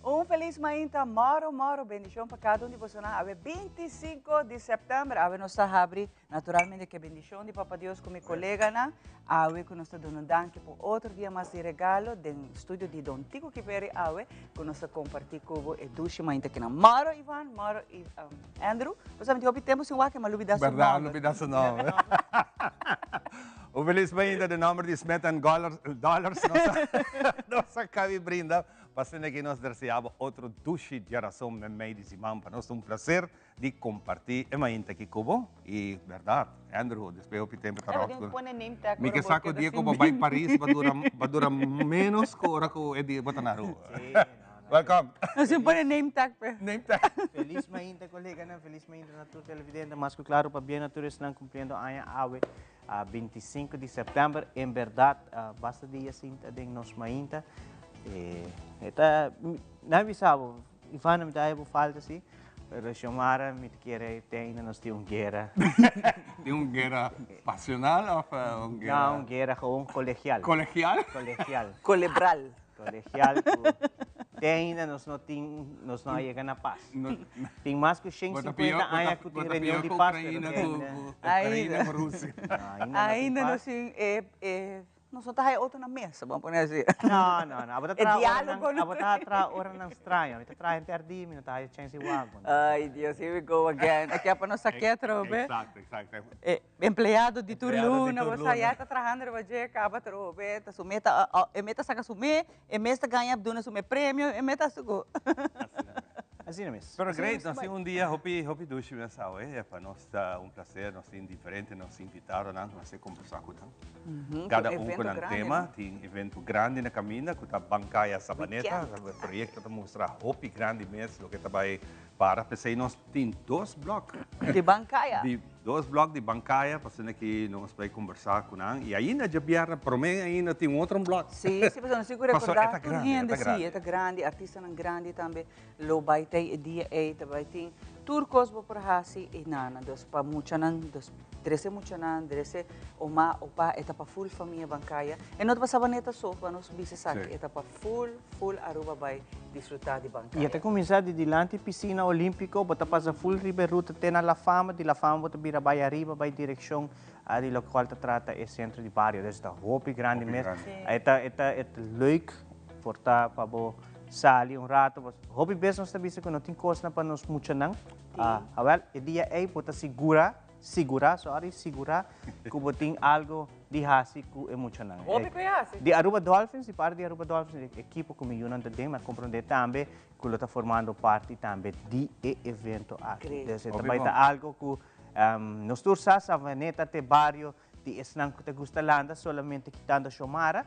Un felis mainta moro moro bendicion pa cada un di bosonan awe 25 di september awe nos ta habri naturalmente ke bendicion di papa Dios ku mi coleganan awe ku nos ta duna un danki pa otro dia mas di regalo den studio di Don Tico Kiperi awe ku nos ta comparti ku bo e dushi mainta kinan moro Ivan moro Andrew bo sa mi tin hopi tempo sin wak ma lubida su nomber. Berdad lubida su nomber. Un felis mainta den nomber di Smith and Dollars nos a cabi brinda. Pa asina ki nos deseá bo otro dushi diarason meimei di siman. Pa nos ta un placer di comparti e mainta aki cu bo. Y berdad, Andrew, despues hopi tempo ta ròt cu. Mi ke sa cu dia cu bo bai Paris bo dura bo dura menos cu ora cu e dia bo ta na Aruba. Welcome. Nos tin pone name tag pe. Name tag. Feliz mainta coleganan, feliz mainta na tur televidente. Mas cu claro pabia na tur esnan cumpliendo aña awe 25 di september. En berdad basta dia sinta den nos mainta. E ta, nan bisa bo, Ivana mi ta haya bo falta si, pero Xiomara mi ta kere te ainda nos tin un guera. Tin un guera pasional of un guera? No, un guera gewoon colegial. Colegial? Colegial. Colebral. Colegial cu te ainda nos no tin, nos no a yega na pas. Tin mas cu 150 aña cu tin reunion di pas, pero te ainda. Ucraina cu Rusia. Ainda no tin e Nos no ta haya otro na mesa, bo a pone asi. No, no, no. Abo ta E traha diálogo oranan, no. abo ta traha oranan straño. Mi ta traha henter di, mi no ta haya chèns di wak bo. Ay, Dios, here we go again. Aki apa nos sa ke atrobe. Exacto, exacto. E empleado di tur Empleado di luna, tur bo sa luna. ya ta trahando riba dje, kaba atrobe, ta su meta, e meta saka su me, e mes ta gaña duna su me premio, e meta su go. Asina mes. Pero great, nos tin un dia hopi, hopi dushi mes awe. E pa nos ta un placer, nos tin diferente nos invitadonan ku nos a kombersá ku nan. Kada un ku nan tema, tin evento grandi na kaminda ku ta Bancaya Sabaneta. E proyekto ta mustra hopi grandi mes loke ta bai para. P'esei nos tin dos blòk. Di Bancaya. Di dos blòk di Bancaya pa asina ki nos bai kombersá ku nan. I ainda djabièrnè promé ainda tin un otro blòk. Sí, sí, pasobra nos tin ku rekordá tur hende. Sí, e ta grandi, artistanan grandi tambe lo bai ta e dia ei, ta bai tin tur kos bo por hasi i nana. Dus pa muchanan, dus trese muchanan, trese oma, opa, e ta pa ful famia Bancaya. E no ta pa Sabaneta so, pa nos bisa esaki, e ta pa ful, ful Aruba bai disfruta di Bancaya. I e ta kuminsá di dilanti pisina olímpiko, bo ta pasa ful riba e ruta te na La Fama, di La Fama bo ta bira bai ariba, bai direkshon di lokual ta trata e sentro di bario. Dus e ta hopi grandi mes. E ta, e ta, e ta leuk por ta pa bo sali un rato. Hopi bes nos ta bisa ku no tin kosnan pa nos muchanan. Awel, e dia ei bo ta sigurá, sigurá, sorry, sigurá ku bo tin algo di hasi ku e muchanan. Hopi ku e hasi. Di Aruba Dolphins, di parti di Aruba Dolphins, e ekipo ku mi yunan ta den, mi a komprondé tambe ku lo ta formando parti tambe di e evento aki. Dus e ta bai ta algo ku nos tur sa, Savaneta t'e bario Di esnan ku ta gusta landa solamente kitando Xiomara,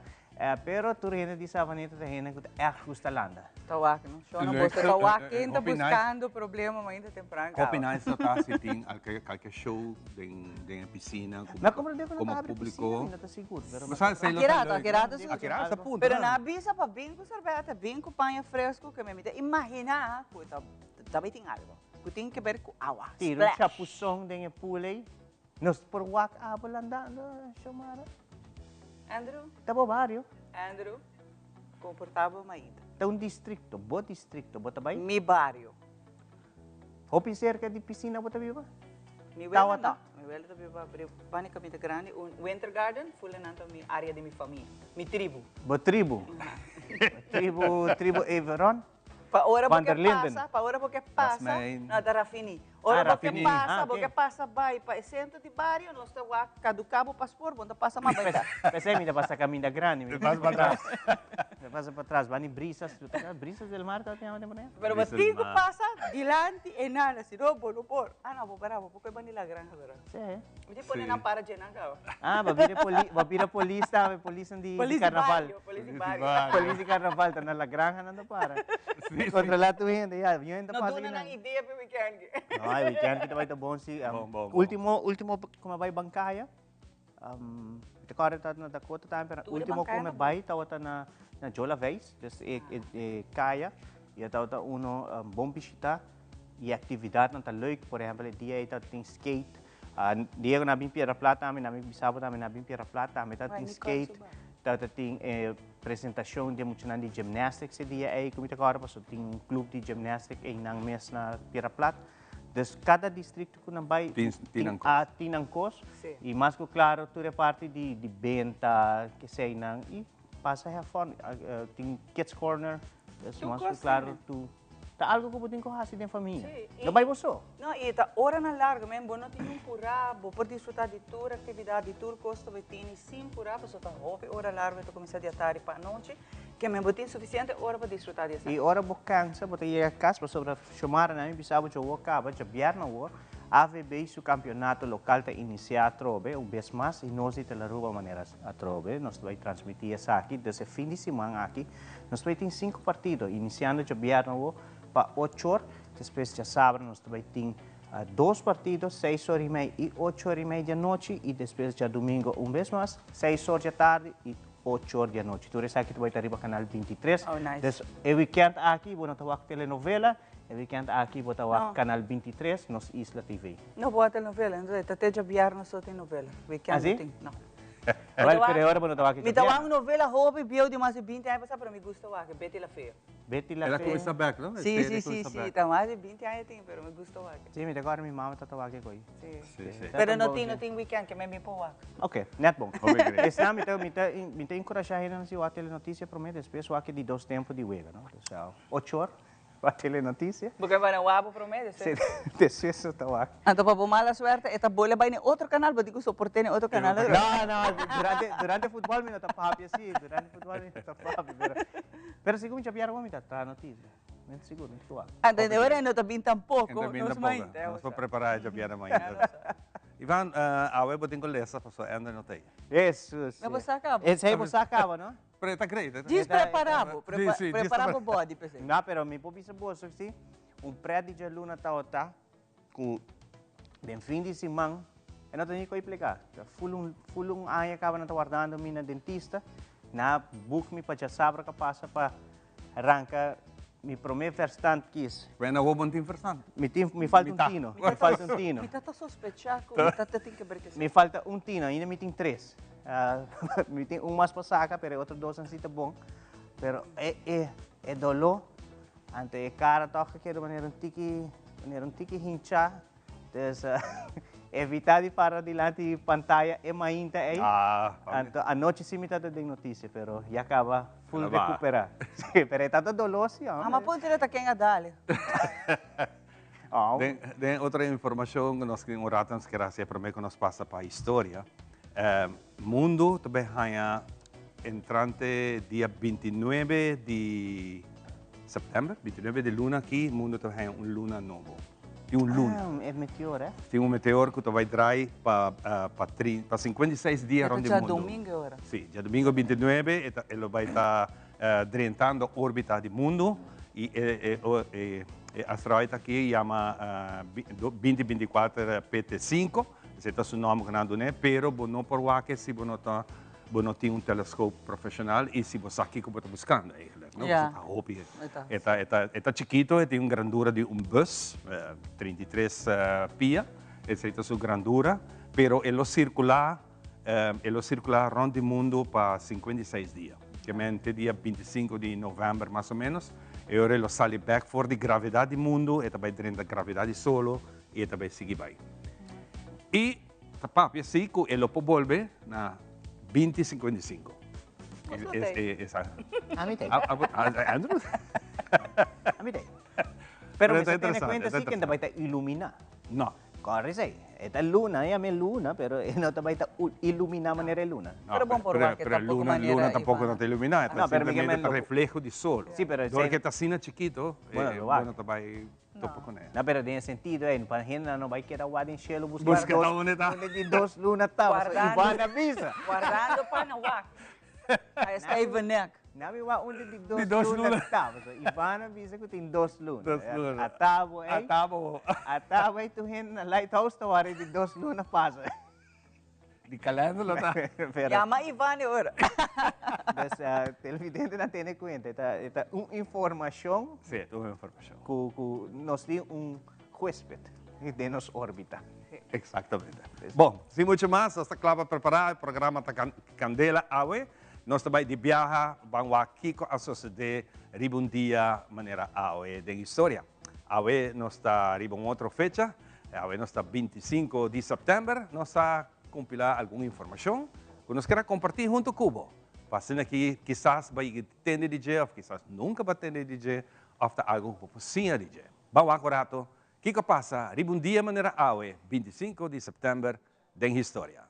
pero tur hende di Savaneta ta hende ku ta ègt gusta landa. Ta wak no? Shona boso ta wak ken ta buskando problema mainta tempran kaba. Hopi nice lo ta si tin kalke show den e pisina komo publiko. Mi no ta sigur pero Aki rato, aki rato si. Aki rato ta puntra. Pero nan a bisa pa bin ku serbete, bin ku paña fresku ke mi ta imaginá ku ta bai tin algo ku tin ke ber ku awa, Tira un splash. chapuzon den e pool ei. Nos por wak abo landando, Xiomara? Andrew. Ta bo bario. Andrew, comportabo mainta. Ta un districto, bo districto, bo ta bay? Mi bario. Hopi cerca di piscina bo ta biba? Mi wela no, mi wela ta biba bani caminda grandi, un winter garden, fulenan ta mi area di mi famia, mi tribu. Bo tribu? Tribu, tribu Everon? Pa ora bo Van ke der Linden. pasa, pa ora bo ke pasa, Rasmijn. no, ta Rafini. Ora Ah, bo ke Rafini. pasa, Ah, bo ok. ke pasa bai pa e sentro di bario, nos ta wak kaduká bo pasport, bo no ta pasa mas bai ta. P'esei mi ta pasa kaminda grandi, mi ta Pasa pasa patras. Mi ta pasa patras, bani brisas, brisas del mar tabata yama tempo nan? Pero bo Brisas tin ku del mar. pasa dilanti e nana, si no bo no por. Ah no, bo para, bo por koe bani la granja pero. Sí. Mi tin pone nan para dje nan kaba. Ah, bo bira poli, bo bira polis tambe, polisnan di Polis di carnaval. bario, polis di bario. Polis di carnaval ta na La Granja nan ta para. Controla tur hende, ya, mi hende ta No pasa duna kinan. nan idea pa e weekend ki. No, e weekend ki ta bai ta bon si. Bon, bon, bon. Ultimo, ultimo ku mi a bai Bancaya, mi ta kòrda ta na Dakota tambe, pero Tur e ultimo ku Bancaya mi ta bon. bai tabata na na Jola Veis, dus e e e kaya, i e tabata uno bon bishita i e aktividatnan ta leuk, por ehèmpel e dia ei tabatin skate, Dia ku nan a bin Piedra Plat tambe, nan a bin bisa bo tambe, nan a bin Piedra Plat tambe tabatin skate, tabatin e. presentacion di muchanan di gymnastics e dia ei cu mi ta corda pasobra tin un club di gymnastics einan mes na Piedra Plat. Dus cada districto cu nan bay Tin tin nan cos. tin nan cos. Sí. Y mas cu claro tur e parti di di benta keseinan y pasa have fun. Tin kids corner, dus Tur mas cu cos claro tin. tur. Ta algo ku bo tin ku hasi den famia. Sí, i- No bai bo so. No, i ta oranan largo, men bo no tin un purá, bo por disfrutá di tur aktividat, di tur kos ku bo tini sin purá, pasobra ta hopi ora largo, e ta kuminsá di atardi pa anochi, ke men bo tin sufisiente ora pa disfrutá di esaki. I ora bo kansa, bo ta yega kas, pasobra Xiomara nan mi bisa bo dje awor kaba, djabièrnè awor, AVB su kampionato lokal ta inisiá atrobe un bes mas i nos di Telaruba manera atrobe nos ta bai transmití esaki. Dus e fin di siman aki nos ta bai tin sinku partido, inisiando djabièrnè awor pa ocho or, despues djasabra nos ta bai tin dos partido, seis or i mei i ocho or i mei di anochi i despues djadumingo un bes mas, seis or djatardi i ocho or di anochi. Tur esaki ta bai ta riba kanal 23. Oh, nice. Dus e weekend aki bo no ta wak telenovela, e weekend aki bo ta wak No. kanal 23, Nos Isla TV. No bo wak telenovela, entonces ta te djabièrnè so tin novela. Weekend Ah, no si? tin, no. Wel, pero e ora bo no ta wak e Mi ta wak djabièrnè. un novela hopi bieu di mas di binti aña pasá, pero mi gusta wak, Betty la Fea. Betty la El a Fea. cuminsa bek, no? E Sí, serie sí, sí, cuminsa sí, bek. ta mas di binti aña tin, pero mi gusta wak. Sí, mi ta acorda mi mama ta wak e koe. Sí. Sí, sí. Pero no tin, no tin weekend, ke men mi por wak. Ok, net bon. Hopi great. Esnan mi ta, mi ta, mi ta enkurashá hendenan si wak telenotisia promé, despues wak e di dos tempu di wega, no? Dus, ocho or wak telenotisia. Bo ke bai na wak bo promé, despues? Sí, despues bo ta wak. Anto pa bo mala suerte e ta bole bai na otro kanal, bo tin ku soport'é na otro kanal. No, no, durante, durante futbòl mi no ta papia si, durante futbòl mi no ta papia, pero, pero segun mi chapiar awor mi ta traha notisia. Mi ta sigur, mi ta wak. Anto e ora e no ta bin tampoko, E no ta bin nos tampoko. mainta. Nos por prepará e djabièrnè mainta. Ivan, awe bo tin ku lesa pasobra Ender no ta ei. Hesus. No bo sa kaba. Esei bo sa kaba, no? Pero e ta great. E ta Djis prepará bo, Sí, sí, djis prepará bo body p'esei. No, pero mi por bisa boso si, un prèt di djaluna tabata ku den fin di siman e no ta ni ku expliká. Ful un, ful un aña kaba nan ta wardando mi na dentista, nan a boek mi pa djasabra ku a pasa pa Ranka mi prome verstand kies. Bueno, awor bo no tin verstand. Mi tin, mi falta un tino. Mi falta un tino. Mi ta ta sospecha cu mi ta ta tin keber cu Mi falta un tino, ainda mi tin tres. Mi tin un mas pa saca, pero e otro dosnan si ta bon. Pero e, e, e doló, anto e cara toch a keda manera un tiki, manera un tiki hinchá. Dus evita di para dilanti pantaya e mainta ei. Ah, Anto anochi si mi tata den noticia, pero ya caba full Ela ba. recupera. Sí, pero e tata dolor si, hombre. Ama punto ta ken a dale. Oh. Den otro informacion cu nos tin un rato nos kier haci prome cu nos pasa pa historia. Mundo ta bay haya entrante dia 29 di september, 29 di luna aki, mundo ta bay haya un luna nobo. Tin un luna. Ah, e meteor, eh? Tin un meteor cu ta bay draai pa, pa, tri, pa 56 dia rond di mundo. Djadomingo ora. Sí, djadomingo 29 e, ta, e lo bay ta drentando orbita di mundo y e, e, e, e asteroid aki yama uh, 2024 PT5, esey ta su nomber cu nan a dun'e, pero bo no por wak si bo no ta bo no tin un telescoop profesional y si bo sa kico bo ta buscando eigenlijk, no? Ja. Pasobra ta hopi. E ta. E ta, e ta, e ta chikito, e tin un grandura di un bus, 33 pia, esey ta su grandura, pero e lo circula, e lo circula rond di mundo pa 56 dia. Ke men te dia 25 di november mas o menos, e ora e lo sali bek for di gravedad di mundo, e ta bay drenta gravedad di solo y e ta bay sigui bay. Y Ta papia si cu e lo por bolbe na 2055. Nos lo tey. A mi tey. Andrew? A mi tey. Pero Pero mi ta sa tene interesante, cuenta ta si ken ta bai ta ilumina. No. Corre sei. E ta luna, e a mi luna, pero e no ta bai ta ilumina manera e luna. No, Pero bon por pero, wak, pero tampoco luna, manera luna tampoco Ivana. no ta ilumina, ta No, pero mi simplemente ke men ta lo- reflejo di solo. Sí, pero Door sei- que ta asina chikito, Bueno, eh, lo wak. bueno ta bai Topa con e. No, pero den e sentido ey, pa hende no bay keda wak den cielo busca Busca dos, unda ta. unda di dos luna ta. Guardando. Ivana bisa. Guardando pa na wak. Hij is even nek. Na mi wak unda di dos, Di dos luna, luna. ta. So, Ivana bisa cu tin dos luna. Dos luna. Atabo ey. Atabo. Atabo ey tu hende na lighthouse ta wak di dos luna pasa. Di kalender lo ta. Pero, Yama Iván e ora. Dus televidentenan tene cuenta, e ta, e ta un informacion. Sí, e ta un informacion. Cu, cu nos tin un huesped den nos orbita. Exactamente. Bon, sin mucho mas, nos ta cla pa prepara, e programa ta candela awe. Nos ta bai di biaha ban wak kiko a sosodé riba un dia manera awe den historia. Awe nos ta riba un otro fecha, awe nos ta 25 di sèptèmber, nos a kompilá algun informashon ku nos ker a kompartí huntu ku bo. Pa asina ki kisas bo a yega di tende di dje òf kisas nunka bo a tende di dje òf ta algu ku bo por siña di dje. Ban wak un rato kiko a pasa riba un dia manera awe, 25 di sèptèmber, den historia.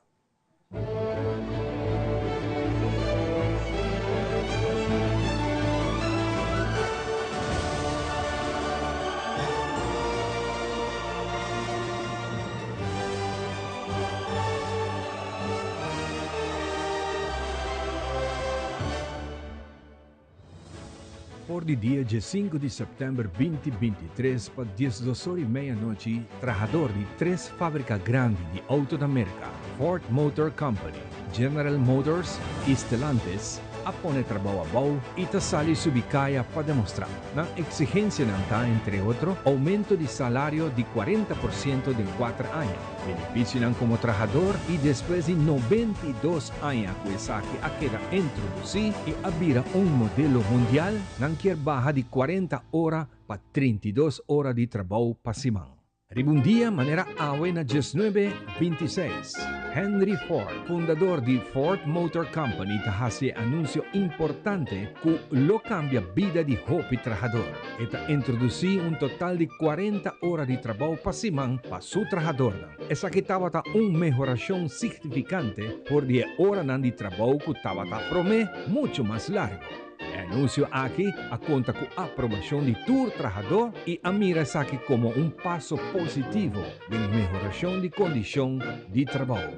For di dia diesinku di sèptèmber 2023 pa 12 or i mei anochi, trahador di tres fábrika grandi di outo na Merka, Ford Motor Company, General Motors i Stellantis, a pone trabou abou i ta sali subi kaya pa demostrá. Nan eksigensianan ta, entre otro, oumento di salario di 40% den kuater aña, Beneficionan como trahador y despues di 92 aña cu esaki a keda introduci y a bira un modelo mundial, nan kier baha di 40 ora pa 32 ora di trabou pa siman. Riba un dia manera awe na 1926, Henry Ford, fundador di Ford Motor Company ta haci e anuncio importante cu lo cambia bida di hopi trahador. E ta introduci un total di 40 ora di trabou pa siman pa su trahadornan. Esaki tabata un mehorashon signifikante for di e oranan di trabou ku tabata promé muchu mas largu. E anunsio aki a konta ku aprobashon di tur trahadó i a mira esaki komo un paso positivo den mehorashon di kondishon di trabou.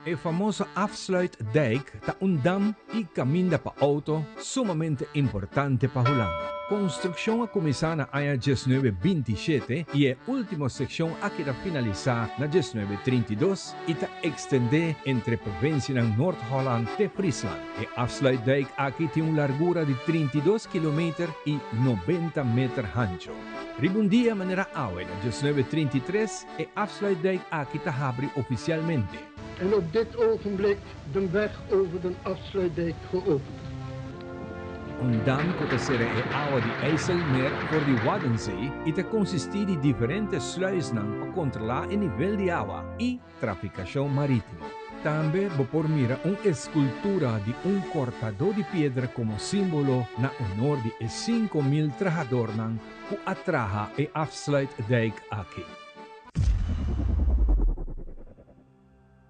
E famoso Afsluitdijk ta un dam i kaminda pa outo sumamente importante pa Hulanda. Konstrukshon a kuminsá na aña 1927 i e último sekshon a keda finalisá na 1932 i ta ekstendé entre provinsianan Noord-Holland te Friesland. E Afsluitdijk aki tin un largura di 32 kilometer i 90 meter hancho. Riba un dia manera awe na 1933, E Afsluitdijk aki ta habri ofisialmente. En op dit ogenblik de weg over den Afsluitdijk geopend. Un dam ku ta sera e awa di IJsselmeer for di Waddenzee i ta konsistí di diferente sluisnan pa kontrolá e nivel di awa i trafikashon marítimo. Tambe bo por mira un eskultura di un kortadó di piedra komo símbolo na honor di e 5000 trahadornan ku a traha e Afsluitdijk aki.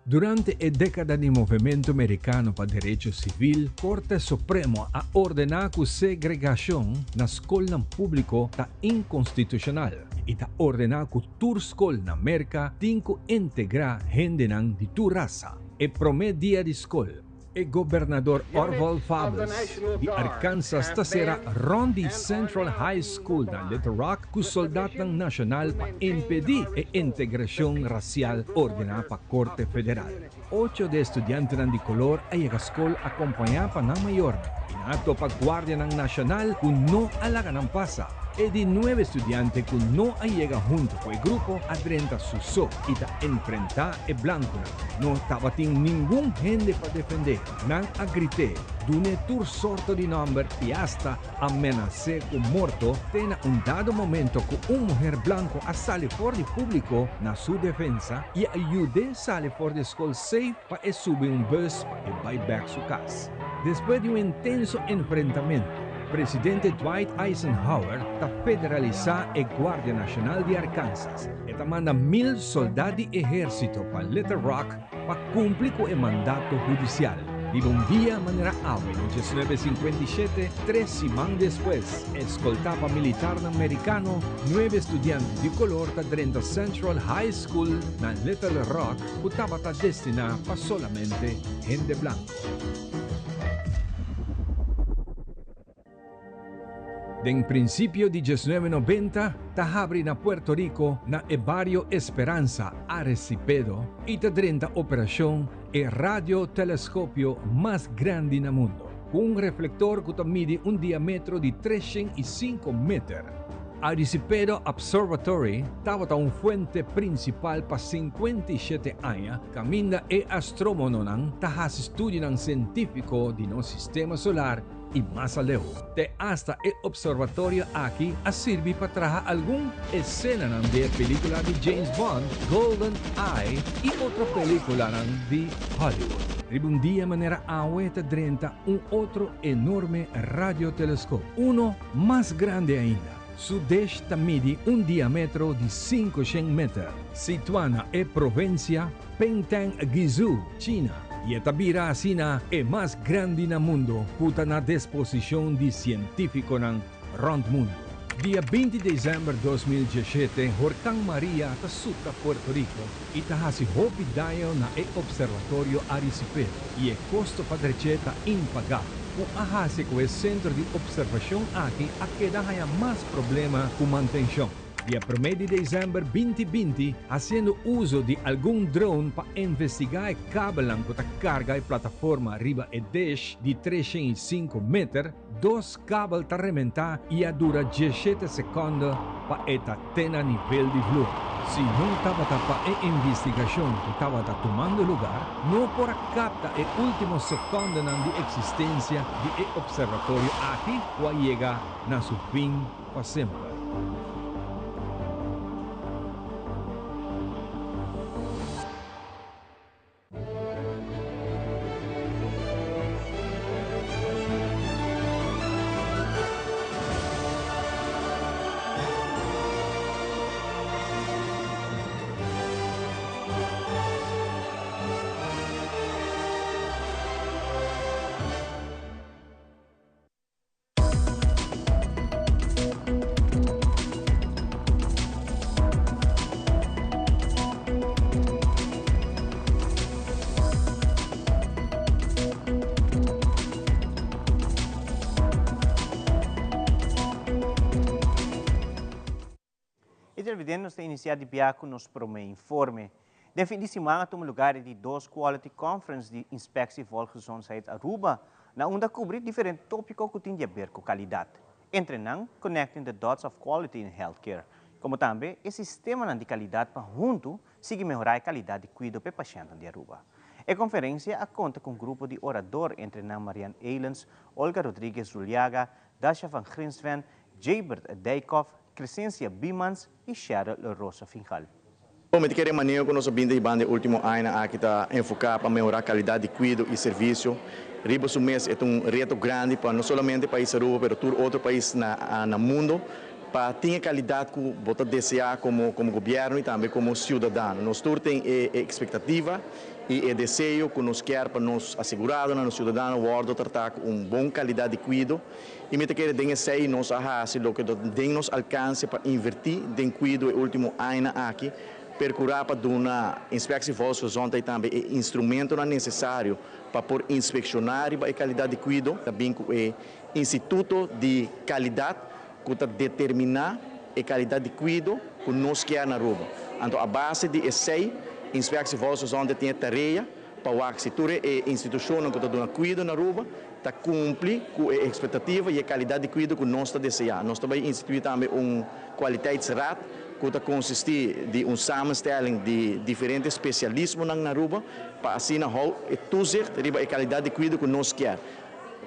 Durante e dékada di movementu merikano pa derecho sivil, Korte Supremo a ordená ku segregashon na skolnan públiko ta inkonstitushonal i ta ordená ku tur skol na Merka tin ku integrá hendenan di tur rasa. E promé dia di skol, E gobernador Orval Faubus di Arkansas ta sera rond di Central High School na Little Rock ku soldatnan nashonal pa impedí e integrashon rasial ordená pa korte federal. Ocho di e studiantenan di kolor a yega skol akompañá pa nan mayornan i nan a topa guardianan nashonal ku no a laga nan pasa. E di nuebe studiante ku no a yega huntu ku e grupo a drenta su so i ta enfrentá e blankunan. No tabatin ningun hende pa defendé. Nan a grit'é, dun'é tur sorto di nòmber i asta a menas'é ku morto te na un dado momento ku un muher blanku a sali for di públiko na su defensa i a yud'é sali for di skol safe pa e subi un bus pa e bai bèk su kas. Despues di un intenso enfrentamentu, Presidente Dwight Eisenhower ta federalisá e Guardia Nashonal di Arkansas. E ta manda 1000 soldá di ehérsito pa Little Rock pa kumpli ku e mandato hudisial. Riba un dia manera awe na 1957, tres siman despues, eskoltá pa militarnan merikano, nuebe studiante di kolor ta drenta Central High School na Little Rock ku tabata destiná pa solamente hende blanku. Den prinsipio di 1990 ta habri na Puerto Rico na e bario Esperanza, Arecipedo, i ta drenta operashon e radioteleskopio mas grandi na mundu, ku un reflektor ku ta midi un diametro di 305 meter. Arisipedo Observatory tabata un fuente prinsipal pa 57 aña kaminda e astrónomonan ta hasi studionan sientífiko di nos sistema solar i mas aleu. Te asta e observatorio aki a sirbi pa traha algun esenanan di e pelíkula di James Bond, Golden Eye i otro pelíkulanan di Hollywood. Riba un dia manera awe ta drenta un otro enorme radioteleskop, uno mas grandi ainda. Su dish ta midi un diametro di 500 meter, situá na e provinsia Pingtang Guizhou, China, i e ta bira asina e mas grandi na mundu ku ta na disposishon di sientífikonan rònt mundu. Dia 20 desèmber 2017, Horkan Maria ta suta Puerto Rico i ta hasi hopi daño na e Observatorio Arecipedo i e kosto pa drech'é ta impagabel, ku a hasi ku e sentro di opservashon aki a keda haña mas problema ku mantenshon. Dia promé di desèmber 2020, hasiendo uso di algun drone pa investigá e kabelnan ku ta karga e plataforma riba e dish di 305 meter, dos kabel ta rementá i a dura 17 sekònde pa e ta te na nivel di vloer. Si no tabata pa e investigashon ku tabata tumando lugá, no por a kapta e último sekòndenan di eksistensia di e observatorio aki ku a yega na su fin pa semper. E televidente, nos ta inisiá di bia ku nos promé informe. Den fin di siman a tuma lugá e di dos Quality Conference di Inspectie Volksgezondheid Aruba, na unda a kubri diferente tópiko ku tin di aber ku kalidat. Entre nan, Connecting the Dots of Quality in Healthcare, komo tambe e sistemanan di kalidat pa huntu sigui mehorá e kalidat di kuido pa e pashèntnan di Aruba. E konferensia a konta ku un grupo di orador, entre nan Marianne Elens, Olga Rodriguez Zuliaga, Dasha van Grinsven, Jabert Dijkhoff, Crescencia Biemans i Cheryl Rosa Fingal. Mi ta kere manera ku nos a binta hibando e último añanan aki ta enfoká pa mehorá kalidat di kuido i servisio. Riba su mes e ta un reto grandi pa no solamente pais Aruba pero tur otro pais na na mundo pa tin e kalidat ku bo ta deseá komo komo gobièrnu i tambe komo siudadano. Nos tur tin e e ekspektativa i e deseo ku nos kier pa nos aseguradonan, nos siudadano wòrdu tratá ku un bon kalidat di kuido. I mi ta kere den esei nos a hasi loke ta den nos alkanse pa invertí den kuido e último añanan aki, perkurá pa duna Inspectie Volksgezondheid tambe e instrumentonan nesesario pa por inspekshoná riba e kalidat di kuido. Ta bin ku e Instituto di Kalidat ku ta determiná e kalidat di kuido ku nos kier na Aruba. Anto a base di esei Inspectie Volksgezondheid tin e tarea pa wak si tur e institushonnan ku ta duna kuido na Aruba ta kumpli ku e ekspektativa i e kalidat di kuido ku nos ta deseá. Nos ta bai instituí tambe un kwaliteitsraad ku ta konsistí di un samenstelling di diferente spesialismonan na Aruba pa asina hou e toezicht riba e kalidat di kuido ku nos kier.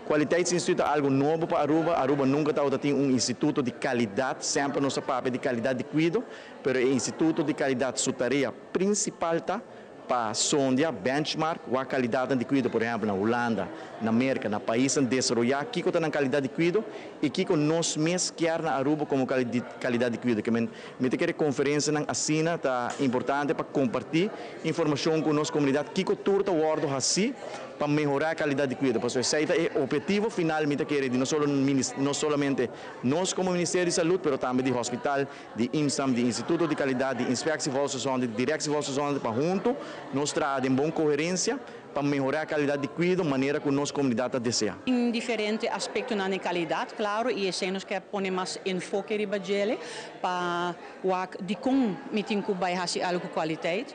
Kwaliteitsinstituut ta algu nobo pa Aruba. Aruba nunka tabata tin un instituto di kalidat. Semper nos a papia di kalidat di kuido, pero e instituto di kalidat su tarea prinsipal ta pa sondia, benchmark, wak kalidatnan di kuido, por ehèmpel na Hulanda, na Merka, na paisnan desaroyá, kiko ta nan kalidat di kuido i kiko nos mes kier na Aruba komo kalidat di kuido. Ke men mi ta kere konferensianan asina ta importante pa kompartí informashon ku nos komunidat kiko tur ta wòrdu hasí pa mehorá e kalidat di kuido. Pasobra esei ta e ophetivo final mi ta kere di no solo no solamente nos komo Ministerio di Salud pero tambe di hospital, di IMSAM, di Instituto di Kalidat, di Inspectie Volksgezondheid, di Directie Volksgezondheid pa huntu nos traha den bon koherensia pa mehorá e kalidat di kuido manera ku nos komunidat ta deseá. Tin diferente aspektonan di kalidat, klaro, i esei nos ke pone mas enfoke riba djele pa wak dikon mi tin ku bai hasi algu ku kwaliteit.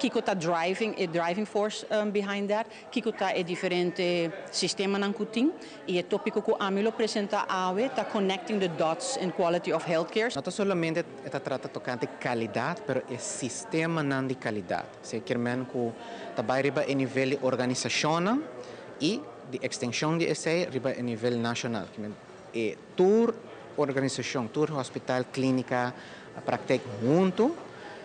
Kiko ta driving, e driving force behind that, kiko ta e diferente sistemanan ku tin, i e tópiko ku ami lo presentá awe ta Connecting the Dots in Quality of Healthcare. No ta solamente e ta trata tokante kalidat, pero e sistemanan di kalidat. Esei kier men ku ta bai riba e nivel di organisashonnan i di ekstenshon di esei riba e nivel nashonal. Kier men e tur organisashon, tur hospital, klínika, praktijk huntu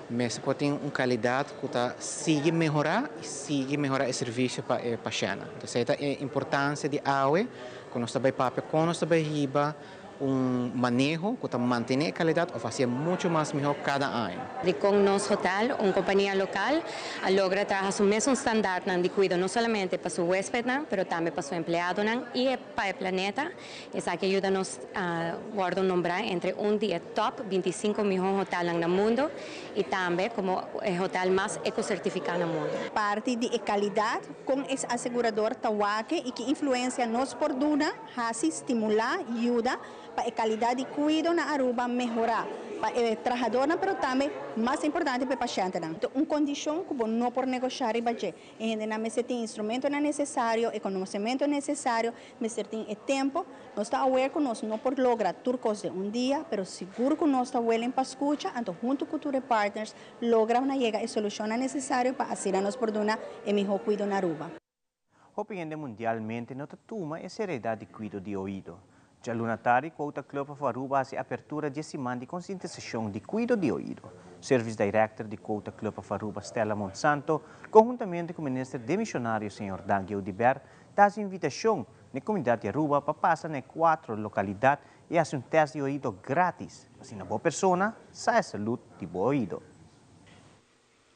mester por tin un kalidat ku ta sigui mehorá i sigui mehorá e servisio pa e pashèntnan. Entonces esei ta e importansia di awe ku nos ta bai papia kon nos ta bai hiba un maneho ku ta mantené e kalidat òf hasié muchu mas mihó kada aña. Dikon Nos Hotel, un kompania lokal, a logra traha su mesun standaardnan di kuido no solamente pa su huespednan, pero tambe pa su empleadonan i e pa e planeta. Esaki a yuda nos wòrdu nombrá entre un di e tòp 25 mihó hotelnan na mundu i tambe komo e hotel mas ekosertifiká na mundu. Parti di e kalidat kon e asegurador ta wak i ki influensia nos por duna Hasi, stimulá, yuda pa e kalidat di kuido na Aruba mehorá pa e trahadornan pero tambe, mas importante, pa e pashentenan. Ta un kondishon ku bo no por negoshá riba dje. E hendenan mester tin instrumentonan nesesario, e konosementu nesesario, mester tin e tempu. Nos ta aware ku nos no por logra tur kos den un dia, pero sigur ku nos ta willing pa skucha, anto huntu ku tur e partners logra na yega e solushonnan nesesario pa asina nos por duna e mihó kuido na Aruba. Hopi hende mundialmente no ta tuma e seriedad di cuido di oido. Djaluna tardi Quota Club of Aruba haci apertura di e siman di concientisacion di cuido di oido. Service Director di Quota Club of Aruba Stella Monsanto conhuntamente cu Minister demisionario señor Dangui Oduber ta haci invitacion n'e comunidad di Aruba pa pasa na e cuatro localidad y haci un test di oido gratis pa asina bo persona sa e salud di bo oido.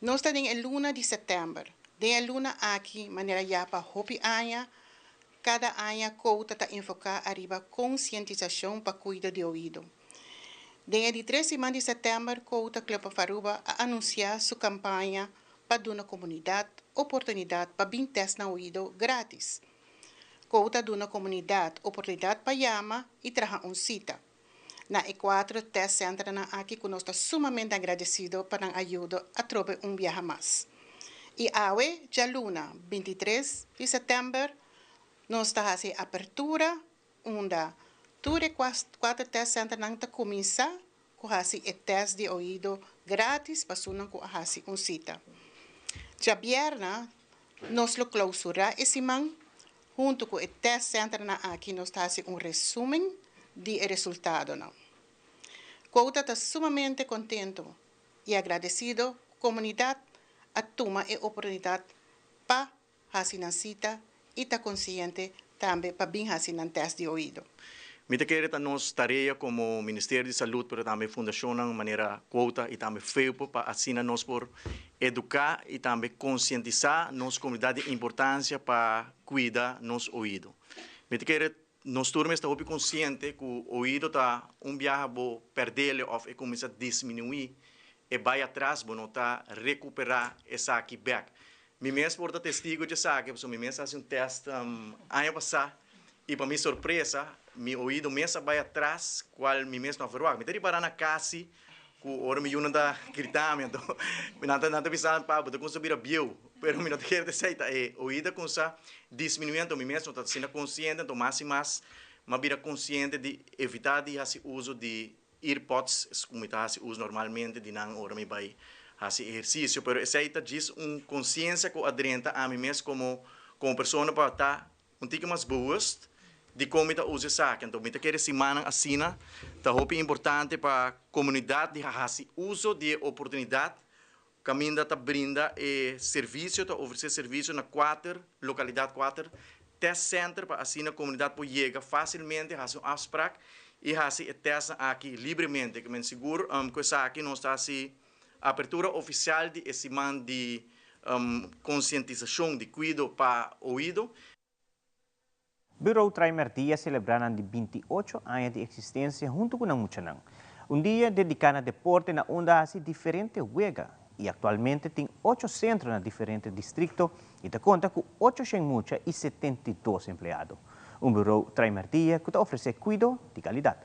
Nos ta den e luna di sèptèmber. Den e luna aki, manera ya pa hopi aña, kada aña Kouta ta enfoká ariba konsientisashon pa kuido di oido. Den e di tres siman di sèptèmber, Kouta Club of Aruba a anunsiá su kampaña pa duna komunidat oportunidat pa bin tèst nan oido grátis. Kouta a duna komunidat oportunidat pa yama i traha un sita. Na e cuatro test centernan aki cu nos ta sumamente agradecido pa nan ayudo atrobe un biaha mas. Y awe djaluna 23 di september nos ta haci e apertura unda tur e cuatro test centernan ta cuminsa cu haci e test di oido gratis pa esunnan cu a haci un cita. Djabierna nos lo clausura e siman Huntu ku e test centernan aki nos ta hasi un resumen di e resultadonan. Quota ta sumamente contento y agradecido cu comunidad a tuma e oportunidad pa hasi nan cita y ta consciente tambe pa bin hasi nan test di oido. Mi ta kere ta nos tarea komo Ministerio di Salud pero tambe fundashonnan manera Quota i tambe FEUPO pa asina nos por eduká i tambe konsientisá nos komunidat di importansia pa kuida nos oido. Mi ta kere nos tur mes ta hopi konsiente ku oido ta un biaha bo pèrdele òf e kuminsá disminuí e bai atras bo no ta rekuperá esaki bèk. Mi mes por ta testigo dje esaki pasobra mi mes a hasi un tèst aña pasá i pa mi sorpresa mi oido mes a bai atras kual mi mes no a verwagt. Mi ta ripará na kasi ku ora mi yunan ta grita mi anto nan ta nan ta bisa pa bo ta kumsa bira bieu pero mi no ta kere ta esei ta e oido a kumsa disminuí anto mi mes no ta asina konsiente anto mas i mas mi a bira konsiente di evitá di hasi uso di earpods ku mi ta hasi uso normalmente di nan ora mi bai hasi ehersisio pero esei ta djis un konsiensia ku a drenta ami mes komo komo persona pa ta un tiki mas bewust di kon mi ta usa esaki. Anto mi ta kere simannan asina ta hopi importante pa komunidat di hasi uso di e oportunidat kaminda ta brinda e servisio, ta ofresé servisio na kuater lokalidat, kuater test center pa asina komunidat por yega fásilmente hasi un afsprak i hasi e testnan aki libremente. Ke men sigur ku esaki nos ta hasi apertura ofisial di e siman di konsientisashon di kuido pa oido. Bureau Traimerdia selebrá nan di 28 aña di eksistensia huntu ku nan muchanan. Un dia dediká na deporte na unda a hasi diferente wega i aktualmente tin ocho sentro na diferente distrikto i ta konta ku 800 mucha i 72 empleado. Un Bureau Traimerdia ku ta ofresé kuido di kalidat.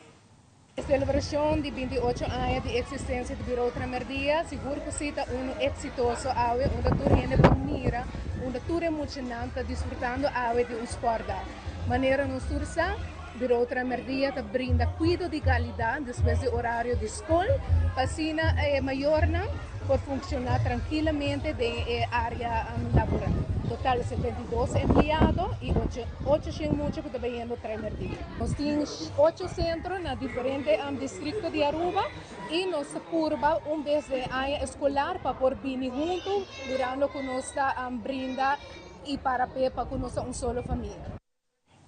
E selebrashon di binti ocho aña di eksistensia di Bureau Tramerdia sigur ku si ta unu eksitoso awe unda tur hende por mira unda tur e muchanan ta disfrutando awe di un sportdag. Manera nos tur sa, Bureau Tramerdia ta brinda kuido di kalidat despues di orario di skol pa asina e mayornan por funkshoná trankilamente den e área laboral. Total 72 empleado i 800 mucha ku ta bayendo Tramerdia. Nos tin ocho sentro na diferente districto di Aruba y nos ta purba un bes den aña escolar pa por bini hunto mirando cu nos ta brinda y para pe pa cu nos ta un solo famia.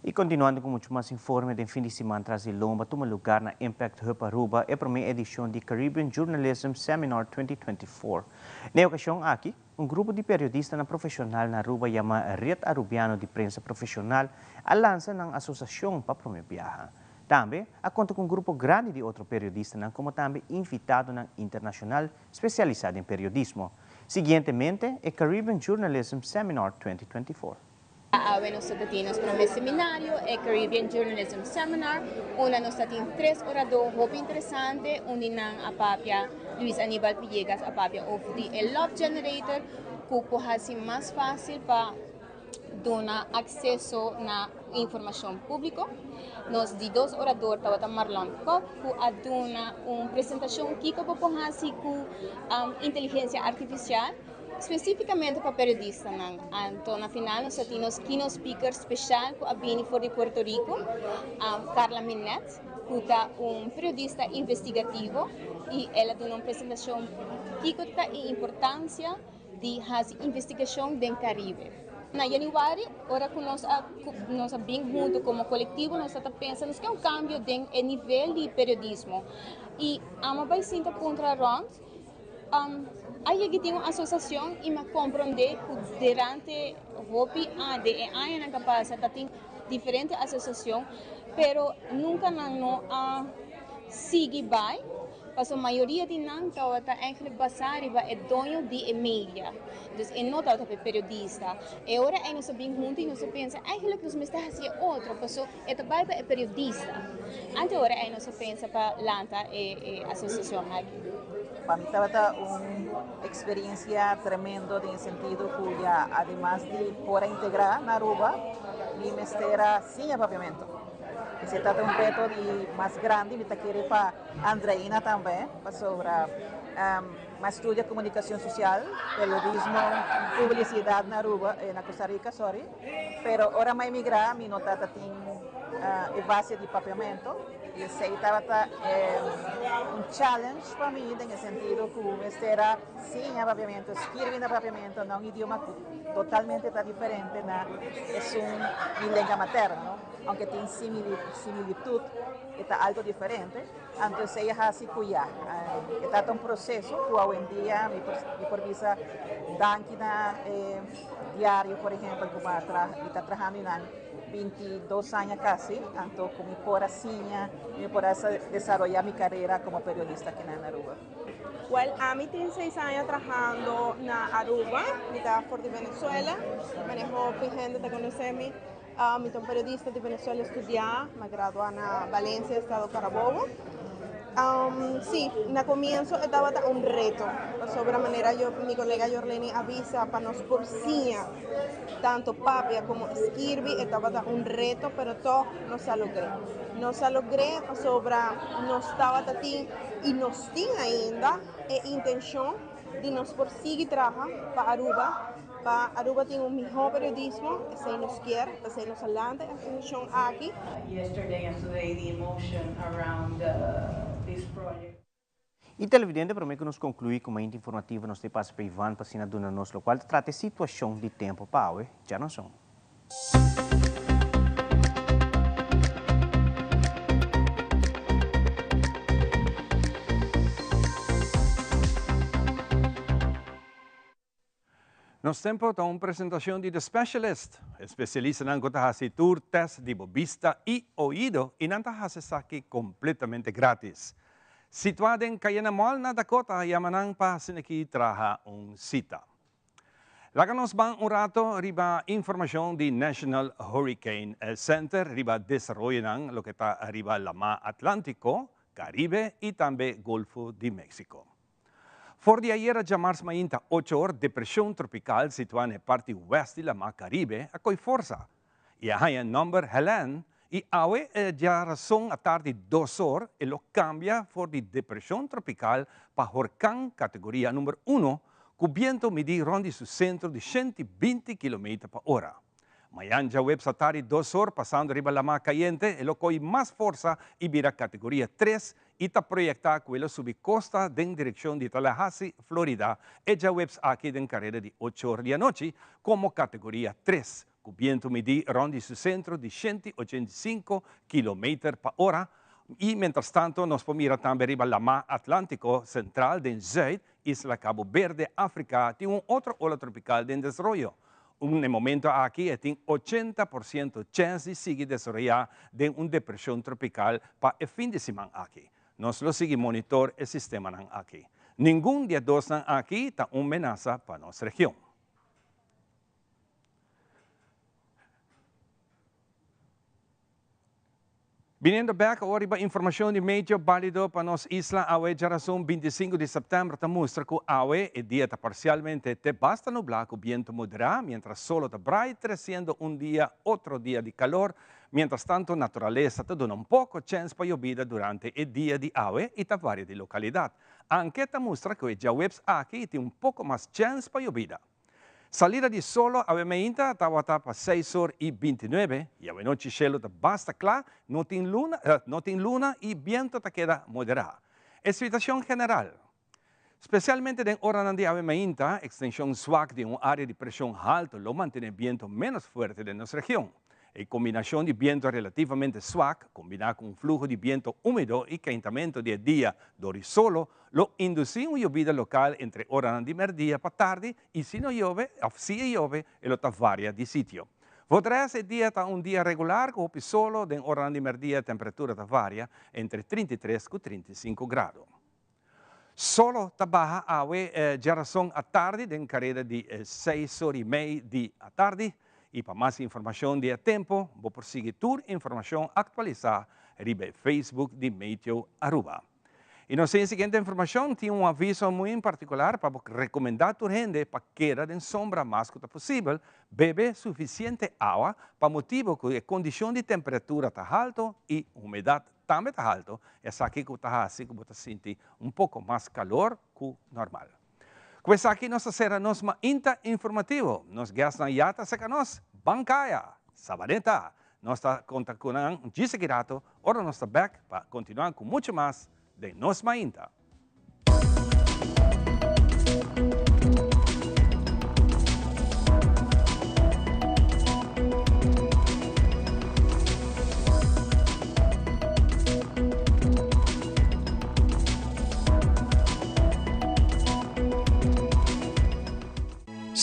Y continuando cu mucho mas informe, den fin di siman tras di lomba tuma lugar na Impact Hub Aruba e prome edicion di Caribbean Journalism Seminar 2024. Na e ocasion aki, Un grupo di periodistanan profesional na Aruba yama Red Arubiano di Prensa Profesional a lansa nan asociacion pa prome biaha. Tambe a conta cu un grupo grandi di otro periodistanan como tambe invitadonan internacional specialisa den periodismo. Siguientemente e Caribbean Journalism Seminar 2024. Awe nos ta tin nos prome seminario, e Caribbean Journalism Seminar, unda nos ta tin tres orador hopi interesante. Un di nan a papia, Luis Anibal Villegas a papia over di e Love Generator, cu por haci mas facil pa duna acceso na informacion publico. Nos di dos orador tabata Marlon Kock, cu a duna un presentacion kico bo por haci cu inteligencia artificial. Specificamente pa periodistanan. Anto na final nos a tin nos keynote speaker special cu a bini for di Puerto Rico, Carla Minet, cu ta un periodista investigativo y el a duna un presentacion kico ta e importancia di haci investigacion den Caribe. Na januari ora cu nos a nos a bin hunto como colectivo nos ta pensa nos ke un cambio den e nivel di periodismo y amo bay sinta puntra rond. A yega tin un asosiacion y mi a comprende cu durante hopi aña, den e añanan cu a pasa ta tin diferente asosiacion, pero nunca nan no a sigui bay, pasobra mayoria di nan tabata eigenlijk basa riba e doño di e media, dus e no tabata pa e periodista. E ora ey nos a bin hunto y nos a pensa eigenlijk nos mester haci e otro, pasobra e ta bay pa e periodista. Ante ora ey nos a pensa pa lanta e asosiacion aki. Pa mi tabata un experiencia tremendo den e sentido cu ya ademas di por a integra na Aruba, mi mester a siña Papiamento. Esey tabata un reto di mas grandi, mi ta kere pa Andreina tambe, pasobra mi a studia comunicacion social, periodismo, publicidad na Aruba, na Costa Rica, sorry, pero ora mi a emigra mi no tabata tin e base di Papiamento. Y esey tabata un challenge pa mi den e sentido cu mester a siña Papiamento, skirbi na Papiamento, na un idioma cu totalmente ta diferente na esun mi lenga materno, no? Aunke tin similitud, e ta algo diferente. Anto esey a haci cu ya, e tabata un proceso cu awendia mi por bisa danki na e diario, por ehempel, cu mi ta trahando eynan. 22 aña casi, anto cu mi por a siña, mi por a desaroya mi carera como periodista aki na Aruba. Well, ami tin seis aña trahando na Aruba, mi ta for di Venezuela, mane hopi hende ta conoce mi. Mi ta un periodista di Venezuela estudia, mi a gradua na Valencia, estado Carabobo. Si, na comienzo e tabata un reto, pasobra manera mi colega Yorleny a bisa pa nos por siña Tanto papia como skirbi e tabata un reto pero tog nos a logr'é. Nos a logr'é pasobra nos tabata tin y nos tin ainda e intencion di nos por sigui traha pa Aruba, pa Aruba tin un miho periodismo, esey nos kier, p'esey nos a lanta e asociacion aki. Yesterday and today the emotion around this project. Y televidente, prome cu nos conclui cu Mainta Informativo nos ta e pasa pa Ivan pa asina duna nos locual ta trata e situacion di tempo pa awe djanoson. Nos Tempo ta un presentacion di The Specialist, e specialistanan cu ta haci tur test di bo bista y oido y nan ta haci esaki completamente gratis. Situa den Cayena Mall na Dakota, yama nan pa asina aki traha un cita. Laga nos ban un rato riba informacion di National Hurricane Center riba desaroyonan loke ta riba Lama Atlantico. Caribe y tambe Golfo di Mexico. For di ayera djamars mainta ocho or depresion tropical situa na e parti west di Lama Caribe a coy forsa y a haña nomber Helene y awe e djarason atardi dos or e lo cambia for di depresion tropical pa horcan categoria number uno cu biento midi rond di su centro di 120 kilometer pa ora. Mayan djaweps atardi dos or pasando riba Lama Cayente e lo coy mas forsa y bira categoria tres y ta proyecta cu e lo subi costa den direccion di Tallahassee, Florida, e djaweps aki den careda di ocho or di anochi como categoria tres, cu biento midi rond di su centro di 185 kilometer pa ora y mientrastanto nos por mira tambe riba Lama Atlantico Central den zuid, Isla Cabo Verde, Africa, tin un otro ola tropical den desroyo. Un e momento aki e tin 80% chens di sigui desaroyá den un depreshon tropikal pa e fin di siman aki. Nos lo sigui monitor e sistemanan aki. Ningun di e dosnan aki ta un menasa pa nos region. Biniendo bek awor riba informacion di meteo balido pa nos isla awe djarason 25 di september ta mustra cu awe e dia ta parcialmente te basta nubla cu biento modera mientras solo ta brai treciendo un dia otro dia di calor mientras tanto naturalesa ta duna un poco chens pa yobida durante e dia di awe y ta varia di localidad anke ta mustra cu e djaweps aki tin un poco mas chens pa yobida. Salida di solo awe meinta tabata pa seis or i 29 i awe nochi shelu ta basta kla, no tin luna, no tin luna i biento ta keda moderá. E situashon general, Spesialmente den oranan di awe meinta, ekstenshon swak di un área di preshon haltu lo mantené biento ménos fuerte den nos region. E kombinashon di biento relativamente swak kombiná ku un fluho di biento úmido i keintamentu di e dia dor di solo lo indusí un yobida lokal entre oranan di mèrdia pa tardi i si no yobe òf si e yobe e lo ta varia di sitio. Voor e dia ta un dia regular ku hopi solo, den oranan di mèrdia e temperatura ta varia entre 33 ku 35 grado. Solo ta baha awe djarason atardi den kareda di seis or i mei di atardi. I pa mas informashon di e tempu bo por sigui tur informashon aktualisá riba e Facebook di Meteo Aruba. I nos tin e siguiente informashon, tin un aviso muy en partikular pa bo rekomendá tur hende pa keda den sombra mas ku ta posibel, bebe sufisiente awa pa motibu ku e kondishon di temperatura ta haltu i humedat tambe ta haltu, esaki ku ta hasi ku bo ta sinti un poko mas kalor ku normal. Ku esaki nos ta sera nos mainta informativo. Nos guestnan ya ta serka nos, ban kaya! Sabaneta! Nos ta konta ku nan djis aki rato ora nos ta bek pa kontinua ku muchu mas den nos mainta.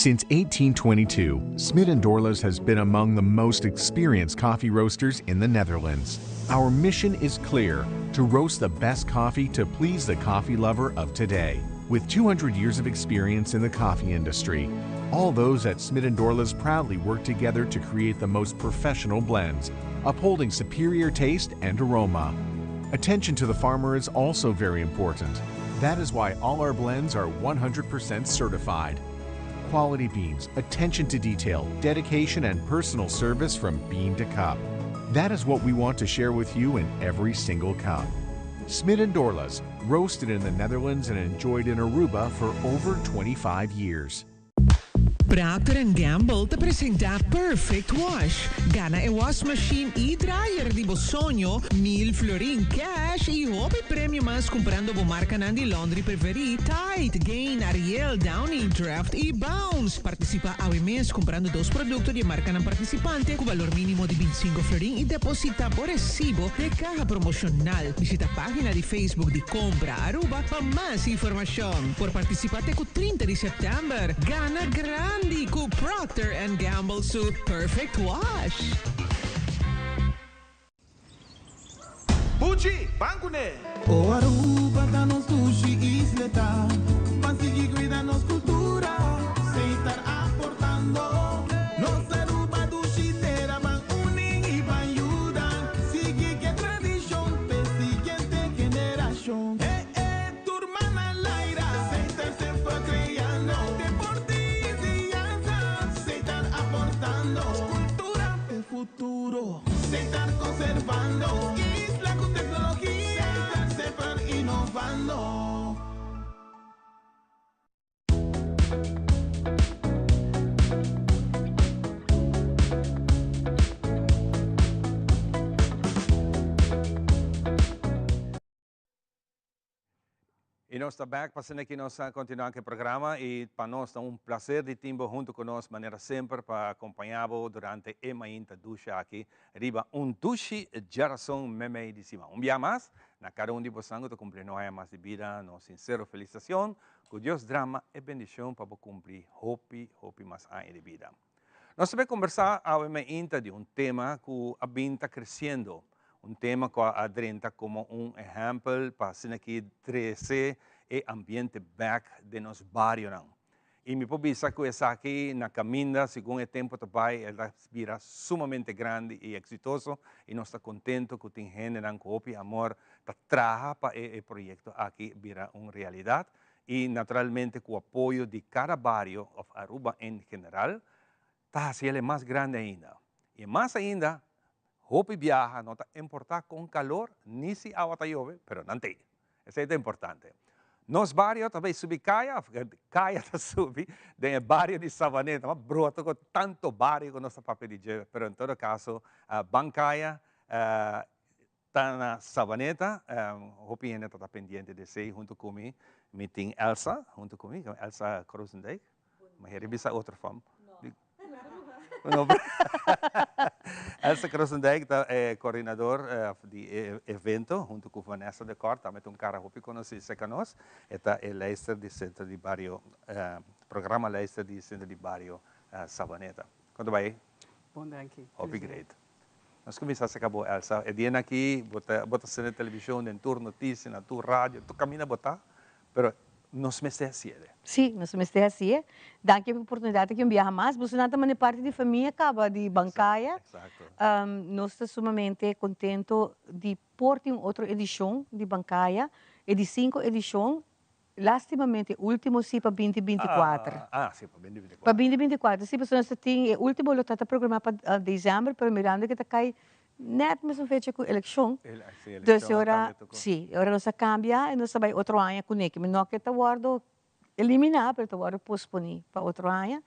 Since 1822, Smit & Dorlas has been among the most experienced coffee roasters in the Netherlands. Our mission is clear, to roast the best coffee to please the coffee lover of today. With 200 years of experience in the coffee industry, all those at Smit & Dorlas proudly work together to create the most professional blends, upholding superior taste and aroma. Attention to the farmer is also very important. That is why all our blends are 100% certified. Quality beans, attention to detail, dedication, and personal service from bean to cup. That is what we want to share with you in every single cup. Smit & Dorlas, roasted in the Netherlands and enjoyed in Aruba for over 25 years. Procter and Gamble ta presenta Perfect Wash. Gana e wasmachine y dryer di bo soño, 1000 florin cash y hopi premio mas cumprando bo marcanan di laundry preferi, Tide, Gain, Ariel, Downy, Draft y Bounce. Participa awe mes cumprando dos producto di e marcanan participante cu balor minimo di 25 florin y deposita bo recibo den e caha promocional. Bishita pagina di Facebook di Compra Aruba pa mas informacion. Por participa te cu 30 di september. Gana grandi cu Procter and Gamble su Perfect Wash. Buchi, ban kuné! O Aruba ta nos dushi isleta, ban sigui cuida nos cultura, seitar aportando. Nos Aruba dushi tera, ban uni y ban yuda, sigui ke tradicion p'e siguiente generacion. futuro. Setar conservando nos isla cu tecnologia. Setar semper innovando. Y nos ta back pa asina ki nos a continua cu e programa y pa nos ta un placer di tin bo hunto cu nos manera semper pa acompaña bo durante e mainta dushi aki riba un dushi djarason memey di siman. Un bia mas na cada un di bosan cu ta cumpli no aña mas di bida nos sincero felicitacion cu Dios drama e bendicion pa bo cumpli hopi hopi mas aña di bida. Nos ta bay combersa awe mainta di un tema cu a bin ta creciendo, un tema cu a drenta como un ehempel pa asina aki trece e ambiente bek den nos barionan. Y mi por bisa cu esaki na caminda segun e tempo ta bay el ta bira sumamente grandi y exitoso y nos ta contento cu tin hendenan cu hopi amor ta traha pa e proyecto aki bira un realidad. y naturalmente cu apoyo di cada bario of Aruba en general ta haci el e mas grandi ainda. Y mas ainda, hopi biaha no ta importa con calor ni si awa ta yobe, pero nan t'ey. Esey ta importante. Nos bario ta bay subi caya of caya ta subi den e bario di Savaneta. Ma brota cu tanto bario cu nos ta papia di dje, pero en todo caso ban caya. Ta na Sabaneta, hopi hende ta ta pendiente di esei hunto ku mi. Mi tin Elsa hunto ku mi, Elsa Krozendijk. Mi heri bisa otro fam. No. Elsa Krozendijk ta e koordinador di e evento hunto ku Vanessa de Kort, tambe ta un kara hopi konosí serka nos. E ta e leister di Sentro di Bario, programa leister di Sentro di Bario Sabaneta. Kon ta bai? Bon danki. Hopi great. Nos cuminsa acerca bo Elsa. E dianan aki bo ta bo ta sende television den tur noticia, na tur radio, tur caminda bo ta, pero nos mester haci'e. Si, nos mester haci'e. Danki pa e oportunidad aki un biaha mas. Bosonan ta manda parti di famia caba di Bancaya. Exacto. Nos ta sumamente contento di por tin un otro edicion di Bancaya, e di cinco edicion. Lastimamente ultimo si pa binti binti kuater. Ah, si pa binti binti kuater. Pa binti binti kuater, si pasobra nos ta tin e ultimo lo ta ta programa pa december pero mirando ke ta kai net mesun fecha ku elekshon. Si, elekshon a kambia tur kos. Si, e ora nos a kambia i nos ta bai otro aña kuné ke no ke ta wòrdu eliminá pero ta wòrdu posponí pa otro aña.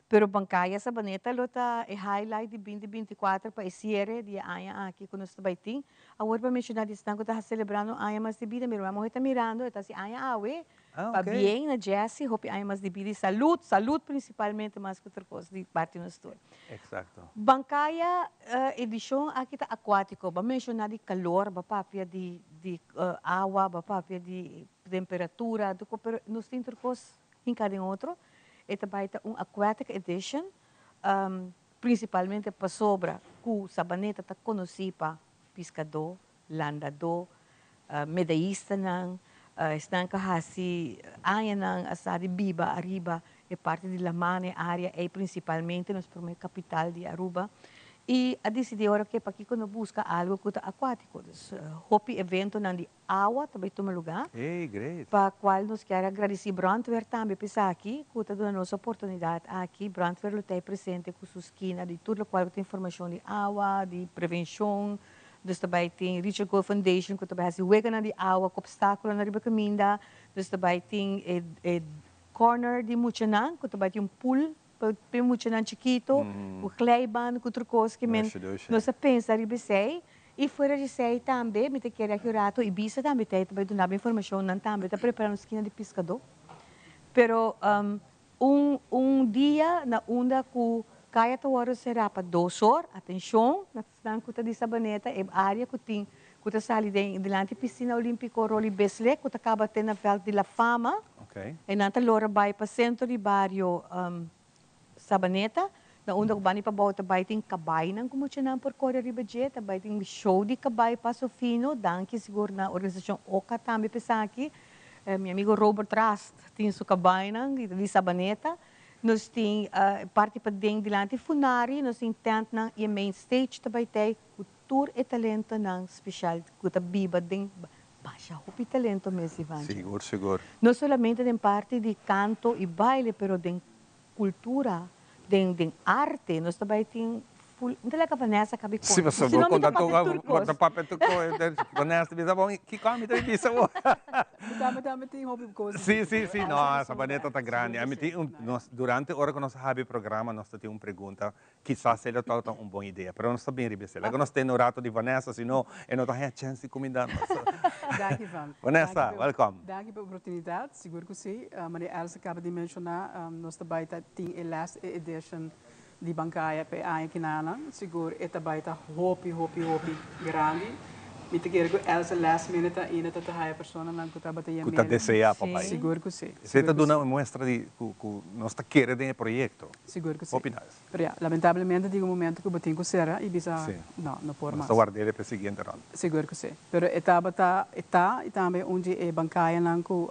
Pero Bancaya Sabaneta lo ta e highlight di binti binti kuater pa e siere di e aña aki ku nos ta bai tin. Awor pa menshoná di esnan ku ta selebrando aña mas di bida, mi ruman muhé ta mirando, e ta hasi aña awe. Pabien na Jessy, hopi aña mas di bida i salud, salud prinsipalmente mas ku tur kos di parti nos tur. Exacto. Bancaya edishon aki ta akuátiko, bo a menshoná di kalor, bo a papia di di awa, bo a papia di temperatura, pero nos tin tur kos hinká den otro. E ta bai ta un aquatic edition, Prinsipalmente pasobra ku Sabaneta ta konosí pa piskadó, landadó, medayistanan, esnan ku hasi añanan a sa di biba ariba e parti di laman, e área ei prinsipalmente, nos promé kapital di Aruba. I a disidí ora ke pakiko no buska algu ku ta akuátiko. Dus hopi eventonan di Awa ta bay tuma lugar. Hey, great. Pa cual nos kier a gradici Brandweer tambe pa esaki cu ta duna nos oportunidad aki. Brandweer lo ta presente cu su skina di tur locual cu ta informacion di awa, di prevencion. Dus ta bay tin Richard Gold Foundation cu ta bay haci weganan di awa cu obstaculonan riba caminda. Dus ta bay tin e corner di muchanan cu ta bay tin un pool pa e muchanan chikito cu glijbaan cu tur cos ki men nos a pensa riba esey. I fuera di esei tambe mi ta kere aki un rato Ibisa tambe ta bai duna bo informashon, nan tambe ta prepara un skina di piskadó. Pero un un dia na unda ku kaya ta wòrdu será pa dos or, atenshon na esnan ku ta di Sabaneta, e área ku tin ku ta sali den dilanti pisina olímpiko Roly Bisley ku ta kaba te na vèlt di La Fama, e nan ta lora bai pa sentro di bario Sabaneta, na unda ku bani pabou ta bai tin kabainan ku muchanan por kore riba dje, ta bai tin show di kabai Paso Fino, danki sigur na organisashon oka tambe pa esaki. Mi amigo Robert Rast tin su kabainan di di Sabaneta. Nos tin parti paden dilanti Funari, nos tin tentnan i e main stage ta bai tei ku tur e talentonan speshal ku ta biba den basha hopi talento mes Ivancho. Sigur sigur. No solamente den parti di kanto i baile pero den Cultura, den den arte nos ta bay tin pool, mi ta laka Vanessa kabi Si, konta. pasobra Si no bo mi ta konta papia tur tur, bo kos. ta papia tur kos. Vanessa ta bisa bo, kiko ami ta bisa bo? Mi tambe tambe tin hopi kos di Si, si, bisa. si, no, Sabaneta ta grandi. Ami tin un, nos, durante ora ku nos a habi programa nos ta tin un pregunta Kisas e lo tabata un bon idea, pero nos ta bin riba esei. Laga nos tene un rato di Vanessa, si no e no ta haña chèns di kuminda nos. Danki Ivan. Vanessa, welkom. Danki pa e oportunidat, sigur ku si. Manera Els a kaba di menshoná, nos ta bai ta tin e last edition di Bankaya pa e aña kinanan. Sigur e ta bai ta hopi, hopi, hopi grandi. Mi ta kere ku Els a last minute ainda ta ta haya personanan ku tabata Ku ta yam'el. deseá pa bai. Sigur ku si. Esei ta duna un muestra di ku nos ta kere den e proyekto. Sigur ku si. Hopi nice. Pero ya, lamentablemente tin un momento ku bo tin ku sera i bisa, Sí. no, no por Nos mas. ta ward'é pa e siguiente rond. Sigur ku si. Pero e tabata, e ta, i tambe un di e bankayanan ku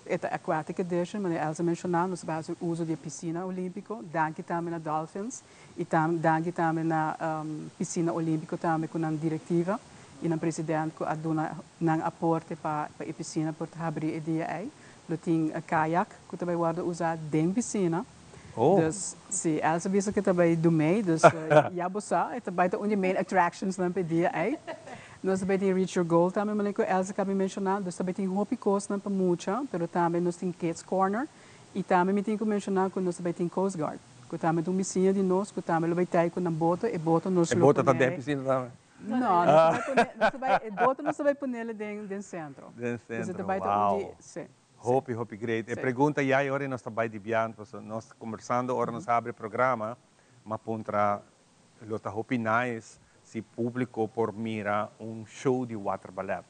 e ta Aquatic Edition, manera Elsa menshoná, nos ta bai hasi uso di e pisina olímpiko. Danki tambe na Dolphins i tam danki tambe na Pisina Olímpiko tambe ku nan direktiva i nan president ku a duna nan aporte pa pa e pisina por ta habrí e dia ei. Lo tin kayak ku ta bai wòrdu usá den pisina. Oh. Dus si, Elsa bisa ku e ta bai dumei, dus ya bo sa, e ta bai ta un di main attractions nan pa e dia ei. Nos ta bai tin Reach Your Goal tambe, manera ku Elsa kaba di menshoná. Dus ta bai tin hopi kosnan pa mucha, pero tambe nos tin Kids Corner. I tambe mi tin ku menshoná ku nos ta bai tin Coast Guard, ku tambe ta un bisiña di nos, ku tambe lo bai tei ku nan boto, e boto nos E lo boto ta pone. den pisina tambe? No, nos ta bai pone, nos ta bai, e boto nos ta bai ponele den den sentro. Den Dus e ta sentro, bai ta un di, wow. si. Hopi, hopi great. E pregunta ya e ora nos ta bai di biaha, pasobra nos kombersando ora nos habri e programa, m'a puntra lo ta hopi nice si publico por mira un show di waterballet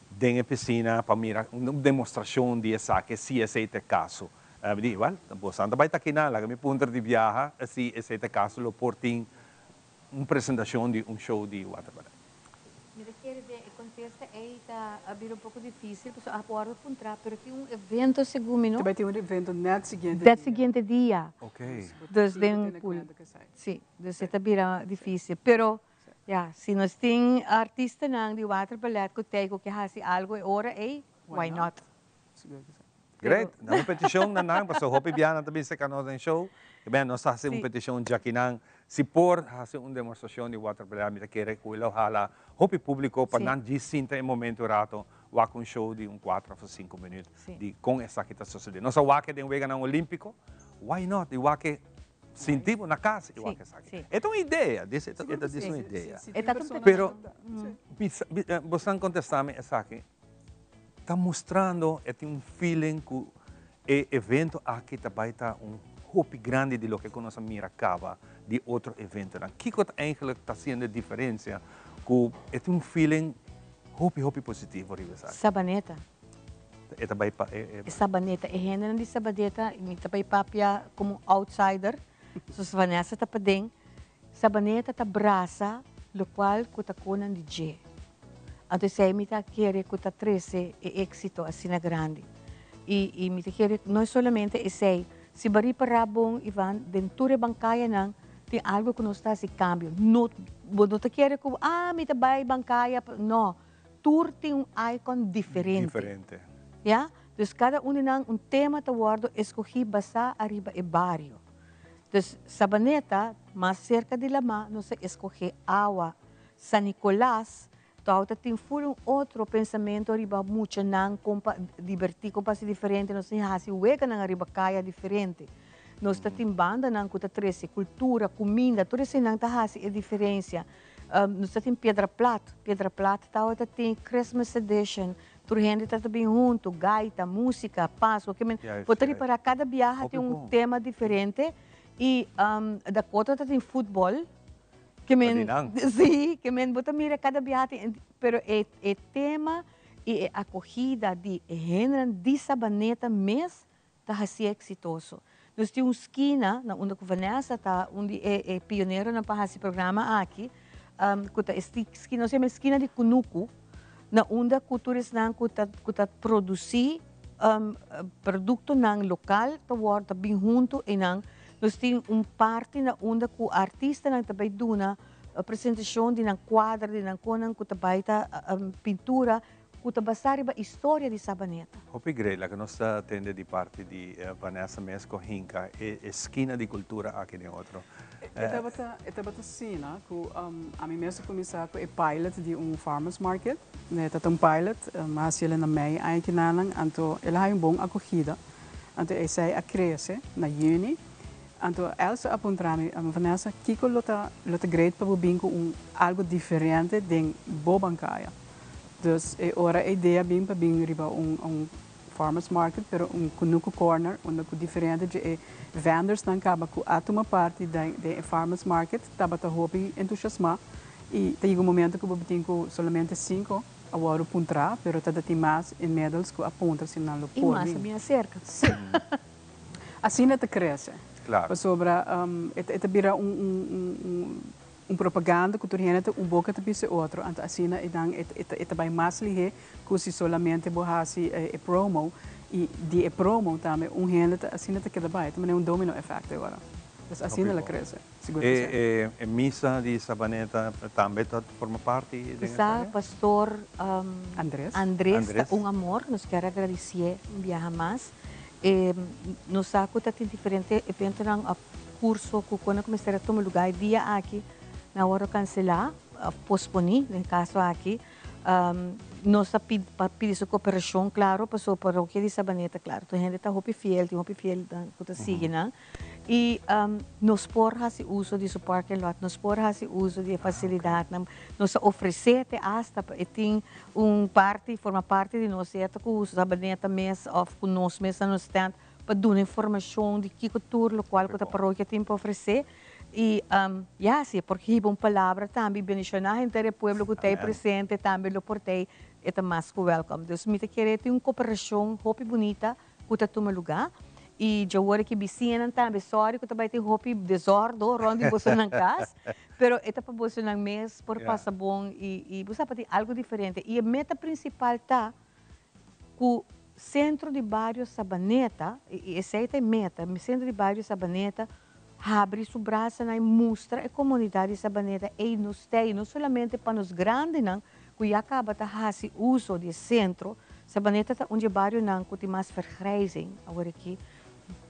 den e piscina pa mira un demostracion di esaki, si esey ta e caso. Mi di, well, bosan ta bai ta akinan, laga mi puntra di biaha si esey ta e caso lo por tin un presentacion di un show di waterballet. Mi ta kere den e contesta ey ta a bira un poco dificil pasobra a wordo puntra pero tin un evento segun mi no? Ta bay tin un evento net siguiente dia. Net siguiente dia. Ok. Dus den pool. Si, dus e ta bira dificil pero ya si nos tin artistanan di waterballet cu tey cu ke haci algo e ora ey why not? Great, na un peticion na nan, pasobra hopi bia nan ta bin seca nos den show, y ben nos ta haci un peticion djaki nan, si por haci un demostracion di waterballet, mi ta kere cu lo hala hopi publico pa nan djis sinta e momento un rato wak un show di un cuatro of cinco minuut di con esaki ta sucede. Nos a wak e den Weganan Olimpico, why not di wak e sinti bo na cas y wak esaki. E ta un idea, dis e ta dis un idea. Pero bosan contesta mi esaki. Ta mustrando e tin un feeling cu e evento aki ta bay ta un hopi grandi di loke cu nos a mira caba di otro eventonan. Kico ta eigenlijk ta haciendo e diferencia cu e tin un feeling hopi hopi positivo riba esaki? Sabaneta. E ta bay pa e. E Sabaneta, e hendenan di Sabaneta, mi ta bay papia como un outsider, so Vanessa ta paden. Sabaneta ta brasa locual cu ta conan di dje. Anto esey mi ta kere cu ta trece e exito asina grandi. Y y mi ta kere no es solamente esey, si bo ripara bon Ivan, den tur e bancayanan tin algo cu nos ta haci cambio. No, bo no ta kere cu ah mi ta bay bancaya, no, tur tin un icon diferente. Diferente. Ya, dus cada un di nan un tema ta wordo escogi basa ariba e bario. Dus Sabaneta, mas cerca di lama, nos a escoge awa. San Nicolas, tòg ta tin full un otro pensamento riba muchanan kon pa dibertí, kon pa hasi diferente, nos tin hasi weganan ariba kaya diferente. Nos ta tin bandanan ku ta trese kultura, kuminda, tur eseinan ta hasi e diferensia. Nos ta tin Piedra Plat, Piedra Plat tabata tin Christmas edition, tur hende ta ta bin huntu, gaita, músika, Pasku, ke men bo ta ripará kada biaha tin un tema diferente i Dakota ta tin futbòl. Ke men, sí, ke men bo ta mira kada biaha tin, pero e e tema i e akogida di e hendenan di Sabaneta mes ta hasié eksitoso. Nos tin un skina na unda ku Vanessa ta un di e e pioneronan pa hasi programa aki, ku ta e skina, nos yama e skina di kunuku, na unda ku tur esnan ku ta ku ta produsí Productonan local ta word ta bin hunto eynan. Nos tin un parti na unda cu artistanan ta bay duna presentacion di nan cuadra, di nan conan cu ta bay ta pintura cu ta basa riba historia di Sabaneta. Hopi great, laga nos ta tende di parti di Vanessa mes cu hinca e eskina di cultura aki den otro. E tabata e tabata asina ku ami mes a kuminsá ku e pilot di un farmers market. E ta ta un pilot, mi a hasi el na mei aña kinanan, anto el a haña un bon akogida. Anto esei a krese na yüni. Anto Elsa a puntra mi, Vanessa, kiko lo ta lo ta great pa bo bin ku un algu diferente den bo bankaya? Dus e ora e idea bin pa bin riba un un farmers market, pero un kunuku corner unda ku diferente dje e vendorsnan kaba ku a tuma parti den den e farmers market tabata hopi entusiasmá i ta yega un momento ku bo tin ku solamente sinku a wòrdu puntrá, pero ta tin mas inmiddels ku a puntra si nan lo I por mas a bin. bin aserka. Sí. Asina ta krese. Claro. Pasobra e ta bira un un un un propaganda ku tur hende ta un boka ta bisa e otro, anto asina e dan e ta bai mas lihé ku si solamente bo hasi e promo i di e promo tambe un hende ta asina ta keda bai, ta manera un domino effect e ora. Pues asina el a krese, sigur ku si. E misa di Sabaneta tambe ta forma parti den Sa esaki? Pastor Andres. Andres ta un amor, nos kier a gradisié un biaha mas. Nos sa ku ta tin diferente eventonan òf kurso ku kon a kuminsá tuma lugá e dia aki nan a wòrdu kanselá òf posponí den kaso aki. Nos ta pidi pa pidi su koperashon klaro pasobra parokia di Sabaneta klaro tur hende ta hopi fiel tin hopi fiel ku ta sigui nan i nos por hasi uso di su parking lot nos por hasi uso di e fasilidatnan nos ta ofresé te asta pa e tin un parti forma parti di nos sierto ku Sabaneta mes òf ku nos mes na nos stand pa duna informashon di kiko tur lokual ku ta parokia tin pa ofresé i ya si e por hiba un palabra tambe i bendishoná henter e pueblo ku ta ei presente tambe lo por ta ei e ta mas ku wèlkòm. Dus mi ta kere tin un koperashon hopi bunita ku ta tuma lugá i djawor aki bisiñanan tambe sòri ku ta bai tin hopi desòrdo rònt di bosonan kas pero e ta pa bosonan mes por pasa bon i bo sa pa tin algu diferente i e meta prinsipal ta ku Sentro di Bario Sabaneta, i esei ta e meta, Sentro di Bario Sabaneta habri su brasanan i mustra e komunidat di Sabaneta ei nos ta ei, no solamente pa nos grandinan ku ya kaba ta hasi uso di e sentro, Sabaneta ta un di e barionan ku tin mas vergrijzing aworakí,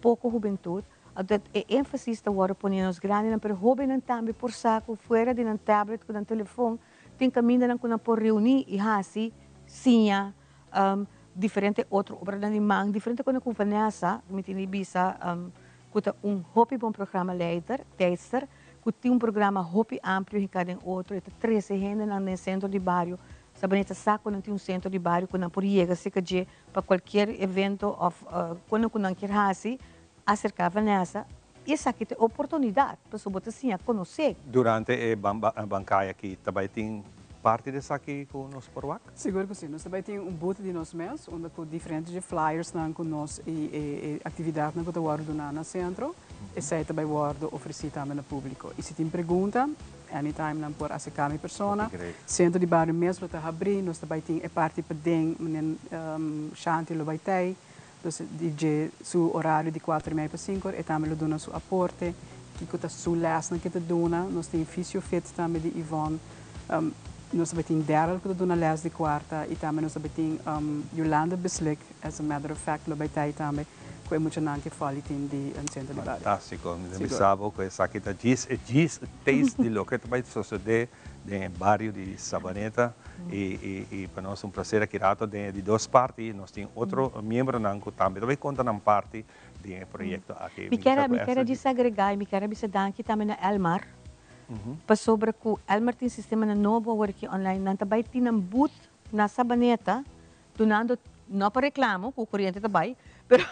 poko hubentut, anto e énfasis ta wòrdu pone na nos grandinan, pero hóbennan tambe por sa ku fuera di nan tablet ku nan telefon Tin kamindanan ku nan por reuní i hasi, siña, diferente otro obranan di man, diferente kos ku Vanessa, mi tin di bisa, ku ta un hopi bon programa leider, leidster, ku tin un programa hopi amplio hinká den otro, e ta trese hendenan den sentro di bario, Sabaneta sa ku nan tin un sentro di bario ku nan por yega serka dje pa kualkier evento òf kos ku nan kier hasi, aserká Vanessa I esaki ta e oportunidat pasobra bo ta siña konosé. Durante e bankaya aki ta bai tin parti di esaki ku nos por wak? Sigur ku si. Nos ta bai tin un booth di nos mes unda ku diferente dje flyersnan ku nos i e aktividatnan ku ta wòrdu duná na sentro, esei ta bai wòrdu ofresí tambe na públiko. I si tin pregunta, anytime nan por aserká mi persona. Sentro di bario mes lo ta habrí, nos ta bai tin e parti paden, meneer Shanti lo bai tei. Dus di dje su orario di kuater i mei pa sinku or e tambe lo duna su aporte, kiko ta su lèsnan ke ta duna. Nos tin Fysiofit tambe di Yvonne. Nos ta bai tin Daryl ku ta duna lès di kuarta i tambe nos ta bai tin Yolanda Beslik, as a matter of fact lo bai ta ei tambe ku e muchanan ke fòli tin di Sentro di Bario. Fantástiko. Mi ta bisa bo ku esaki ta djis e djis taste di loke ta bai sosodé den e bario di Sabaneta y y pa nos un placer aki rato den e di dos parti nos tin otro miembronan cu tambe ta bay conta nan parti den e proyecto aki. Mi kier mi kier a djis agrega y mi kier a bisa danki tambe na Elmar pasobra cu Elmar tin sistemanan nobo awor aki online nan ta bay tin nan booth na Sabaneta Dunando, no pa reclamo cu coriente ta bay, pero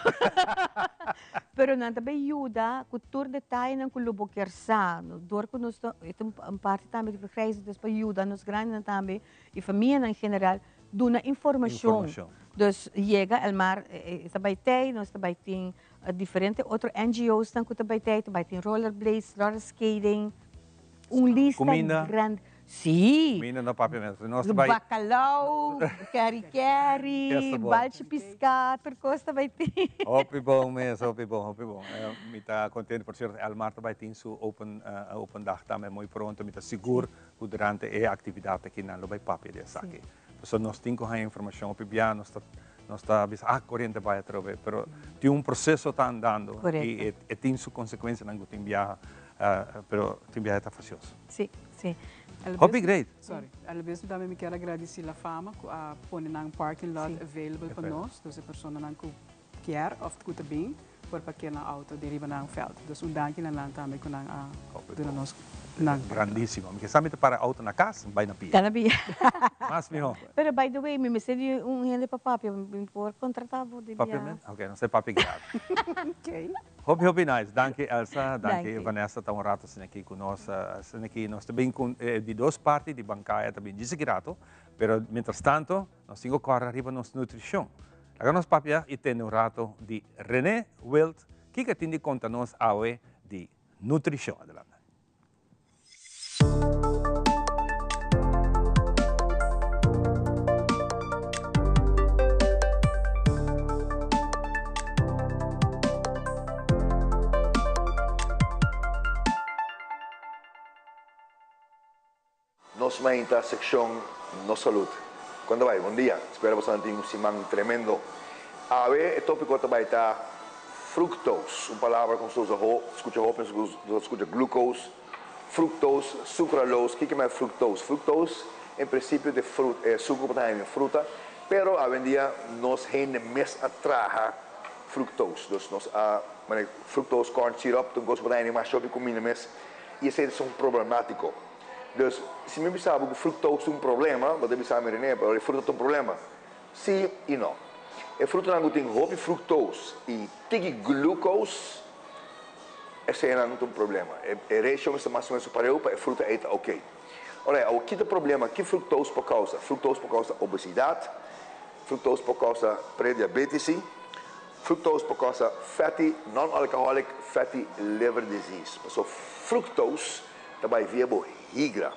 pero nan ta bay yuda cu tur detayenan cu lo bo kier sa. Door cu nos ta, e ta un parti tambe di vergrijzing, dus pa yuda nos grandinan tambe y famianan en general duna informacion. Informacion. Dus yega Elmar e ta bay tey, nos ta bay tin diferente otro NGO's nan cu ta bay tey, ta bay tin rollerblades, roller skating, Un lista Kuminda? grandi. Sí. Kuminda no papia mes. Nos ta bai. Bacalao, keri keri, Esta bon. balchi piská, tur kos ta bai tin. Hopi bon mes, hopi bon, hopi bon. Mi ta kontento, por sierto Elmar ta bai tin su open open dag tambe muy pronto. Mi ta sigur ku durante e aktividat aki nan lo bai papia di esaki. Pasobra nos tin ku haña informashon hopi bia, nos ta nos ta bisa ah koriente bai atrobe, pero tin un proseso ta andando i e tin su konsekuensianan ku tin biaha. Pero tin biaha ta facioso. Si, si. Hopi great. Sorry. Alabes tambe mi kier a gradici La Fama cu a pone nan parking lot available pa nos. Dus e personanan cu kier of cu ta bin por parkeer nan auto di riba nan veld. Dus un danki na nan tambe cu nan a duna nos nan parking lot. Grandisimo. Mi ke sa mi ta para auto na cas, mi bay na pia. Ta na pia. Mas miho. Pero by the way, mi mester di un hende pa papia. Mi por contrata bo di bia. Papiamento? Ok, nos ta papia gratis. Ok. Hopi hopi nice. Danki Elsa, danki Vanessa ta un rato asina aki cu nos. Asina aki nos ta bin cu e di dos parti di Bancaya ta bin djis aki rato, pero mientras tanto nos tin cu corda riba nos nutricion. Laga nos papia y tende un rato di Rene Wild kiko e tin di conta nos awe di nutricion. Adelante. Nos mainta seccion Nos Salud. Con ta bay? Bon dia. Spera bosonan tin un siman tremendo. Awe e topico ta bay ta fructose, un palabra cu nos ta usa ho, scucha hopi, nos ta scucha glucose, fructose, sucralose. Kico ta fructose? Fructose en principio ta e fruta, e sucu cu bo ta haña den fruta, pero awendia nos hende mes a traha fructose. Dus nos a, manera fructose corn syrup ta un cos cu bo ta haña den masha hopi cuminda mes y esey ta un problematico. Dus, si mi bisa bo ku fructose ta un problema, bo ta bisa mi, Rene, pero e fruta ta un problema. Sí i no. E frutanan ku tin hopi fructose i tiki glucose, eseinan ta un problema. E ratio mester mas o menos pareu pa e fruta ei ta oké. Ora, awor ki ta problema ki fructose por kousa? Fructose por kousa obesidat, fructose por kousa prediabetisi, fructose por kousa fatty, non-alcoholic fatty liver disease. Pasobra fructose ta bai via bo higra.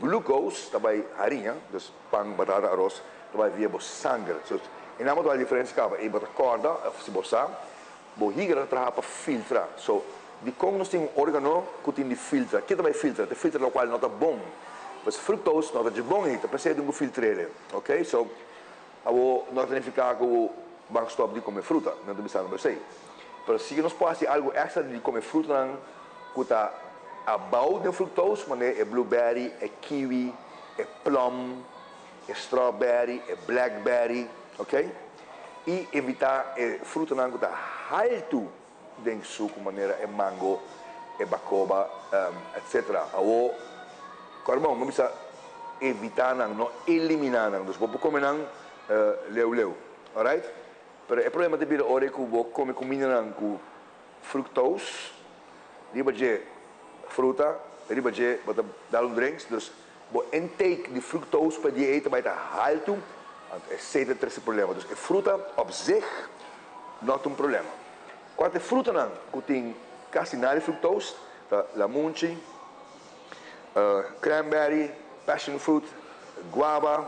Glucose ta bai hariña, dus pan, batata, aros, ta bai via bo sanger. So, e nan bo ta bai diferencia caba. E bo ta corda, of si bo sa, bo higra ta traha pa filtra. So, dicon nos tin un organo cu tin di filtra? Ke ta bai filtra? Ta filtra locual no ta bon. Pues fructose no ta dje bon ei, ta pesey tin cu filtr'el. Ok, so, Awor no ta nifiká ku ban stòp di kome fruta, mi no ta bisando esei. Pero si nos por hasi algu èkstra di kome frutanan ku ta abou den fructose, manera e blueberry, e kiwi, e plum, e strawberry, e blackberry, ok? I evitá e frutanan ku ta haltu den suku manera e mango, e bakoba, etc. Awor, kòrda bon, mi bisa evitá nan, no eliminá nan. Dus bo por kome nan leu leu, alright? Pero e problema ta bira ora ku bo kome kumindanan ku fructose riba dje fruta, riba dje bo ta dal un drinks, dus bo intake di fructose pa dia ei ta bai ta haltu, anto esei ta trese problema. Dus e fruta op zich No ta un problema. Kua ta e frutanan ku tin kasi nada di fructose? Ta lamunchi, cranberry, passion fruit, guava,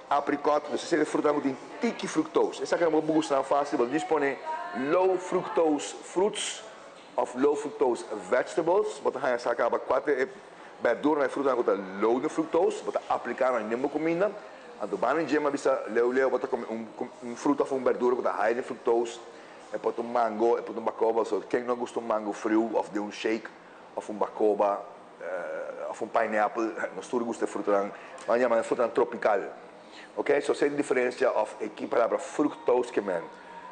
apricot. Nos esei ta e frutanan ku tin tiki fructose. Esaki nan bo gusta nan fácil, bo ta djis pone low fructose fruits òf low fructose vegetables. Bo ta haña sa kaba kua ta e berduranan i frutanan ku ta low den fructose. Bo ta apliká nan den bo kuminda. Anto banda dje mi a bisa leu leu bo ta come un un fruta of un berdura cu ta high den fructose, e por ta un mango, e por ta un bacoba, so ken no gusta un mango friu of den un shake of un bacoba of un pineapple, nos tur gusta e frutanan, nan yama e frutanan tropical, ok, so esei ta e diferencia of e ki palabra fructose ke men.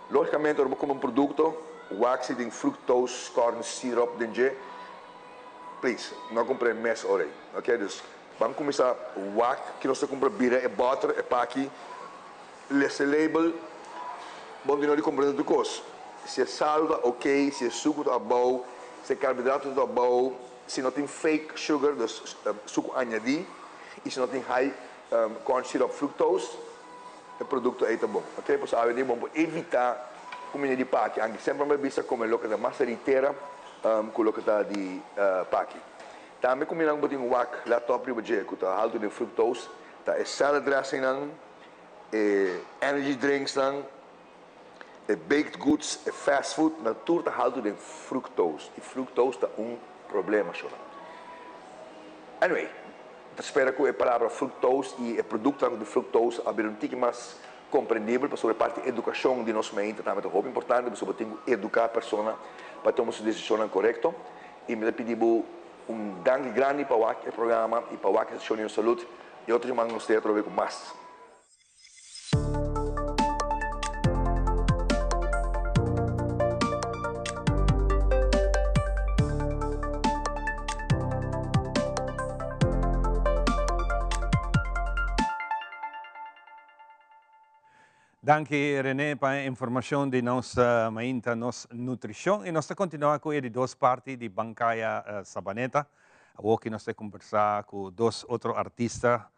Logicamente ora bo come un producto, wak si tin fructose corn syrup den dje, please no cumpra e mes ora ei, ok, dus. Ban kuminsá wak ki nos ta kumpra bira e bòter, e paki, lesa e label, bon di no di kumpra tantu kos. Si e salu ta ok, si e suku ta abou, si e karbohidrato ta abou, si no tin fake sugar, dus suku añadí, i si no tin high corn syrup fructose, e produkto ei ta bon. Ok, pasobra awe di bon por evitá kuminda di paki, anke semper mi a bisa kome loke ta mas di tera ku loke ta di paki. Tambe kuminda ku bo tin wak laptop riba dje ku ta haltu den fructose ta e salad dressingnan, e energy drinksnan, e baked goods, e fast food, nan tur ta haltu den fructose i fructose ta un problema shona. Anyway, ta spera ku e palabra fructose i e produktonan ku tin fructose a bira un tiki mas komprendibel pasobra e parti edukashon di nos mente tambe ta hopi importante pasobra bo tin ku eduká persona pa tuma su desishonnan korekto. Y mi ta pidi bo un danki grandi pa wak e programa y pa wak e sesión di Nos Salud. Y otro siman nos ta atrobe cu mas. Danki Rene pa e informacion di nos mainta nos nutricion y nos ta continua cu e di dos parti di Bancaya Sabaneta. Awoki nos ta conversa cu dos otro artista,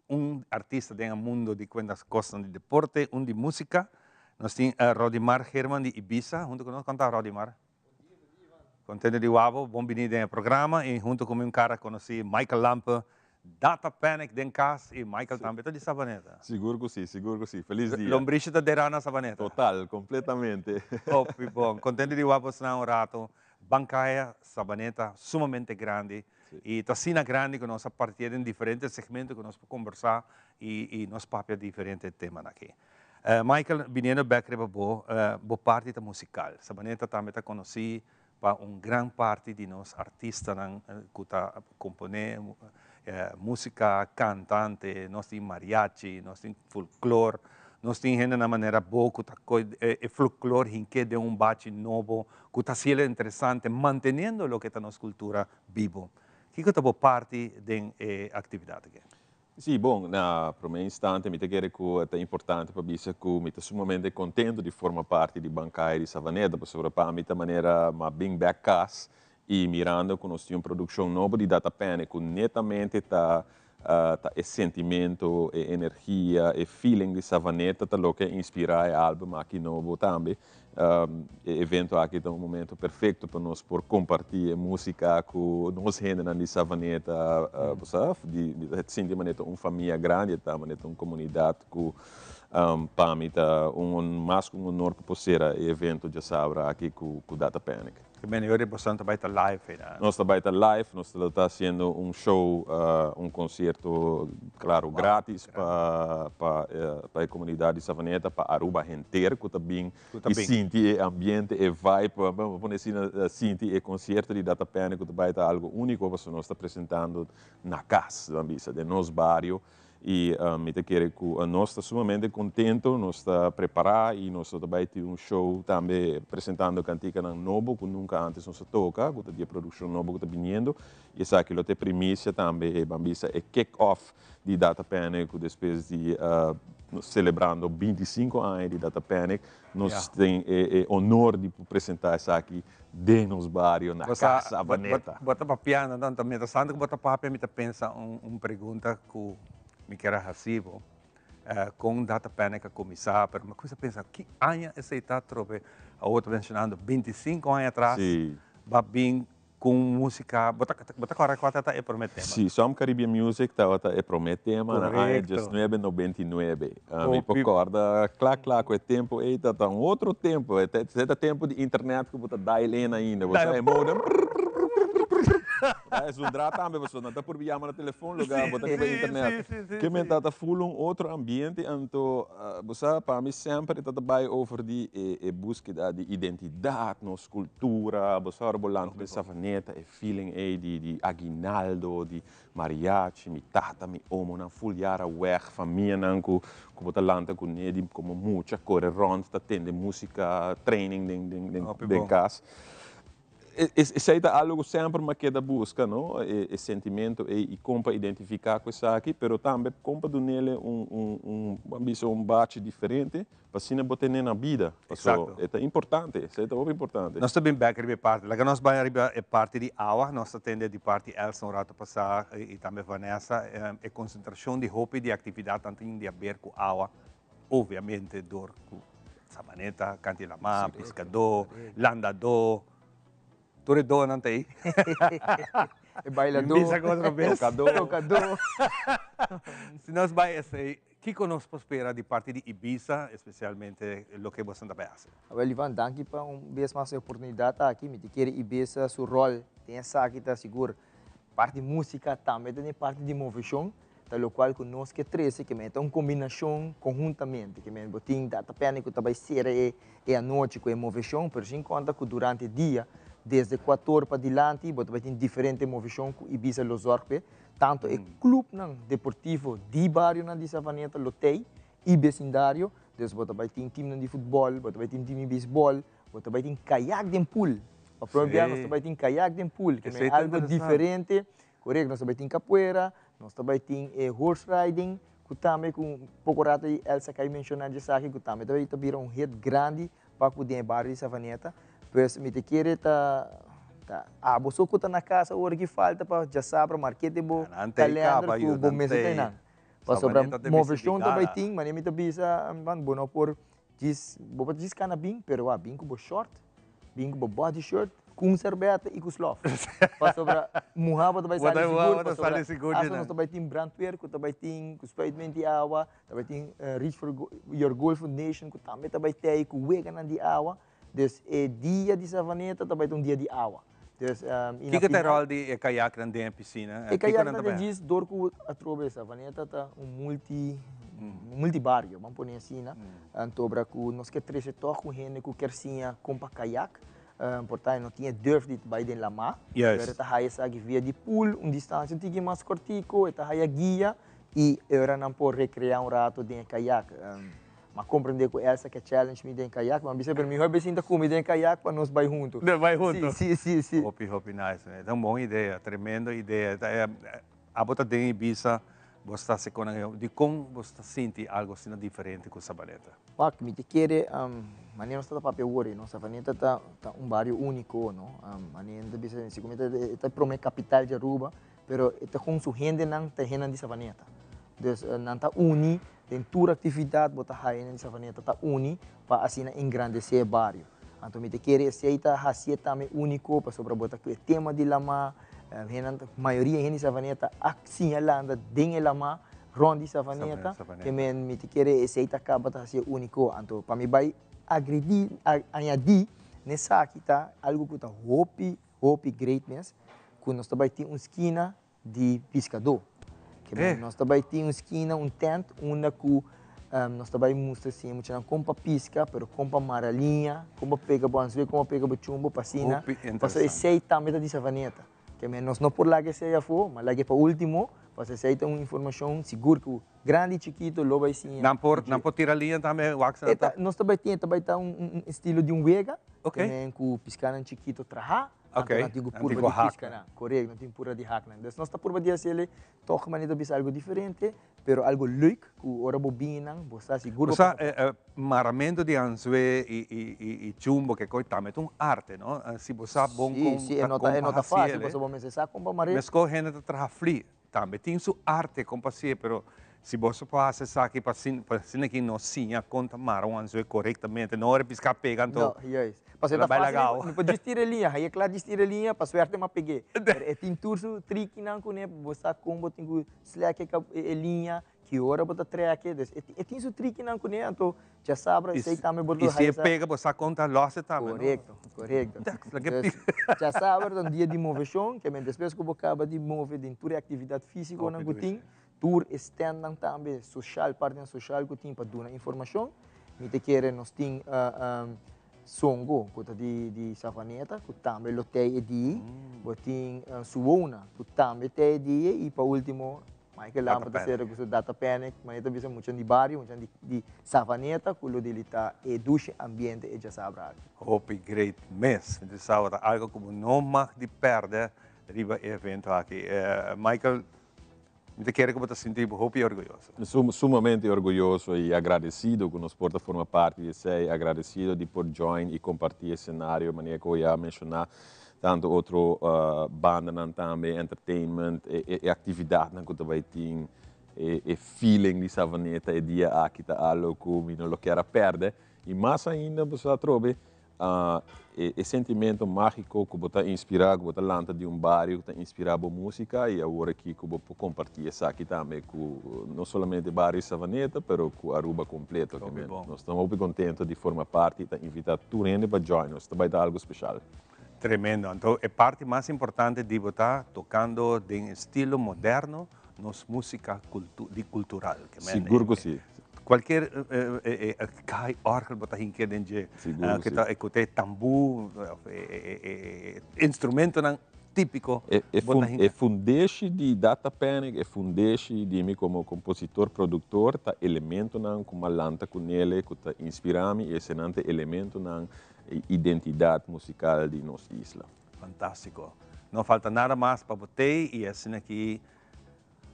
un artista den e mundo di cuenta cosnan di deporte, un di musica. Nos tin Rodimar Geerman di Ibiza hunto cu nos. Con ta Rodimar? Contento di wak bo, bon bini den e programa y hunto cu mi un cara conoci Michael Lampe, Data Panic den cas y Michael tambe ta di Sabaneta. Sigur cu si, sigur cu si. Feliz dia. Lombrishi ta dera na Sabaneta. Total, completamente. Hopi bon. Contento di wak bosnan un rato. Bancaya Sabaneta sumamente grandi y ta asina grandi cu nos a partia den diferente segmento cu nos por combersa y nos papia diferente temanan aki. Michael, biniendo bek riba bo, bo parti ta musical. Sabaneta tambe ta conoci pa un gran parti di nos artistanan cu ta compone musica, cantante, nos tin mariachi, nos tin folklor, nos tin hendenan manera bo cu ta coy e folklor hinke den un bachi nobo cu ta haciel interesante, manteniendo loke ta nos cultura bibo. Kico ta bo parti den e actividad aki? Sí, bon, na promé instante mi ta kere ku ta importante pa bisa ku mi ta sumamente kontento di forma parti di Bancaya di Savaneta, pasobra pa mi ta manera m'a bin bèk kas i mirando ku nos tin un produkshon nobo di Data Panic ku netamente ta ta e sentimento, e energia, e feeling di Savaneta ta loke a inspirá e album aki nobo tambe. E evento aki ta un momento perfecto pa nos por comparti e musica cu nos hendenan di Savaneta, bo sa, di sinti manera ta un famia grandi, ta manera ta un comunidad cu pa mi ta un mas cu un honor pa por cera e evento djasabra aki cu Data Panic. Ke mene ora boso ta bai ta live ei? Nos ta bai ta live, nos ta ta haciendo un show, un concierto, claro, gratis pa pa pa e comunidad di Savaneta, pa Aruba henter cu ta bin y sinti e ambiente, e vibe, bo pone asina, sinti e concierto di Data Panic cu ta bai ta algo unico pasobra nos ta presentando na cas, ban bisa, den nos bario. Y mi ta kere cu nos ta sumamente contento, nos ta prepara y nos lo ta bay tin un show tambe presentando canticanan nobo cu nunca antes nos a toca, cu ta di e produccion nobo cu ta biniendo. Y esaki lo ta e primicia tambe, e ban bisa e kick off di Data Panic cu despues di celebrando binticinco aña di Data Panic, nos tin e honor di por presenta esaki den nos bario na Casa Sabaneta. Bo ta papiando anto, mientras tanto ku bo ta papia mi ta pensa un pregunta ku mi kier a hasi bo, kon Data Panic a kuminsá, pero mi a kuminsá pensa ki aña esei ta atrobe, awor bo ta menshonando bintisinko aña atras, bo a bin Ku músika, bo ta bo ta kòrda kua tabata e promé tema? Sí, Some Caribbean Music tabata e promé tema na aña diesnuebe nobenta i nuebe. Mi por kòrda kla kla ku e tempu ei tabata un otro tempu, e ta tempu di internet ku bo ta dial in ainda, bo sa e modem prrprprprprprr, e zundra tambe pasobra nan ta purbi yama na telefon loga bo ta riba internet. Ke men tabata ful un otro ambiente anto bo sa pa mi semper e tabata bai over di e búskeda di identidat, nos Cultura, bo sa ora bo lanta den Savaneta e feeling ey di di aguinaldo, di mariachi, mi tata, mi omonan full yara weg, famianan cu cu bo ta lanta cu ne di como mucha core rond ta tende musica, training den den den den cas. Esey ta algo cu semper mi a keda busca no, e sentimento ey y con pa identifica cu esaki, pero tambe con pa dunele un un un bo a bisa un bachi diferente. Pa asina bo tene na bida. Paso e ta importante, esei ta hopi importante. Nos ta bin bek riba e parti. Laga nos bai riba e parti di awa. Nos ta tende di parti Elsa un rato pasá i tambe Vanessa. E konsentrashon di hopi di aktividatnan tin di aber ku awa, obviamente dor ku Sabaneta, kanti lamá, piskadó, landadó. Tur e donan ta ei. E bailadó. Bisa ku otro bes. Tokadó. Tokadó. Si nos bai esei, kiko nos por spera di parti di Ibiza, espesialmente loke boso ta bai hasi? Awel Ivan, danki pa un bes mas e oportunidat aki. Mi ta kere Ibiza su ròl den esaki ta sigur parti músika, tambe ta den parti di moveshon, ta lokual ku nos ke trese, ke men ta un kombinashon konhuntamente, ke men bo tin Data Panic ku ta bai sera e anochi ku e moveshon, pero sin konta ku durante dia. Desde kuator pa dilanti bo ta bai tin diferente moveshon ku Ibisa lo zorg p'e. Tanto e clubnan deportivo di barionan di Savaneta lo tei i besindario. Dus bo ta bai tin teamnan di futbòl, bo ta bai tin team di beisbòl, bo ta bai tin kayak den pool. Pa prome bia nos ta bai tin kayak den pool, ke men algo diferente. Korekto, nos ta bai tin kapuera, nos ta bai tin e horse riding, ku tambe ku poko rato ei Elsa kai menshoná djesaki, ku tambe ta bai ta bira un hit grandi pa ku den e bario di Savaneta. Pues mi ta kere ta ta abo so ku ta na kas awor ki falta pa djasabra markete bo kalender ku bo mester ta einan. Pasobra moveshon ta bai tin, manera mi ta bisa bo no por djis, bo por djis kana bin, pero wak bin ku bo short, bin ku bo body shirt, ku un serbeta i ku slof. Pasobra muha bo ta bai sali sigur, pasobra asta nos ta bai tin brandweer ku ta bai tin ku spuitment di awa, ta bai tin Reach for Your Goal Foundation ku tambe ta bai tei ku weganan di awa. Dus e dia di Savaneta ta bai ta un dia di awa. Dus, i na Kiko ta e ròl di e kayaknan den e pisina? E kayaknan ta djis dor ku atrobe Savaneta ta un multi, multi bario, ban pone asina. Antobra ku nos ke trese tòg un hende ku kier siña kon pa kayak. Por ta e no tin e durf di bai den lamá. Pero e ta haya esaki via di pool, un distansia un tiki mas kòrtiku, e ta haya guia i e ora nan por rekreá un rato den e kayak. M'a comprende cu Elsa ke challenge mi den kayak, m'a bisa pero mihor be sinta cu mi den kayak pa nos bay hunto. Nos bay hunto. Si, si, si. Hopi, hopi nice. E ta un bon idea, tremendo idea. Abo ta den Ibiza, bo sta seco nan, dicon bo sta sinti algo asina diferente cu Sabaneta? Wak, mi ta kere, manera nos ta papia awor, no, Sabaneta ta un bario unico, no, manera ta bisa, si cu mi ta, e ta e prome capital di Aruba, Pero e ta kon su hendenan ta e hendenan di Savaneta. Dus nan ta uni den tur aktividat bo ta haya hendenan di Savaneta ta uni pa asina engrandesé e bario. Anto mi ta kere esei ta hasié tambe úniko pasobra bo ta ku e tema di lamá, hendenan ta mayoria hende di Savaneta a siña landa den e lamá rònt di Savaneta, ke men mi ta kere esei ta kaba ta hasié úniko. Anto pa mi bai agredí añadí n'esaki ta algu ku ta hopi Hopi great mes ku nos ta bai tin un skina di piskadó. Ke men nos ta bai tin un skina, un tent unda ku nos ta bai mustra si e muchanan kon pa piska, pero kon pa mara liña, kon pa pega bo anzué, kon pa pega bo chumbo pa asina. Pasobra esei tambe ta di Savaneta. Ke men nos no por laga esei afó, ma laga e pa último, pasobra esei ta un informashon sigur ku grandi i chikito lo bai siña. Nan por, nan por tira liña tambe, wak E ta, nos ta bai tin, e ta bai ta un, un estilo di un wega. Ok. Temen ku piskanan chikito traha. Ok. Anto nan tin ku Nan tin purba ku di hak piska nan. nan. Korekto, nan tin purba di hak nan. Dus nos ta purba di hasiel tòg manera ta bisa algu diferente, pero algu leuk ku ora bo bini nan bo sa sigur Bo bo sa pasa bon. maramento di anzue i, i, i, i chumbo ke koi tambe ta un arte, no? Si bo sa bon Si, kon si, e ta no kon ta, e pa no ta fásil hasiel. pasobra bo mester sa kon pa mar'é. Meskos hende ta traha fli. Tambe tin su arte kon pa hacié, pero si boso por haci esaki pa pa asina ki nos siña kon ta mara un anzué corectamente, no ora pisca pega anto No, juist. Pasobra el a ta bai fácil, lagao. mi por djis tira e liña, haye kla djis tira e liña, pa suerte m'a peg'é. Pero e tin tur su trikinan kuné, bo sa kon bo tin ku slèk e liña, Ki ora bo ta trek, dus e tin su trikinan kuné, anto djasabra esei tambe bo I si e pega bo sa kon ta lòs e tambe, no? Korekto, korekto. Dus djasabra ta un dia di moveshon, ke men despues ku bo kaba di move den tur e aktividat físikonan ku tin, tur e stèndnan tambe soshal, partinan soshal ku tin pa duna informashon, mi ta kere nos tin Songo ku ta di Savaneta ku tambe lo tei e dia, bo tin Suwona ku tambe tei e dia i pa ultimo Michael Lampe ta sera ku su Data Panic, manera ta bisa mucha di bario, mucha di Savaneta ku lo delita e dushi ambiente e djasabra aki. Hopi great mes. Mi ta sa ta algo ku bo no mag di pèrdè riba e evento aki. Michael, Mi ta kere ku bo ta sinti bo hopi orguyoso. Sumamente orguyoso i agradesido ku nos por ta forma parti di esei, agradesido di por join i kompartí e senario manera ku ya menshoná tantu otro bandanan tambe, entertainment, e aktividatnan ku ta bai tin, e feeling di Savaneta e dia aki ta algo ku mi no lo kier a pèrdè i mas ainda bo sa atrobe E sentimento mágiko ku bo ta inspirá, ku bo ta lanta di un bario ku ta inspirá bo músika i awor aki ku bo por kompartí esaki tambe ku no solamente bario Savaneta pero ku Aruba kompleto. Hopi bon. Nos ta hopi kontento di forma parti i ta invitá tur hende pa join nos. Ta bai ta algu speshal. Tremendo. Anto e parti mas importante di bo ta tokando den estilo moderno nos músika di kultural. Sigur ku si. Cualkier kai orgel bo ta hinke den dje, ku ta ku ta e tambú of e instrumentonan típiko bo ta hinka. E fundeshi di Data Panic, e fundeshi di mi komo kompositor produktor ta elementonan ku m'a lanta ku nele ku ta inspirá mi i esenan ta e elementonan e identidat musikal di nos isla. Fantástiko. No falta nada mas pa bo tei i asina ki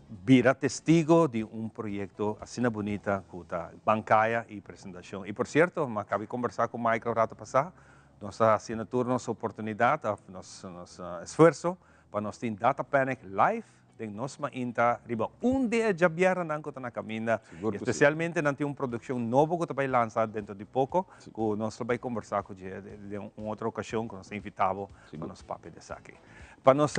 Bira testigo di un proyecto asina bunita cu ta Bancaya y presentacion. Y por cierto, mi a caba di conversa cu Michael rato pasa, nos ta haciendo tur nos oportunidad of nos nos esfuerzo pa nos tin Data Panic live den nos mainta riba un di e djabièrnènan cu ta na caminda. Sigur cu si. Especialmente nan tin un produccion nobo cu ta bay lansa dentro di poco cu nos lo bay conversa cu dje den un otro ocasion cu nos ta invita bo pa nos papia di esaki. Pa nos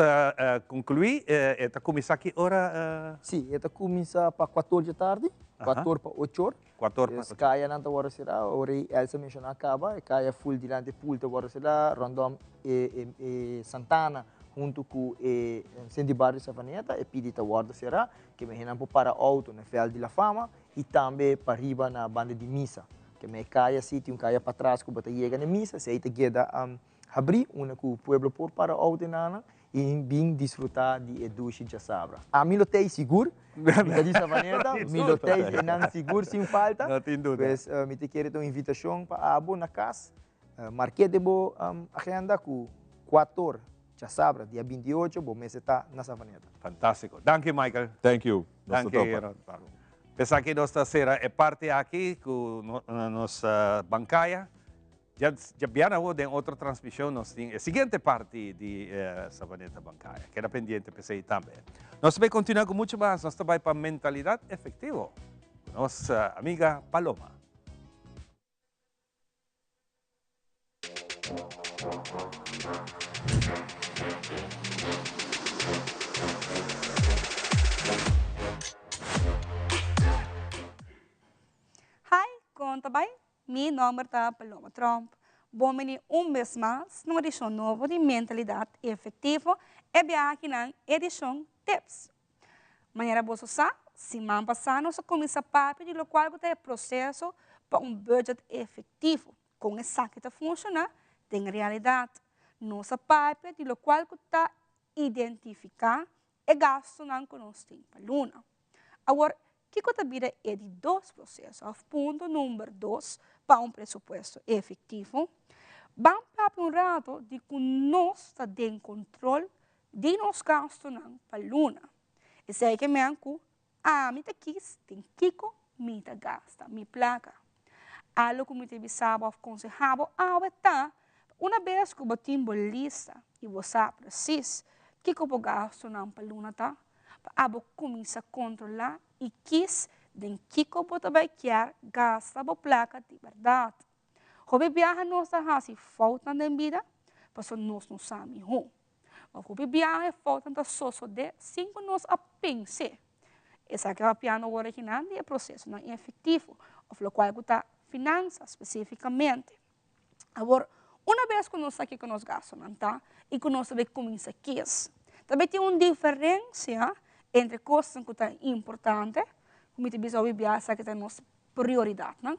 conclui, e ta cuminsa ki ora? Si, e ta cuminsa pa cuator dje tardi, cuator pa ochor. Cuator pa ochor. Cayanan ta wordo cera, ora e Elsa menciona caba, e caya full dilanti e pool ta wordo cera, rondom e Santana hunto cu e centro di bario Savaneta, e pidi ta wordo cera, ke men hendenan por para auto na veld di La Fama y tambe pariba na banda di misa. Ke men e caya si tin un caya patras cu bo ta yega na e misa, esey ta keda Habrí unda ku pueblo por para outo e nana i bin disfrutá di e dushi djasabra. Ami lo tei sigur, mi ta di Savaneta, mi lo tei e nan sigur sin falta. No tin duda. Pues mi ta kere ta un invitashon pa abo na kas. Mark'é den bo agenda ku kuator djasabra dia 28 bo mester ta na Savaneta. Fantástiko. Danki Michael. Thank you. Nos ta Danki topa. Ron. Esaki nos ta sera e parti aki ku nos bankaya. Djabièrnè awor den otro transmishon nos tin e siguiente parti di Sabaneta Bancaya. Keda pendiente p'esei tambe. Nos ta bai kontinuá ku muchu mas. Nos ta bai pa Mentalidat Efektivo ku nos amiga Paloma. Hi, kon ta bai? Mi nomber ta Paloma Tromp. Bon bini un bes mas na un edishon nobo di Mentalidad Efectivo, e biaha akinan edishon Tips. Manera boso sa, siman pasá nos a kuminsá papia di lokual ku ta e proseso pa un budget efektivo, kon esaki ta funshoná den realidat. Nos a papia di lokual ku ta identifiká e gastunan ku nos tin pa luna. Awor, kiko ta bira e di dos proseso òf punto number dos pa un presupuesto efektivo? Ban papia un rato di ku nos ta den kontrol di nos gastunan pa luna. Esei ke men ku ami ta kis den kiko mi ta gasta mi plaka. Algu ku mi ta bisa bo òf konsehá bo awe ta, una bes ku bo tin bo lista i bo sa presis kiko bo gastunan pa luna ta, pa abo kuminsá kontrolá i kis den kiko bo ta bai kier gasta bo plaka di bèrdat. Hopi biaha nos ta hasi foutnan den bida pasobra nos no sa mihó. Òf hopi biaha e foutnan ta sosodé sin ku nos a pens'é. Esaki a papiando awor akinan di e prosesonan efektivo òf lokual ku ta finansa spesífikamente. Awor, una bes ku nos sa kiko nos gastunan ta i ku nos ta bai kuminsá kis, ta bai tin un diferensia entre kosnan ku ta importante, ku mi ta bisa hopi bia esaki ta nos prioridatnan,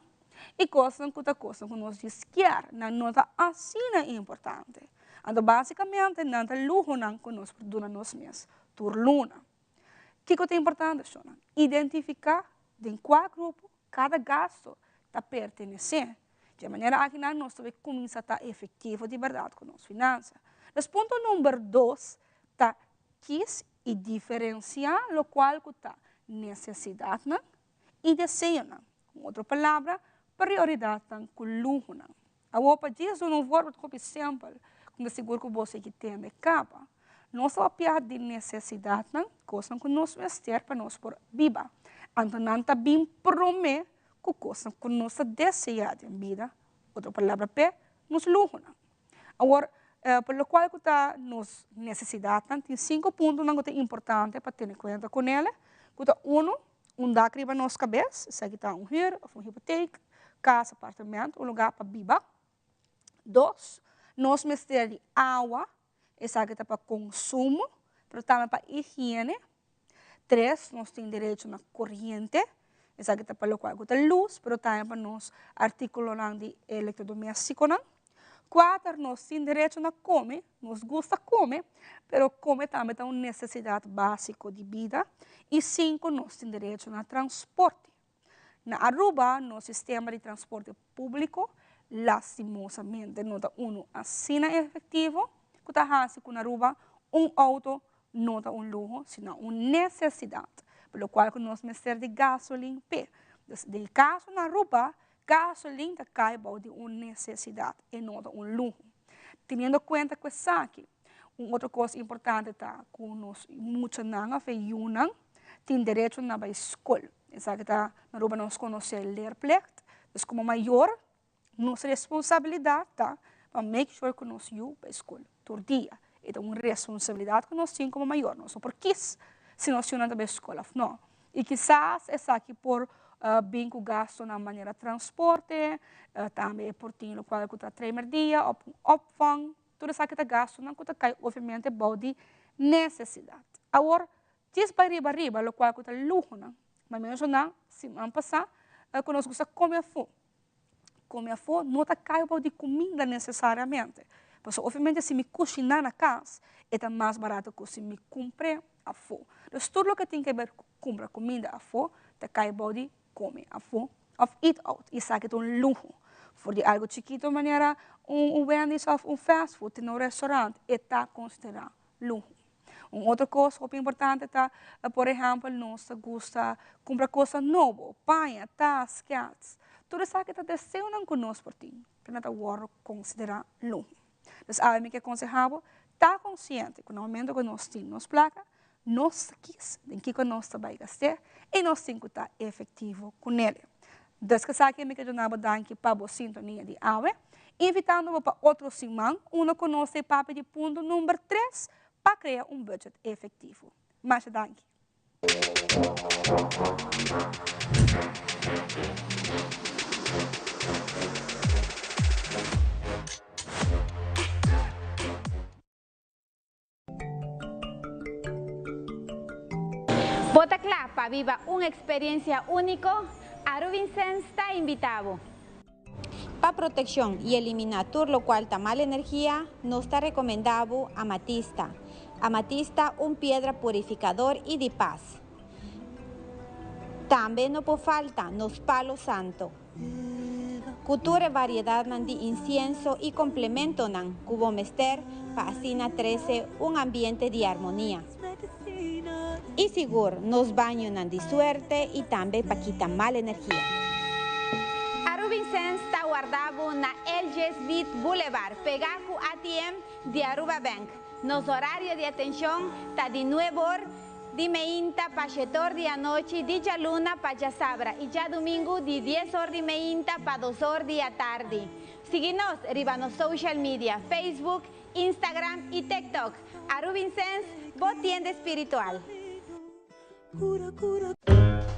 i kosnan ku ta kosnan ku nos djis kier, nan no ta asina importante. Anto basikamente nan ta luhonan ku nos por duna nos mes tur luna. Kiko ta importante, shonnan? Identifiká den kua grupo Kada gasto ta pertenesé. Dje manera akinan nos ta bay kuminsá ta efektivo di bèrdat ku nos finansa. Nos punto number dos ta kis i diferensiá lokual ku ta nesesidatnan i deseonan. Ku otro palabra, prioridatnan ku luhonan. Awor pa djis duna un voorbeeld hopi simpel ku mi ta sigur ku boso a tende kaba. Nos ta papia di nesesidatnan, kosnan ku nos mester pa nos por biba. Anto nan ta bin promé ku kosnan ku nos ta deseá den bida, otro palabra p'e, nos luhonan. Awor, pa lokual ku ta nos nesesidatnan, tin sinku puntonan ku ta importante pa tene kuenta kuné, ku ta unu, Un dak riba nos kabes, esaki ta un hür òf un hipotek, kas, apartamento, un lugá pa biba. Dos, nos mester di awa, esaki ta pa konsumo, pero tambe pa higiene. Tres, nos tin derecho na koriente. Esaki ta pa lokual ku ta lus, pero tambe pa nos artíkulonan di elektrodomestikonan. Kuater, nos tin derecho na kome, nos gusta kome, pero kome tambe ta un nesesidat básiko di bida. I sinku, nos tin derecho na transporte. Na Aruba nos sistema di transporte públiko lastimosamente no ta unu asina efektivo ku ta hasi ku na Aruba un outo no ta un luho sino un nesesidat, pa lokual ku nos mester di gasolin p'e. Dus den kaso na Aruba gasolin ta kai bou di un nesesidat e no ta un luho. Teniendo kuenta ku esaki, un otro kos importante ta ku nos muchanan òf e yunan tin derecho na bai skol. Esaki ta na Aruba nos konosé leerplicht. Dus komo mayor nos responsabilidat ta pa make sure ku nos yu bai skol tur dia. E ta un responsabilidat ku nos tin komo mayor. Nos no por kis si nos yunan ta bai skol òf no. I kisas esaki por bin ku gastunan manera transporte, tambe e por tin lokual ku ta traimerdia òf un opvang. Tur esaki ta gastunan ku ta kai obviamente bou di nesesidat. Awor, djis bai riba riba lokual ku ta luhonan. Mi a menshoná siman pasá ku nos gusta kome afó. Kome afó no ta kai bou di kuminda nesesariamente. Pasobra obviamente si mi kushiná na kas e ta mas barato ku si mi kumpr'é afó. Dus tur loke tin ke ber ku kumpra kuminda afó ta kai bou di kome afó òf eat out. I esaki ta un luho. For di algu chikito manera un Wendy's òf un fast food te na un restaurant e ta konsiderá luho. Un otro kos hopi importante ta, por ehèmpel, nos ta gusta kumpra kosnan nobo, paña, tas, kèts. Tur esaki ta deseonan ku nos por tin, pero no ta wòrdu konsiderá luho. Dus awe mi ke konsehá bo, ta konsiente ku na momento ku nos tin nos plaka, nos ta kis den kiko nos ta bai gast'é i nos tin ku ta efektivo kunele. Dus esaki mi ke duna bo danki pa bo sintonia di awe, invitando bo pa otro siman unda ku nos ta e papia di punto number tres pa krea un budget efektivo. Masha danki. Bo ta kla pa biba un eksperensia úniko? Arubinsens ta invitá bo! Pa protekshon i eliminá tur lokual ta mal energia, nos ta rekomendá bo amatista. Amatista un piedra purifikador i di pas. Tambe no por falta nos palo santo. Ku tur e variedatnan di insienso i komplementonan ku bo mester pa asina trese un ambiente di armonia. I sigur nos bañonan di suerte i tambe pa kita mal energia. Arubinsens ta warda bo na LG Smith Boulevard, pegá ku ATM di Aruba Bank. Nos orario di atenshon ta di nuebe or Di meinta pa shetor di anochi, di djaluna pa djasabra i djadumingu di dies or di meinta pa dos or di atardi. Sigui nos riba nos social media, Facebook, Instagram i TikTok. Arubinsens, bo tienda spiritual.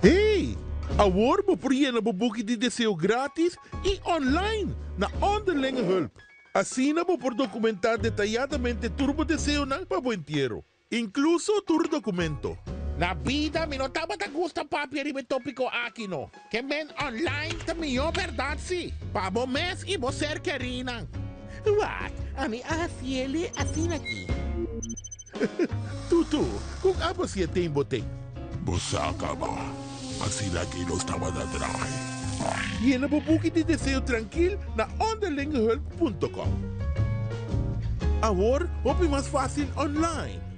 Hey! Awor bo por yena bo buki di deseo gratis i online na Onderlinge Hulp. Asina bo por dokumentá detayadamente tur bo deseonan pa bo entiero. Inkluso tur dokumento. Na bida mi no tabata gusta papia riba e topiko aki no. Ke men online ta mihó bèrdat si, pa bo mes i bo ser kerínan. Wak, ami a hasiele asina aki. Tutu, kon abo si e ten bo ten? Bo sa kaba, asina aki nos tabata trahe. Yena bo buki di deseo trankil na onderlingehulp punto com. Awor hopi mas fácil online.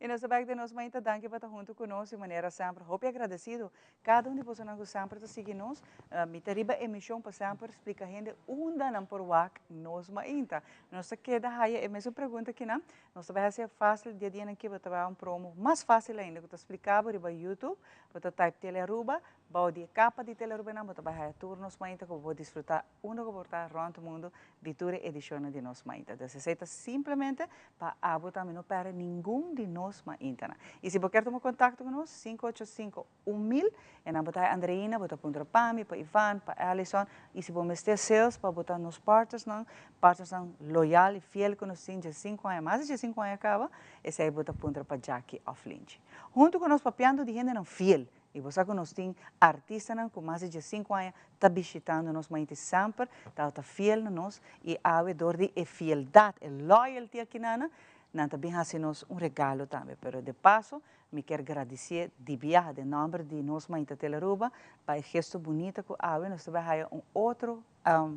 Y nos ta bek den nos mainta, danki pa ta hunto cu nos y manera semper hopi agradecido cada un di bosonan cu semper ta sigui nos. Mi ta riba e mision pa semper splica hende unda nan por wak nos mainta. Nos ta keda haya e mesun pregunta kinan, nos ta bay haci e facil dia dianan ki bo ta bay un promo mas facil ainda cu ta splica bo riba YouTube, bo ta type Telearuba, bao di e capa di Telearuba nan bo ta bay haya tur nos mainta cu bo por disfruta Unda ku por ta rònt mundu di tur e edishonnan di Nos Mainta. Dus esei ta simplemente pa abo tambe no pèrdè ningun di nos. Nos Maintanan. Y si bo kier tuma contacto cu nos, 585 1000, e nan bo ta hay Andreina, bo ta puntra pa mi, pa Ivan, pa Allison, y si bo mester sales pa bo ta nos partnersnan, partnersnan loyal y fiel cu nos tin dje cinco aña, mas di dje cinco aña caba, esey bo ta puntra pa Jackie of Linchi. Hunto cu nos papiando di hendenan fiel, Y bo sa cu nos tin artistanan cu mas di diescinco aña ta bishitando nos mainti semper, tabata fiel na nos y awe door di e fieldad, e loyalty akinana, nan ta bin haci nos un regalo tambe. Pero de paso mi kier gradicie di biaha den nomber di nos Mainta Tele Aruba pa e gesto bunita cu awe nos ta bay haya un otro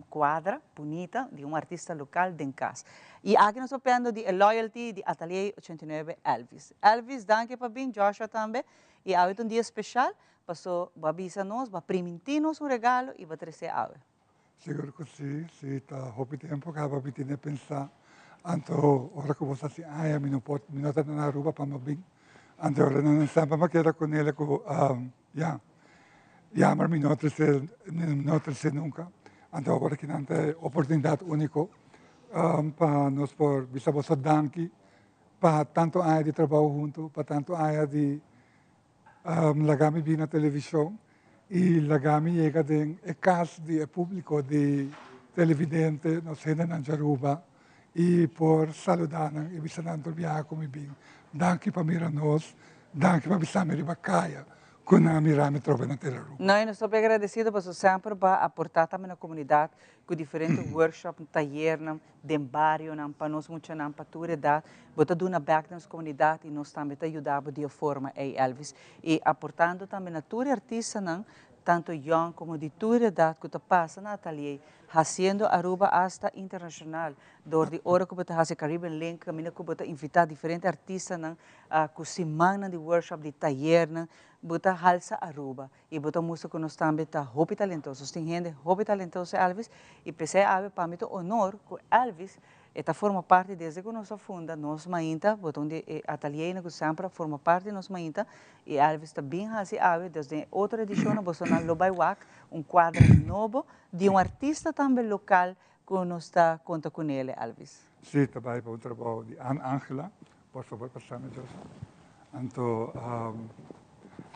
cuadra bunita di un artista local den cas. Y aki nos papiando di e loyalty di Atelier 89 Elvis. Elvis danki pa bin, Joshua tambe. Y awe ta un dia special, paso bo a bisa nos, bo a priminti nos un regalo y bo a trece awe. Sigur cu si, si ta hopi tempo caba mi tene pensa, anto ora cu bo sa si aña mi no por, mi no ta na Aruba pa mi bin, anto ora nan semper mi a keda cu nele cu ya, jammer mi no a trece, mi no a trece nunca, anto awor aki nan ta e oportunidad unico pa nos por bisa boso danki Pa tanto aña di trabou hunto, pa tanto aña di laga mi bin na television y laga mi yega den e cas di e publico di televidente, nos hendenan di Aruba y por saluda nan y bisa nan tur biaha cu mi bin. Danki pa mira nos, danki pa bisa mi riba caya cu nan a mira mi trobe na Tele Aruba. No, y nos hopi agradecido pasobra semper bo a aporta tambe na comunidad cu diferente workshop, tayernan, den barionan, pa nos muchanan, pa tur edat. Bo ta duna bek den nos komunidat i nos tambe ta yuda bo di e forma ei, Elvis. I aportando tambe na tur e artistanan, tanto yòn komo di tur edat ku ta pasa na Atelier, hasiendo Aruba asta internashonal dor di ora ku bo ta hasi Caribbean Link, kaminda ku bo ta invitá diferente artistanan ku simannan di workshop, di tayernan, bo ta halsa Aruba. I bo ta mustra ku nos tambe ta hopi talentoso. Nos tin hende hopi talentoso, Elvis, i p'esei awe pa mi ta honor ku Elvis e ta forma parti desde ku nos a funda Nos Mainta, bo ta un di e ateliernan ku semper a forma parti di Nos Mainta, i Elvis ta bin hasi awe, dus den e otro edishonnan bosonan lo bai wak un kuadra nobo di un artista tambe lokal ku nos ta konta kunele, Elvis. Sí, ta bai pa un trabou di Ann Angela. Por favor pasami Joseph. Anto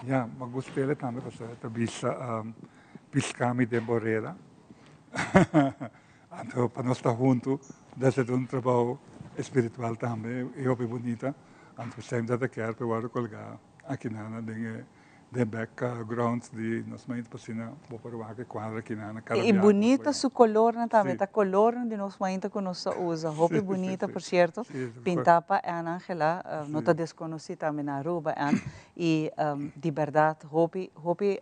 ya, mi a gust'ele tambe pasobra e ta bisa piscami den bo reda. Anto pa nos ta huntu desde ta un trabou espiritual tambe y hopi bunita. Anto semper ta kier pa e wòrdu colga aki nan den e Den background di nos mainta pa asina bo por wak e cuadro aki na cada I biaha. bunita su colornan tambe, ta colornan di nos mainta cu nos ta usa. Hopi bunita por cierto, pinta pa Ann Angela, no ta desconoci tambe na Aruba Ann. Y di berdad hopi hopi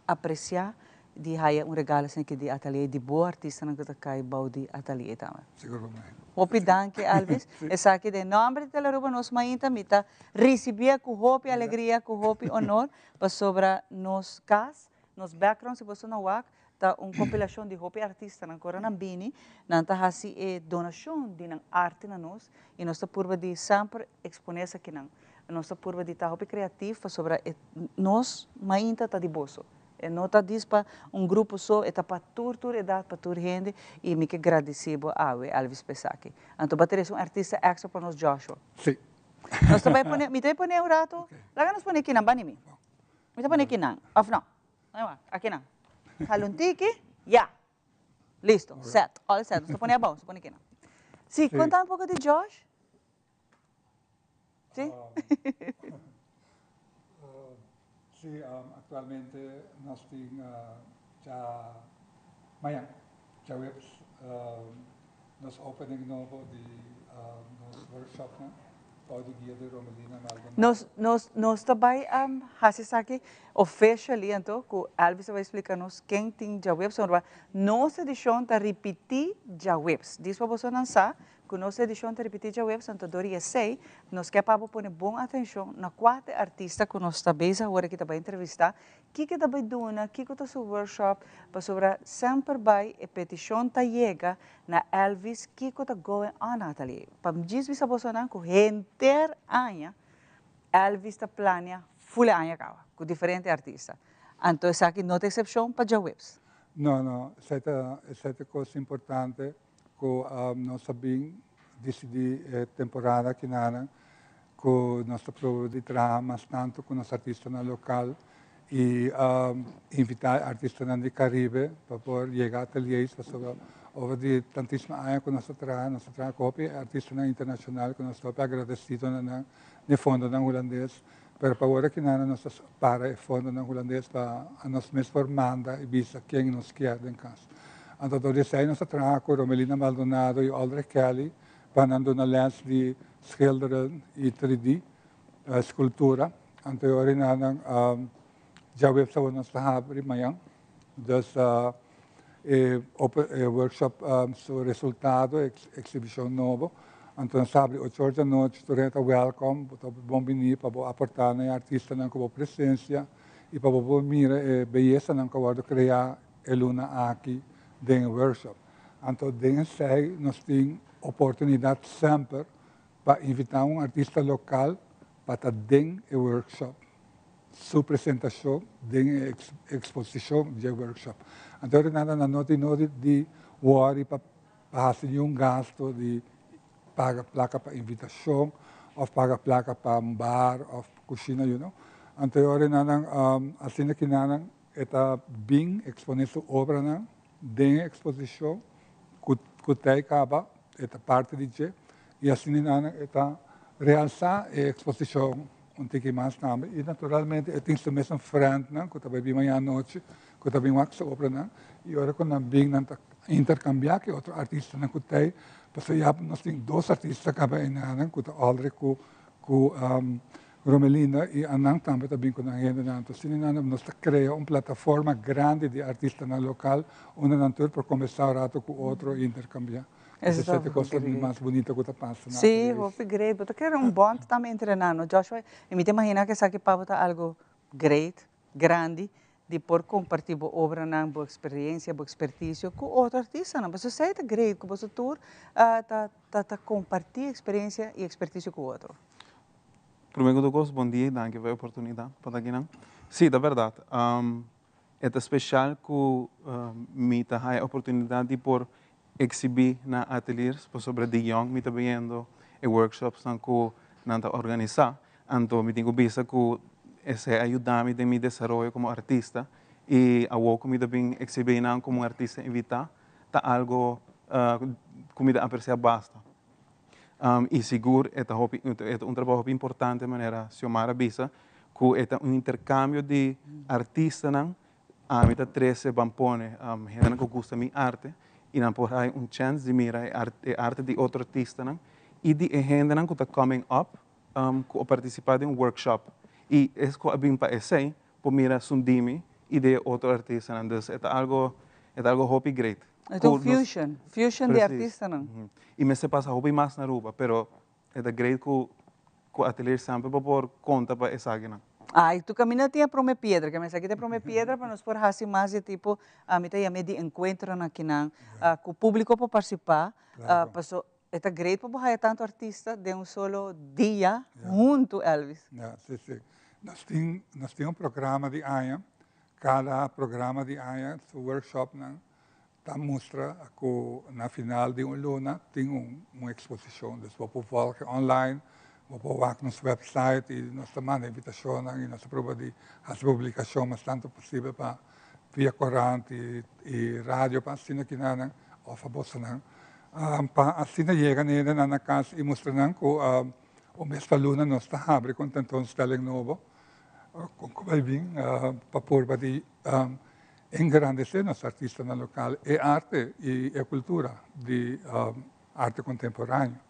aprecia di haya un regalo asina aki di Atelier di bo artistanan cu ta cay bou di Atelier tambe. Sigur pa mi. Hopi danki Elvis. Esaki den nomber di Telearuba nos mainta mi ta ricibié cu hopi alegria, cu hopi honor pasobra nos cas, nos background si boso no wak ta un compilacion di hopi artistanan cu ora nan bini nan ta haci e donacion di nan arte na nos y nos ta purba di semper expone esakinan. Nos ta purba di ta hopi creatief pasobra e nos mainta ta di boso. E no ta dis pa un grupo so, e ta pa tur tur edat, pa tur hende y mi ke gradici bo awe Elvis pa esaki. Anto bo a trece un artista extra pa nos Joshua. Si. Nos ta bay pone, mi ta bay pone un rato, laga nos pone kinan, bani mi. Mi ta pone kinan, of no? Akinan. Hala un tiki, ya. Listo, set, all set. Nos ta pone abao, nos ta pone kinan. Si, conta un poco di Josh. Si? Si, actualmente nos tin dja mañan, djaweps, nos opening nobo di nos workshopnan bou di guia di Romelina Maldonado. Nos, nos, nos ta bai hasi esaki officially anto ku Elvis ta bai splika nos ken tin djaweps, pasobra nos edishon ta ripití djaweps. Dis pa bosonan sa Ku nos edishon ta ripití djaweps, anto dor di esei nos ke pa bo pone bon atenshon na kua ta e artista ku nos ta bezig awor aki ta bai entrevistá, kiko e ta bai duna, kiko ta su workshop, pasobra semper bai e petishon ta yega na Elvis kiko ta going on na Atelier. Pa mi djis bisa bosonan ku henter aña Elvis ta plania ful e aña kaba ku diferente artista, anto esaki no ta eksepshon pa djaweps. No, no, esei ta esei ta kos importante. Ku nos a bin disidí e temporada kinanan. ku nos ta proba di traha mas tantu ku nos artistanan lokal i invitá e artistanan di Karibe pa por yega ateliers pasobra over di tantisimo aña ku nos ta traha, nos ta traha ku hopi artistanan internashonal ku nos ta hopi agradesido na nan di fondonan hulandes. Pero pa ora kinan nos ta para e fondonan hulandes pa nos mes por manda i bisa ken nos kier den kas. Anto dor di esei nos ta traha ku Romelina Maldonado i Aldrich Kelly pa nan duna les di schilderen i 3D skultura. Anto e ora nan djaweps awor nos ta habri mañan. Dus e workshop su resultado, e exhibicion nobo. Anto nos ta habri ocho or di anochi, tur hende ta welcome, bo ta bon bini pa bo aporta na e artistanan cu bo presencia y pa bo por mira e beyesanan cu a wordo crea e luna aki den e workshop. Anto den esey nos tin oportunidad semper pa invita un artista local pa ta den e workshop. Su presentacion den e exposicion dje workshop. Anto Renata nan no tin nodi di worry pa haci niun gasto di paga placa pa invitacion of paga placa pa un bar of cushina you know. Anto e ora nan asina ki nan e ta bin expone su obranan den e exposicion cu ta e caba e ta parti di dje y asina nan e ta realsa e exposicion un tiki mas tambe y naturalmente e tin su mesun friendnan cu ta bay bin mañana anochi cu ta bin wak su obranan y ora cu nan bin nan ta intercambia cu e otro artistanan cu ta ey pasobra ya nos tin dos artista caba eynan cu ta Aldrich cu cu Romelinda y anan tambe ta bin cu nan hendenan. Entonces asina nan nos ta crea un plataforma grandi di artistanan local unda nan tur por conversa un rato cu otro y intercambia. Eso Esey ta e cosa mas bunita cu ta pasa na Sí, Ateliers. hopi great. Bo ta kere un bond tambe entre nan, no Joshua? Y mi ta imagina cu esaki pa bo ta algo great, grandi, di por comparti bo obranan, bo experiencia, bo experticio cu otro artistanan. Pasobra esey ta great, cu boso tur ta ta comparti experiencia y experticio cu otro. Prome ku tur kos, bon dia i danki pa e oportunidat pa ta akinan. Sí, ta bèrdat. E ta speshal ku mi ta haña e oportunidat di por eksibí na ateliers pasobra di yòn mi ta beyendo e workshopsnan ku nan ta organisá. Anto mi tin ku bisa ku esei a yuda mi den mi desaroyo komo artista i awor ku mi ta bin eksibí nan komo un artista invitá ta algu ku mi ta apresiá basta. I sigur e ta hopi, e ta un trabou hopi importante manera Xiomara a bisa, ku e ta un interkambio di artistanan, ami ta trese ban pone hendenan ku gusta mi arte i nan por haña un chèns di mira e arte di otro artistanan i di e hendenan ku ta coming up ku a partisipá den un workshop i es ku a bin pa esei por mira Sundimi i di e otro artistanan, dus e ta algo e ta algo hopi great. E ta un fusion, fusion di artistanan. I mester pasa hopi mas na Aruba, pero e ta great ku ku Atelier semper bo por konta pa esakinan. Ah, i tu kaminda tin e prome piedra, ke mester kita e prome piedra pa nos por hasi mas di tipo, ami ta yam'e di enkuentronan akinan, ku públiko por partisipá, paso e ta great pa bo haya tantu artista den un solo dia huntu, Elvis. Ya, si, si. Nos tin, nos tin un programa di aña, kada programa di aña su workshopnan ta mustra ku na final di un luna tin un un eksposishon. Dus bo por volg online, bo por wak nos website i nos ta manda invitashonnan i nos ta proba di hasi publikashon mas tantu posibel pa via korant i i radio pa asina kinanan òf bosonan pa asina yega na hendenan na kas i mustra nan ku un bes pa luna nos ta habri ku un tentoonstelling nobo ku ku bai bin pa purba di engrandesé nos artistanan lokal, e arte i e kultura di arte kontemporáneo.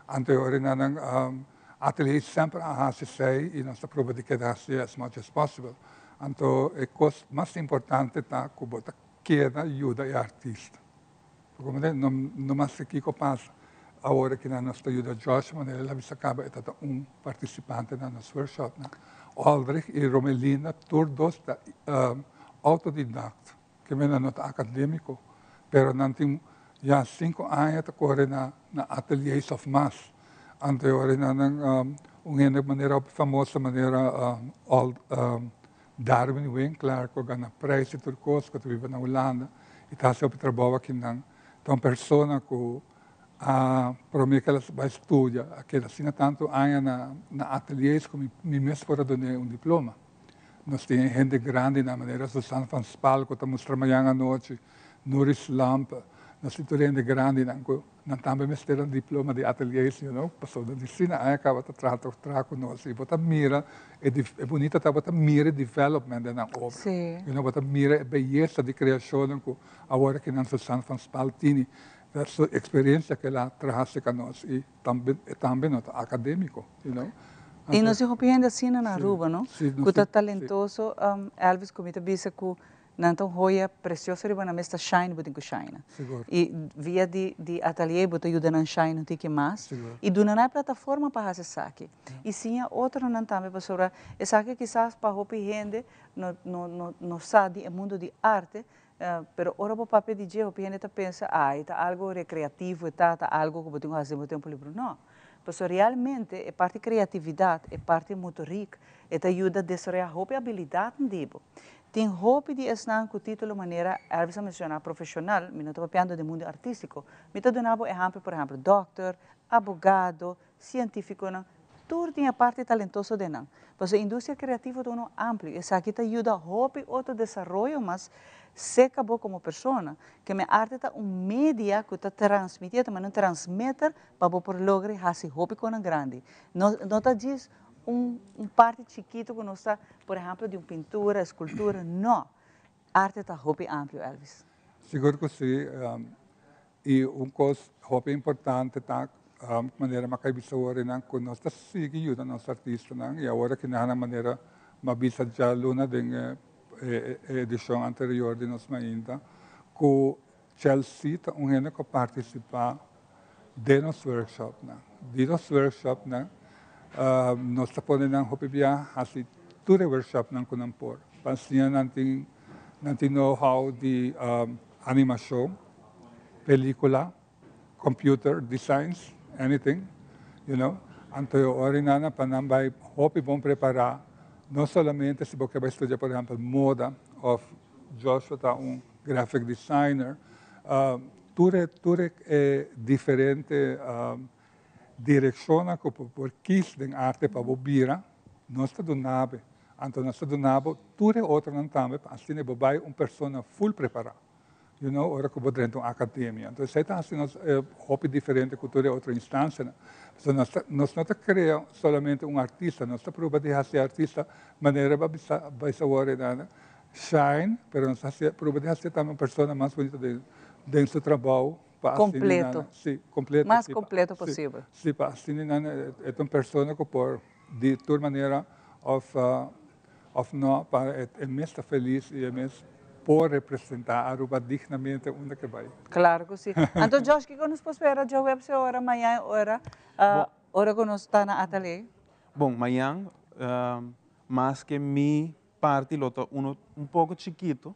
Anto e ora nan Atelier semper a hasi esei i nos ta proba di keda hasi as much as possible. Anto e kos mas importante ta ku bo ta keda yuda e artista. Pasobra no no maske kiko pasa, awor aki nan nos ta yuda Josh manera el a bisa kaba e ta ta un partisipante na nos workshopnan. Aldrich i Romelina tur dos ta autodidakt, ke men nan no ta akademiko, pero nan tin ya sinku aña ta kore na na ateliers of mas. Anto e ora nan un hende manera famoso manera Darwin Winklaar ku a gana prijs i tur kos, ku ta biba na Hulanda i ta hasi hopi trabou akinan, ta un persona ku A prome ku el a bai studia a keda asina tantu aña na na ateliers ku mi mi mes por a dun'é un diploma. Nos tin e hende grandinan manera Susan van Spal ku ta mustra mañan anochi, Nuris Lampe, nos tin tur hende grandinan ku nan tambe mester un diploma di ateliers, you know, pasobra di asina aña kaba ta traha ta traha ku nos i bo ta mira e e bunita ta bo ta mira e development den nan obra, you know, bo ta mira e beyesa di kreashonnan ku awor aki nan Susan van Spal tini. Ta su experiencia cu el a traha cerca nos y tambe e tambe no ta academico, you know. Y nos tin hopi hende asina na Aruba, no? Si, Cu ta talentoso, Elvis, cu mi ta bisa cu nan ta un hoya precioso riba nan mes ta shine, bo tin cu shine. Sigur. Y via di di atelier bo ta yuda nan shine un tiki mas. Sigur. Y duna nan e plataforma pa haci esaki. Y siña otronan tambe pasobra esaki kisas pa hopi hende no no no no sa di e mundo di arte, Pero ora bo papia di dje, hopi hende ta pensa, ah, e ta algo recreativo, e ta ta algo cu bo tin cu haci den bo tempo liber. No. Pasobra realmente e parti creatividad, e parti motoriek, e ta yuda desaroya hopi habilidadnan di bo. Tin hopi di esnan cu titulo manera Elvis a menciona, profesional, mi no ta papiando den mundo artistico, mi ta duna bo ehempel, por ehempel, dokter, abogado, Cientificonan tur tin e parti talentoso den nan. Pasobra e industria creativo ta uno amplio y esaki ta yuda hopi otro desaroyo mas seca bo como persona. Keme arte ta un media cu ta transmiti, e ta manda un transmitter pa bo por logra y haci hopi conan grandi. No no ta djis un un parti chikito cu nos ta, por ehemplo, di un pintura, escultura, no. Arte ta hopi amplio, Elvis. Sigur cu si. Y un cos hopi importante ta manera mi a cay bisa awor nan cu nos ta sigui yuda nos artistanan y awor aki nan manera mi a bisa djaluna den e edicion anterior di nos mainta cu Chelsea ta un hende cu a participa den nos workshopnan. Di nos workshopnan nos ta pone nan hopi bia haci tur e workshopnan cu nan por pa asina nan tin nan tin know how di animacion, pelicula, computer designs, anything, you know. Anto e ora nan pa nan bay hopi bon prepara, no solamente si bo ke bay studia por ehempel moda of Joshua ta un graphic designer, tur e tur e diferente direccionnan cu bo por kies den arte pa bo bira, nos ta duna bo. Anto nos ta duna bo tur e otronan tambe pa asina bo bai un persona full prepara. You know, ora cu bo drenta un academia. Anto esey ta haci nos hopi diferente cu tur e otro instancianan. Pasobra nos ta, nos no ta crea solamente un artista, nos ta prueba di haci e artista manera bo a bisa, bisa awor Renana, shine, pero nos ta haci, prueba di haci tambe un persona mas bunita den, den su trabou pa asina Completo. nan, si, completo. Mas si, pa, completo si, posibel. si, pa asina nan e ta un persona cu por Di tur manera of of no pa e mes ta felis y e mes por representa Aruba dignamente unda ke bay. Claro cu si. Anto Josh kico nos por spera djaweps e ora mañan e ora ora cu nos ta na Atelier? Bon, mañan maske mi parti lo ta uno un poco chikito,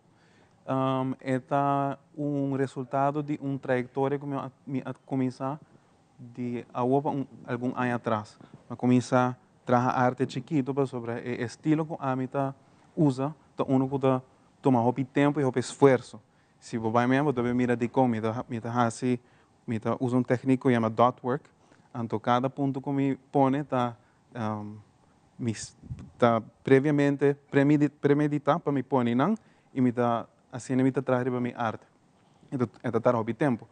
e ta un resultado di un trayectoria cu mi a cuminsa Di awor pa un algun aña atras mi a kuminsá traha arte chikitu pasobra e estilo ku ami ta usa ta unu ku ta tuma hopi tempu i hopi esfuerso. Si bo bai mea bo ta bin mira dikon mi ta mi ta hasi mi ta usa un teknik ku yama dot work anto kada punto ku mi pone ta mi ta previamente premeditá pa mi pone nan i mi ta asina mi ta traha riba mi arte. E ta tarda hopi tempu.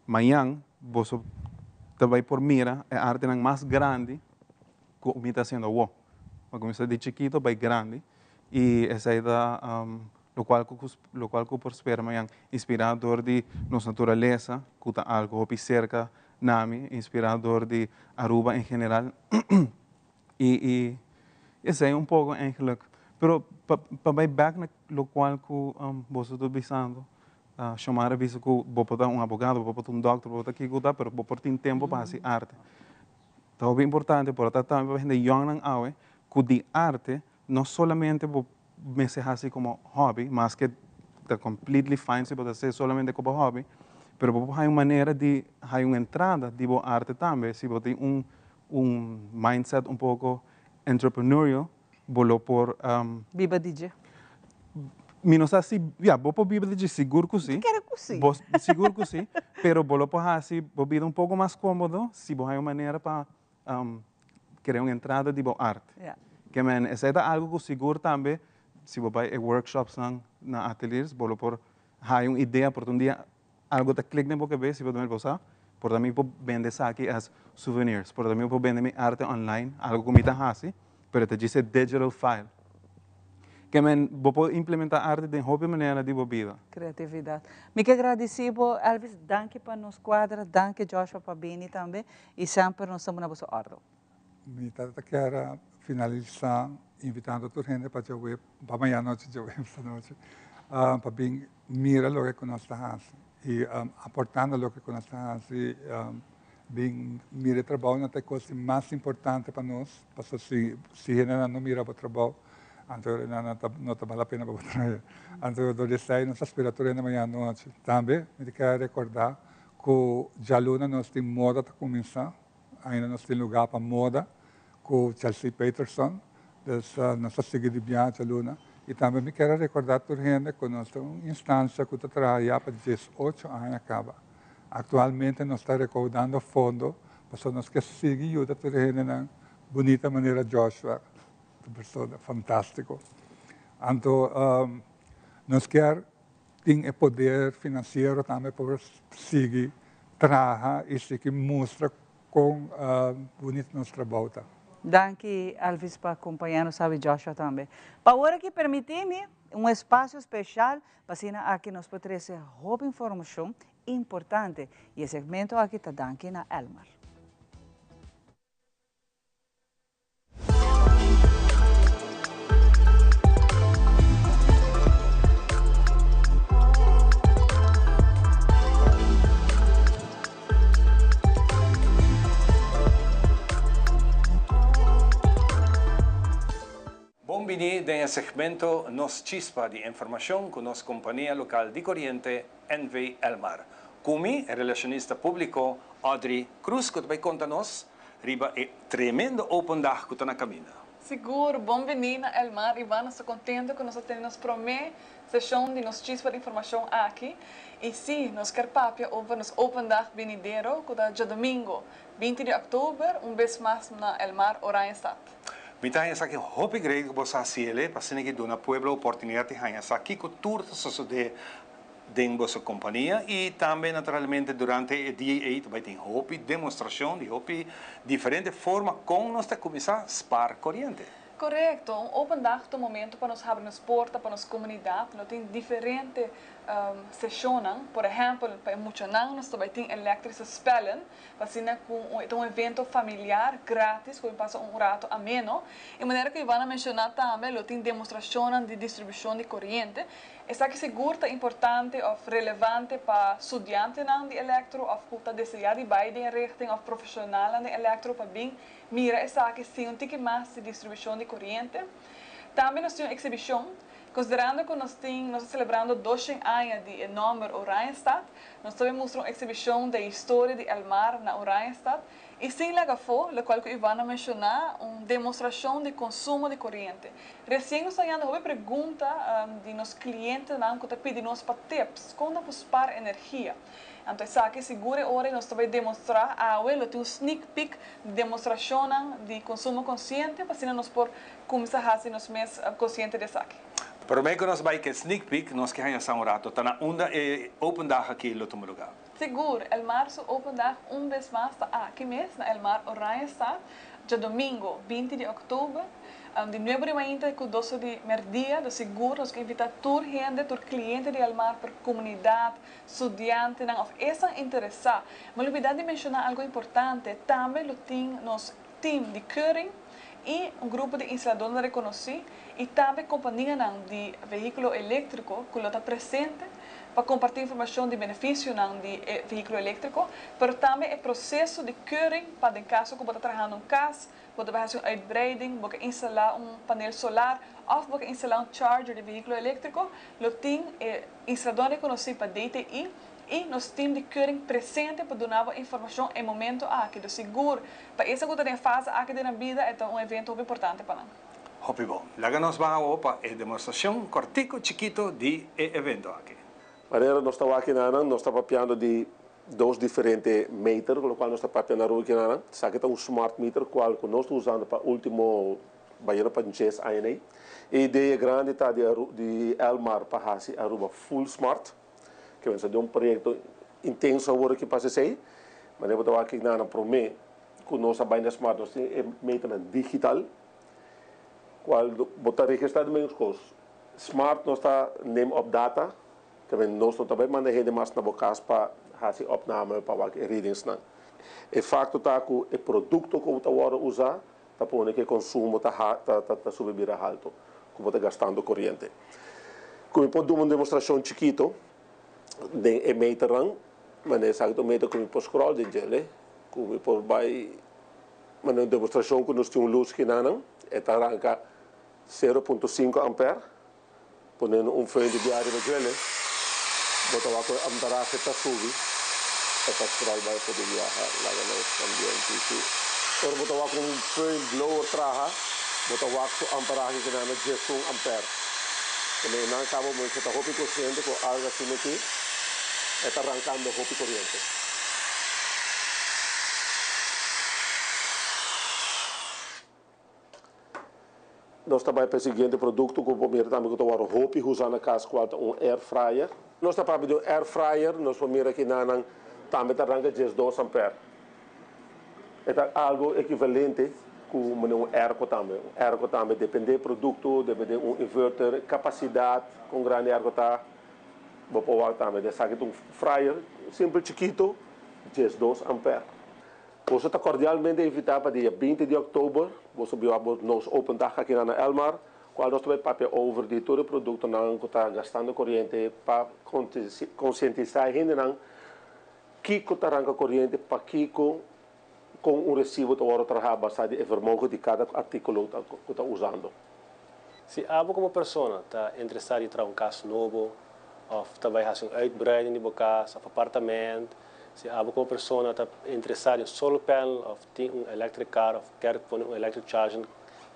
Mañan boso ta bai por mira e artenan mas grandi ku mi ta hasiendo awor. Mi a kuminsá di chikito bai grandi i esei ta lokual ku lokual ku por spera mañan. Inspirá dor di nos naturalesa ku ta algu hopi serka na mi, inspirá dor di Aruba en general i i esei un poko eigenlijk. Pero pa pa bai bèk na lokual ku boso ta bisando, Xiomara a bisa ku bo por ta un abogado, bo por ta un dòkter, bo por ta kiko ta, pero bo por tin tempu pa hasi arte. Ta hopi importante por ta tambe pa hende yòngnan awe ku di arte no solamente bo mester hasi komo hòbi, maske ta completely fine si bo ta hasi solamente komo hòbi, pero bo por haña un manera di haña un entrada di bo arte tambe si bo tin un un mindset un poko entrepreneurial. Bo lo por. Biba di dje? Mi no sa si, ya, bo por biba di dje, sigur ku si. Kere ku si. Bo, sigur ku si, pero bo lo por hasi bo bida un poko mas kómodo si bo haña un manera pa krea un entrada di bo arte. Ke men esei ta algu ku sigur tambe si bo bai e workshopsnan na ateliers bo lo por haña un idea por ta un dia algu ta klik den bo kabes i bo ta mira bo sa por ta mi por bende esaki as souvenirs, por ta mi por bende mi arte online, algu ku mi ta hasi pero ta djis e digital file. Ke men bo por implementa arte den hopi manera di bo bida. Creatividad. Mi ke gradisi bo Elvis, danki pa nos cuadra, danki Joshua pa bini tambe y semper nos ta muna boso ordo. Mi ta kier a finalisa invitando tur hende pa djawe, pa mañana nochi djawe anochi, pa bin mira loke ku nos ta hasi y aportando loke ku nos ta hasi. Bin mira e trabounan ta e kos di mas importante pa nos, pasobra si si hendenan no mira bo trabou, anto nan no ta bal la pena pa bo traha. Anto dor di esei nos ta spera tur hende mañana nochi. Tambe mi ta kere rekordá ku djaluna nos tin moda ta kuminsá, ainda nos tin lugá pa moda ku Chelsea Peterson, dus nos ta sigui di biaha djaluna. I tambe mi kere rekordá tur hende ku nos ta un instansia ku ta traha ya pa diesocho aña kaba. Aktualmente nos ta rekoudando fondo pasobra nos ke sigui yuda tur e hendenan bunita manera Joshua, un persona fantástiko. Anto nos kier tin e poder finansiero tambe pa por sigui traha i sigui mustra kon bunita nos trabou ta. Danki Elvis pa kompaña nos awe Joshua tambe. Pa ora ki permití mi un espasio speshal Pa asina aki nos por trece hopi informacion importante y e segmento aki ta danki na Elmar. Bon bini den e segmento Nos Chispa di Informashon ku nos kompania lokal di koriente NV Elmar. Ku mi, e relashonista públiko Audrey Cruz ku ta bai konta nos riba e tremendo Open Dag ku ta na kaminda. Sigur, bon bini na Elmar Ivan, nos ta kontento ku nos a tene nos promé seshon di Nos Chispa di Informashon aki. I sí, nos kier papia over nos Open Dag binidero ku ta djadumingo, 20 di òktober, un bes mas na Elmar Oranjestad. Mi ta haña esaki hopi great ku bo sa hasi el, pa asina ki duna pueblo oportunidat di haña sa kiko tur ta sosodé den boso kompania i tambe naturalmente durante e dia ei ta bai tin hopi demostrashon di hopi diferente forma kon nos ta kuminsá spar koriente. Korekto, un open dag ta un momento pa nos habri nos porta pa nos komunidat, lo tin diferente seshonnan, por ehèmpel pa e muchanan nos ta bai tin elektrische spellen, Pa asina ku e ta un evento familiar gratis ku bo pasa un rato ameno. E manera ku Ivana menshoná tambe lo tin demostrashonnan di distribushon di koriente. Esaki sigur ta importante òf relevante pa studiantenan di elektro òf ku ta deseá di bai den e richting òf profeshonalnan den elektro pa bin mira esaki sin un tiki mas di distribushon di koriente. Tambe nos tin un eksibishon Konsiderando ku nos tin nos ta selebrando doshen aña di e nòmber Oranjestad, nos ta bin mustra un eksibishon den historia di El Mar na Oranjestad i sin laga afó, lokual ku Ivan a menshoná, un demostrashon di konsumo di koriente. Resien nos ta hañando hopi pregunta di nos klientenan ku ta pidi nos pa tips kon nan por spar energia. Anto esaki sigur e ora nos ta bai demostrá awe lo tin un sneak peek di demostrashonnan di konsumo konsiente pa asina nos por Cuminsa haci nos mes consciente di esaki. Prome cu nos bay cu e sneak peek, nos ke haña sa un rato ta na unda e open dag aki lo tuma lugar. Sigur, Elmar su open dag un bes mas ta aki mes na Elmar Oranjestad, djadomingo 20 di october, di nuebe di mainta cu doce di merdia. Dus sigur nos ke invita tur hende, tur cliente di Elmar, por comunidad, studiantenan of esnan interesa. Mi lubida di menciona algo importante, tambe lo tin nos team di keuring i un grupo di instaladornan rekonosí i tambe kompanianan di vehíkulo eléktriko ku lo ta presente pa kompartí informashon di benefisionan di e vehíkulo eléktriko, pero tambe e proseso di keuring pa den kaso ku bo ta trahando un kas, bo ta bai hasi un uitbreiding, bo ke instalá un panel solar òf bo ke instalá un charger di vehíkulo eléktriko, lo tin e instaladornan rekonosí pa DTI I nos team di keuring presente pa duna bo informacion e momento aki. Dus sigur, pa esnan cu ta den e fase aki den nan bida e ta un evento hopi importante pa nan. Hopi bon. Laga nos baha awor pa e demostracion cortico chikito di e evento aki. Manera nos ta wak kinanan, nos ta papiando di dos diferente meter, locual nos ta papia na Aruba kinanan. Esaki ta un smart meter cual cu nos ta usando pa ultimo bayena pa djes aña ney. E idea grandi ta di di Elmar pa haci Aruba full smart. Ke men sa di un proyecto intenso awor aki pa esey. Manera bo ta wak kinanan prome cu nos a bay na smart nos tin e meternan digital cual bo ta registra di menos cos. Smart nos ta neem op data, tamen nos no ta bai manda hende mas na bo kas pa hasi opname pa wak e readingsnan. E fakto ta ku e produkto ku ta wòrdu usá ta pone ku e konsumo ta ta subi bira haltu, ku bo ta gastando koriente. Ku mi por duna un demostrashon chikito den e meternan, manera esaki ta un meter ku mi por scroll den djele, ku mi por bai manera un demostrashon ku nos tin un lus kinanan, e ta ranka 0.5 ampère, poniendo un föhn di bia riba djele, bo ta wak ku e amperahe ta subi, e ta scroll bai por di biaha laga nos ambiente si. Ora bo ta wak un föhn blower traha, bo ta wak su amperahe ki nan na 11 ampère. Kende e nan kaba bo mester ta hopi konsiente ku algu asina aki e ta rankando hopi koriente. Nos ta bai pa e siguiente produkto ku bo mira tambe ku ta wòrdu hopi usa na kas kual ta un air fryer. Nos ta papia di un air fryer, nos por mira ki nan tambe ta ranka 12 ampère. E ta algu ekivalente ku manera un airco tambe. Un airco tambe depende e produkto, depende un inverter, kapasidat kon grandi e airco ta, bo por wak tambe. Esaki ta un fryer simpel chikito, 12 ampère. Boso ta cordialmente invita pa dia 20 di october boso biba bo nos open dag aki na Elmar, cual nos ta bay papia over di tur e productonan cu ta gastando coriente pa concientisa e hendenan kico ta ranca coriente, pakico con un recibo ta wordo traha basa di e vermogen di cada articulo cu ta usando. Si abo como persona ta interesa di traha un cas nobo of ta bay haci un uitbreiding di bo cas of apartament, Si abo komo persona ta interesá den solar panel òf tin un electric car òf kier pone un electric charger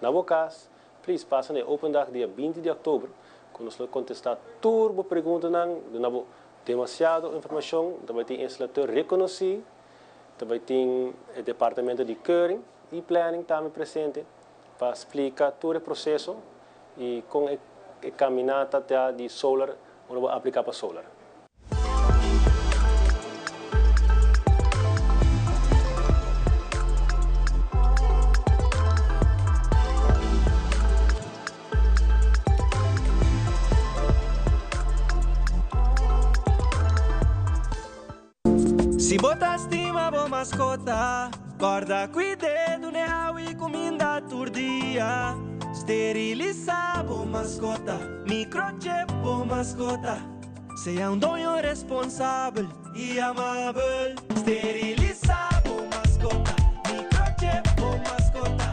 na bo kas, please pasa na e open dag dia 20 di òktober ku nos lo kontestá tur bo preguntanan, duna bo demasiado informashon. Ta bai tin instalateur rekonosí, ta bai tin e departamento di keuring i planning tambe presente pa splika tur e proseso i kon e kaminata ta di solar ora bo apliká pa solar. Si bo ta stima bo maskota, kòrda kuid'é, dun'é awa i kuminda tur dia. Sterilisá bo maskota, microchip bo maskota. Sea un doño responsabel i amabel. Sterilisá bo maskota, microchip bo maskota.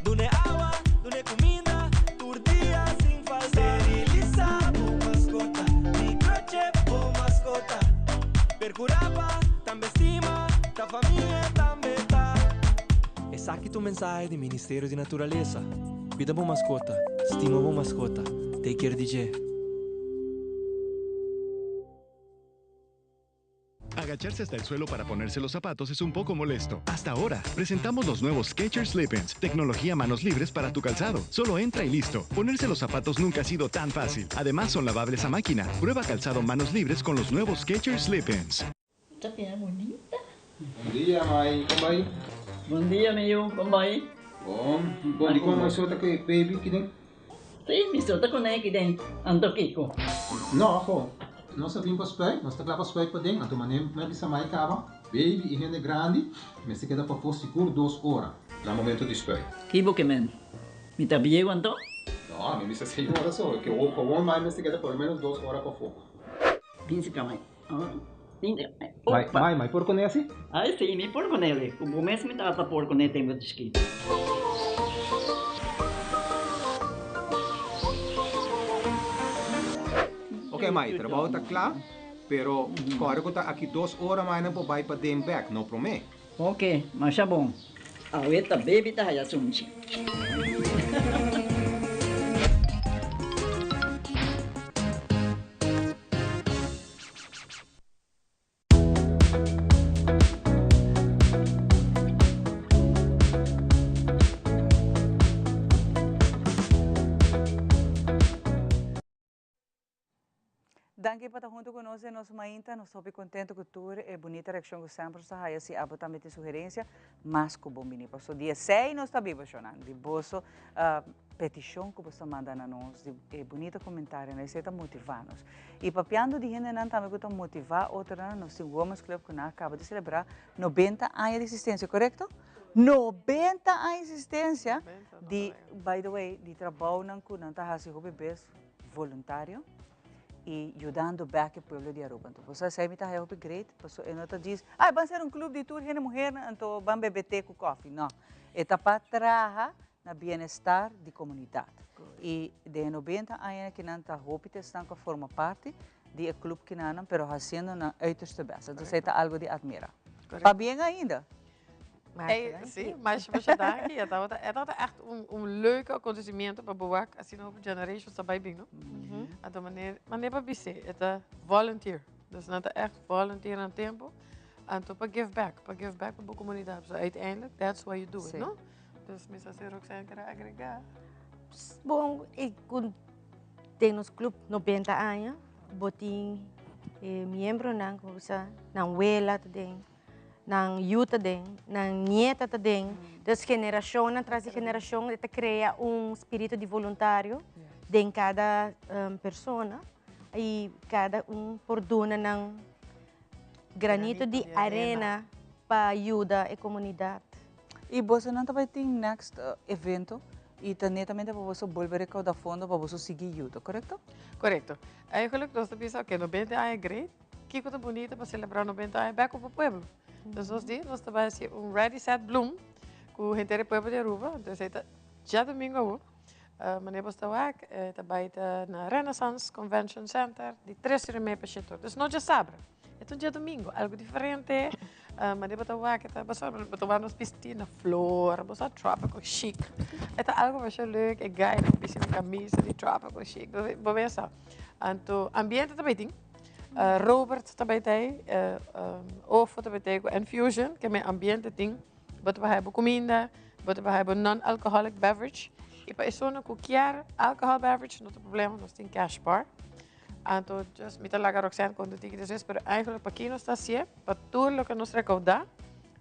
Dun'é awa, dun'é kuminda tur dia sin falta. Sterilisá bo maskota, microchip bo maskota. Perkurá pa tambe stima, ta famia tambe ta. Esaki ta un mensahe di Ministerio di Naturalesa. Cuida bo mascota, stima bo mascota, take care di dje. Agacharse hasta el suelo para ponerse los zapatos es un poco molesto. Hasta ahora, presentamos los nuevos Skechers Slip-ins, tecnología manos libres para tu calzado. Solo entra y listo. Ponerse los zapatos nunca ha sido tan fácil. Además, son lavables a máquina. Prueba calzado manos libres con los nuevos Skechers Slip-ins. Ta bira bunita. Bon dia mai, kon bai? Bon dia mi yu, kon bai? Bon, bon di kon mai so ta ku e baby kiden? Si, mi so ta kuné kiden, anto kiko? No, ho, nos a bin pa spuit, nos ta kla pa spuit paden, anto manera mi a bisa mai kaba, baby i hende grandi mester keda pafó sigur dos ora na momento di spuit. Ki bo ke men? Mi ta bieu anto? No, mi bisa seis ora so, ke gewoon mai mester keda por lo menos dos ora pafó. Binsi ka mai. Mai, mai, mai por kuné asi? Ai si, mi por kuné li. Ku bo mes mi tata por kuné tempu di chikitu. Ok mai, trabou ta kla, pero kòrda ku ta aki dos ora mai nan por bai paden bèk, no promé. Ok, masha bon. Awe ta baby ta haya sunchi. Danki pa ta hunto cu nos den nos mainta. Nos ta hopi contento cu tur e bunita reaccion cu semper nos ta haya. Si abo tambe tin sugerencia, mas cu bon bini. Paso di esey nos ta biba, shownan. Di boso peticion cu boso ta manda na nos, di e bunita comentarionan, esey ta motiva nos. Y papiando di hendenan tambe cu ta motiva otronan, nos tin Women's Club cu nan a caba di celebra 90 aña di existencia, corecto? 90 aña di existencia di, by the way, di trabounan cu nan ta haci hopi bes voluntario y yudando bek e pueblo di Aruba. Anto bo sa esey mi ta haya hopi great, paso e no ta djis, ay ban ser un club di tur hende muhernan anto ban bebe te cu koffie. No, e ta pa traha na bienestar di comunidad. Y den e 90 aña ki nan ta hopi ta esnan cu a forma parti di e club kinanan, pero haciendo nan uiterste best. Entonces esey ta algo di admira. Pabien ainda! Hey, sí, masha masha danki. E tabata, e tabata echt un, un leuke acontecimiento pa bo wak. Asina hopi generations ta bai bin, no? Anto maner, maner pa bis'é, e ta volunteer. Dus nan ta echt volunteer nan tempo. Anto pa give back, pa give back pa bo comunidad. So uiteindelijk, that's why you do it, no? Dus mi sa si Roxanne ker a agrega. Bon, e ku den nos club 90 aña, bo tin e miembronan ku sa nan wela ta den, nan yu ta den, nan nieta ta den. Dus generashonnan tras di generashon e ta krea un spiritu di voluntario den kada persona i kada un por duna nan granito di arena pa yuda e komunidat. I bosonan ta bai tin next evento i ta netamente pa boso bolbe rekouda fondo pa boso sigui yuda, korekto? Korekto. Eigenlijk nos ta bisa, oke, 90 aña great, kiko ta bunita pa selebrá 90 aña bek ku bo pueblo? Dus nos di, nos ta bai hasi un Ready Set Bloom ku henter e pueblo di Aruba, entonces ei ta djadumingu awo. Manera bo sta wak, e ta bai ta na Renaissance Convention Center di tres ora y media pa shete ora. Dus no djasabra, e ta un djadumingu, algo diferente. Manera bo ta wak, e ta pasobra bo ta wak nos bisti na flor, bo sa tropical chic. E ta algo masha leuk, e guynan bisti nan camisa di tropical chic, bo mester sa. Anto ambiente ta bai tin, Robert ta bai t'ei, Ofo ta bai t'ei ku Enfusion, ke men ambiente tin. Bo ta baha bo cuminda, bo ta baha bo non-alcoholic beverage. Y pa esunnan cu kier alcohol beverage, no ta problema, nos tin cash bar. Anto, just mi ta laga Roxanne conta tiki despues, pero eigenlijk pa ki nos ta hacié? Pa tur loke nos recauda,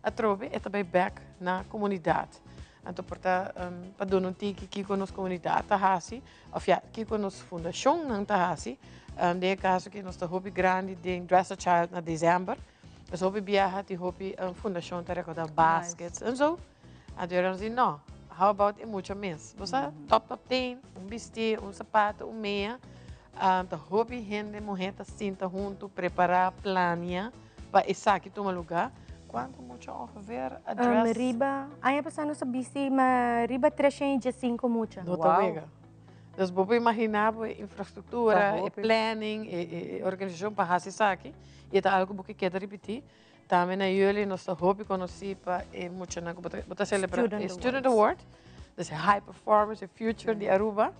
atrobe e ta bay bek na comunidad. Anto por ta pa duna un tiki kico nos comunidad ta haci, of ja, kico nos fundacionnan ta haci. Den e caso aki nos ta hopi grandi den Dress a Child na december. Dus hopi biaha tin hopi fundacion ta recorda baskets en zo. Anto nos di no, how about e mucha mes? Bo sa top top teen, un bisti, un sapato, un mea. Ta hopi hende muher ta sinta hunto, prepara, plania pa esaki tuma lugar. Cuanto mucha ongeveer a dress? Riba, aña pasa nos a bisti ma riba 305 mucha. No ta wega. Dus bo por imagina bo e infrastructura, e planning, e organisacion pa haci esaki. Y e ta algo bo ke keda ripiti. Tambe na juli nos ta hopi conoci pa e muchanan cu bo ta celebra e Student Award. Dus e high performers, e future di Aruba.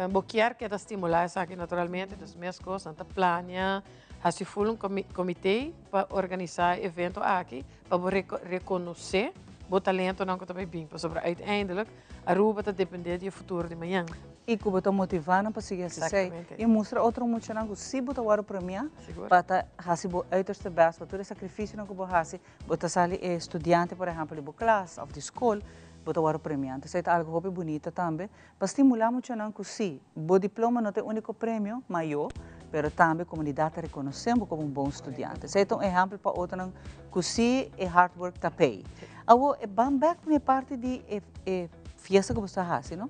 Bo kier keda stimula esaki naturalmente. Dus mescos nan ta plania, haci full un comite pa organisa e evento aki. Pa bo reconoce bo talentonan cu ta bay bin. Pasobra uiteindelijk Aruba ta depende di e futuro di mañan. Y cu bo ta motiva nan pa sigui haci esey. Y mustra otro muchanan cu si bo ta worde premia pa ta haci bo uiterste best, pa tur e sacrificionan cu bo haci, bo ta sali e studiante por ehempel di bo klas of di school, bo ta worde premia. Entonces esey ta algo hopi bunita tambe pa stimula muchanan cu si, bo diploma no ta e unico premio mayor, pero tambe comunidad ta reconoce bo como un bon studiante. Esey ta un ehempel pa otronan cu si e hard work ta pay. Awo e ban bek na e parti di e e fiesta ku bo sta hasi no.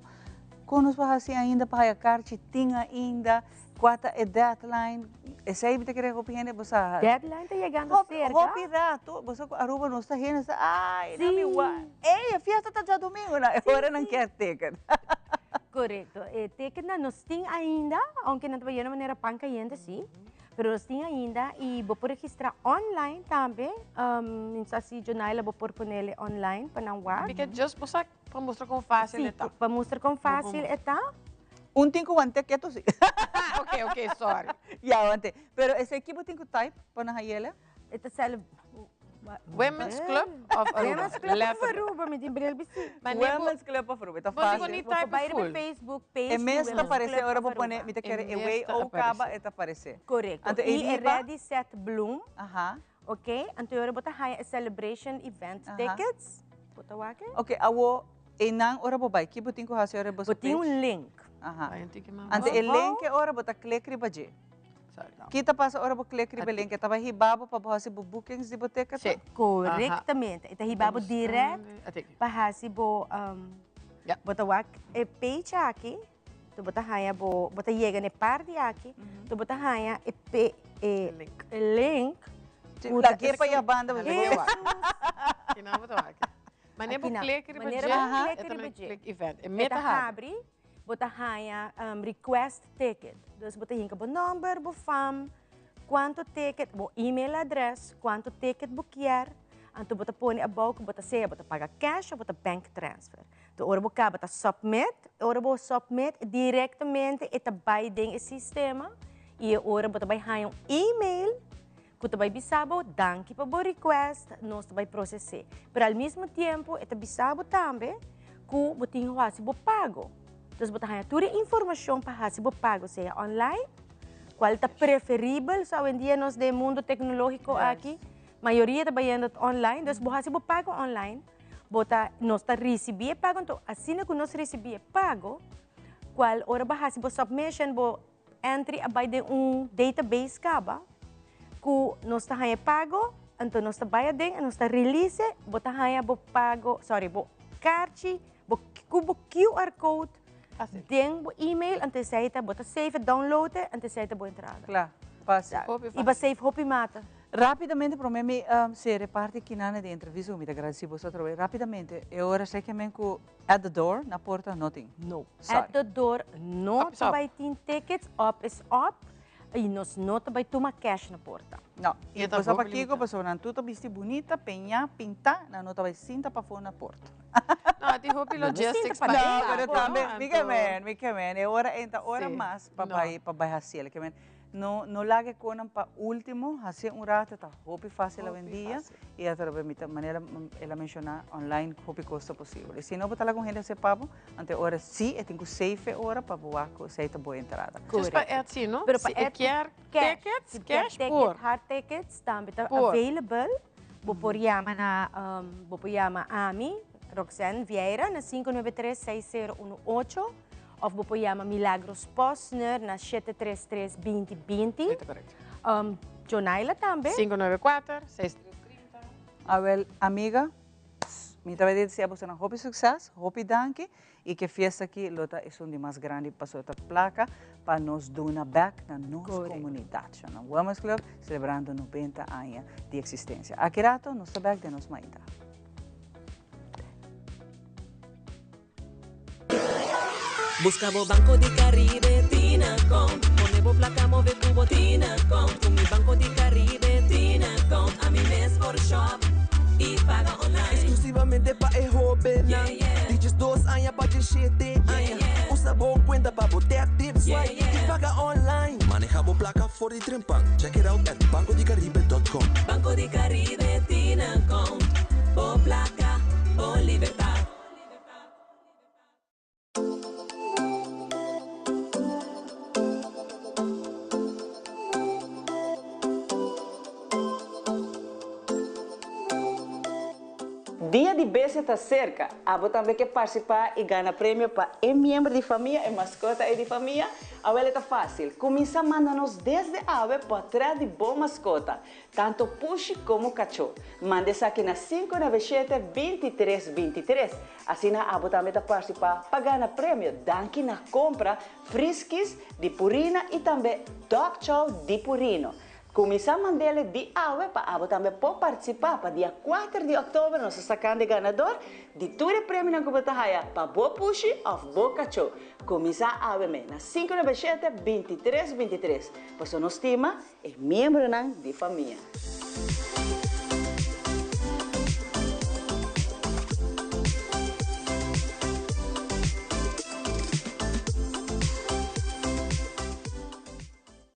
Kon nos por hasi ainda pa haya karchi tin ainda? Kua ta e deadline? Esei mi ta kere hopi hende bo sa. Deadline ta yegando serka. Hopi rato bo sa ku Aruba nos ta hende sa ai na mi wak. Ey e fiesta ta djadumingu na e ora nan kier ticket. Korekto e ticketnan nos tin ainda aunke nan ta bayendo manera pan kayente si. Pero nos tin ainda y bo por registra online tambe. Mi no sa si Jonaila bo por ponele online pa nan wak. Porque just bo sa pa mustra con facil e ta. Si, pa mustra con facil e ta. Un tin cu wante keto si. Ok, ok, sorry. Ya wante. Pero esey ki bo tin cu type pa nan hayele? E ta sali. Women's Club of Aruba. Women's Club of Aruba, mi tin bril bisti. Women's Club of Aruba, ta fácil. Bo por bai riba Facebook page E di mes ta Women's parece Club ora of bo pone, Aruba. mi ta kere E e mes ta WO caba aparece. e ta parece. Correcto. Anto e Y e riba Ready Set Bloom. Aha. Ok, anto ora bo ta haya e celebration event Aha. tickets. Bo ta wak e? Ok, awo einan ora bo bai, ki bo tin ku hasi ora bo Bo tin un link. Aha. Bai un tiki mas Anto e abou. link e ora bo ta klik riba dje. Sorry. Ki ta pasa ora bo klik riba e link? E ta bai hiba bo pa bo hasi bo bookings di bo ticket? Sí. Correctamente. E ta hiba bo direct pa hasi bo, bo ta wak e page aki, tu bo ta haya bo, bo ta yega na e parti aki, tu bo ta haya e pe, e Link. e link. Sí, ku ta lag'é pa ya banda, bo Lag'é ta wak. Kina bo ta wak. Manera bo Akina. klik riba Manera dje, bo e klik ta riba mane dje. klik event. E E meta ta habri. habri, bo ta haya request ticket. Dus bo ta hinka bo nomber, bo fam, cuanto ticket, bo email address, cuanto ticket bo kier. Anto bo ta pone abou cu bo ta sea bo ta paga cash of bo ta bank transfer. Anto ora bo caba ta submit, ora bo submit directamente e ta bay den e sistema y e ora bo ta bay haya un email cu ta bay bisa bo danki pa bo request, nos ta bay procese. Pero al mismo tiempo e ta bisa bo tambe cu bo tin cu haci bo pago. Entonces bo ta haya tur e informacion pa haci bo pago, sea online, cual ta preferibel, so awendia nos den mundo tecnologico aki, mayoria ta bayendo online, dus bo haci bo pago online, bo ta, nos ta ricibi e pago, entonces asina cu nos ricibi e pago, cual ora bo haci bo submission, bo entry a bay den un database caba, cu nos ta haya e pago, anto nos ta bay aden en nos ta release, bo ta haya bo pago, sorry, bo kaartje, bo, cu bo QR code den bo email, anto esey ta, bo ta save, download e, anto esey ta bo entrada. Kla, fácil. Hopi Y pa save hopi mata. Rápidamente, promé mi sere parti kinana di entrevista ku mi ta gradisí boso atrobe. Rápidamente, e ora esei ke men ku at the door, na porta, no tin. No. Sorry. At the door no Up is ta up. bai tin tickets, up is up. Y nos no ta bai tuma cash na porta. No, y E ta boso hopi pakiko, limita. pasobra nan tur ta bisti bunita, peñá, pintá, nan no ta bai sinta pafó na porta. No, tin hopi No logistics sinta pa pa No, e pero pago, tambe, no? mi ke Anto men, mi ke men, e ora enta ora Sí, mas pa no. bai, pa bai haci el. Ke men, no, no laga e konan pa ultimo, haci un rato, ta hopi facil Hopi awendia, facil. y atrobe mi ta, manera el a menciona, online hopi cos ta posibel. Y si no bo ta laga un hende haci pa bo, Anto e ora si e tin ku safe e ora pa bo wak ku esei ta bo entrada. Just pa Etsy, no? Pero pa Si e Etsy, kier cash. tickets, Si kier cash ticket, por. hard tickets tambe ta Por. available. Bo por yama na, bo por yama ami, Roxanne Vieira, na 593 6018 of bo por yama Milagros Posner na 733 2020. Esei ta korekto. Jonaila tambe. 594 6330. Awel, amiga, Mi ta bay desea bosonan hopi succes, hopi danki y ke fiesta aki lo ta esun di mas grandi pasobra ta placa pa nos duna bek na nos comunidad. Shona Women's Club celebrando 90 aña di existencia. Aki rato nos ta bek den nos mainta. Busca bo Banco di Caribe Tinacom. Pone bo placa move cu bo Tinacom. Cu mi Banco di Caribe Tinacom. Ami mes por shop y paga online. Exclusivamente pa e hobennan. Di 12 aña pa 17 aña. Usa bo cuenta pa bo tap, tip, swipe y paga online. Maneha bo placa for di trempan. Check it out at bancodicaribe.com. Banco di Caribe Tinacom. Bo placa, bo libertad. Dia di Bestia ta serka. Abo tambe ke partisipá i gana premio pa e miembro di famia, e maskota ei di famia? Awel e ta fásil. Kuminsá manda nos desde awe pòtrèt di bo maskota. Tanto pushi komo kachó. Manda esaki na 597 23 23. Asina abo tambe ta partisipá pa gana premio danki na kompra Friskies di Purina i tambe Dog Chow di Purino. Kuminsá mand'ele di awe pa abo tambe por partisipá pa dia kuater di òktober nos ta sakando e ganador di tur e premionan ku bo ta haya pa bo pushi òf bo kachó. Kuminsá awe me na 597 23 23. Pasobra nos stima E miembronan di famia.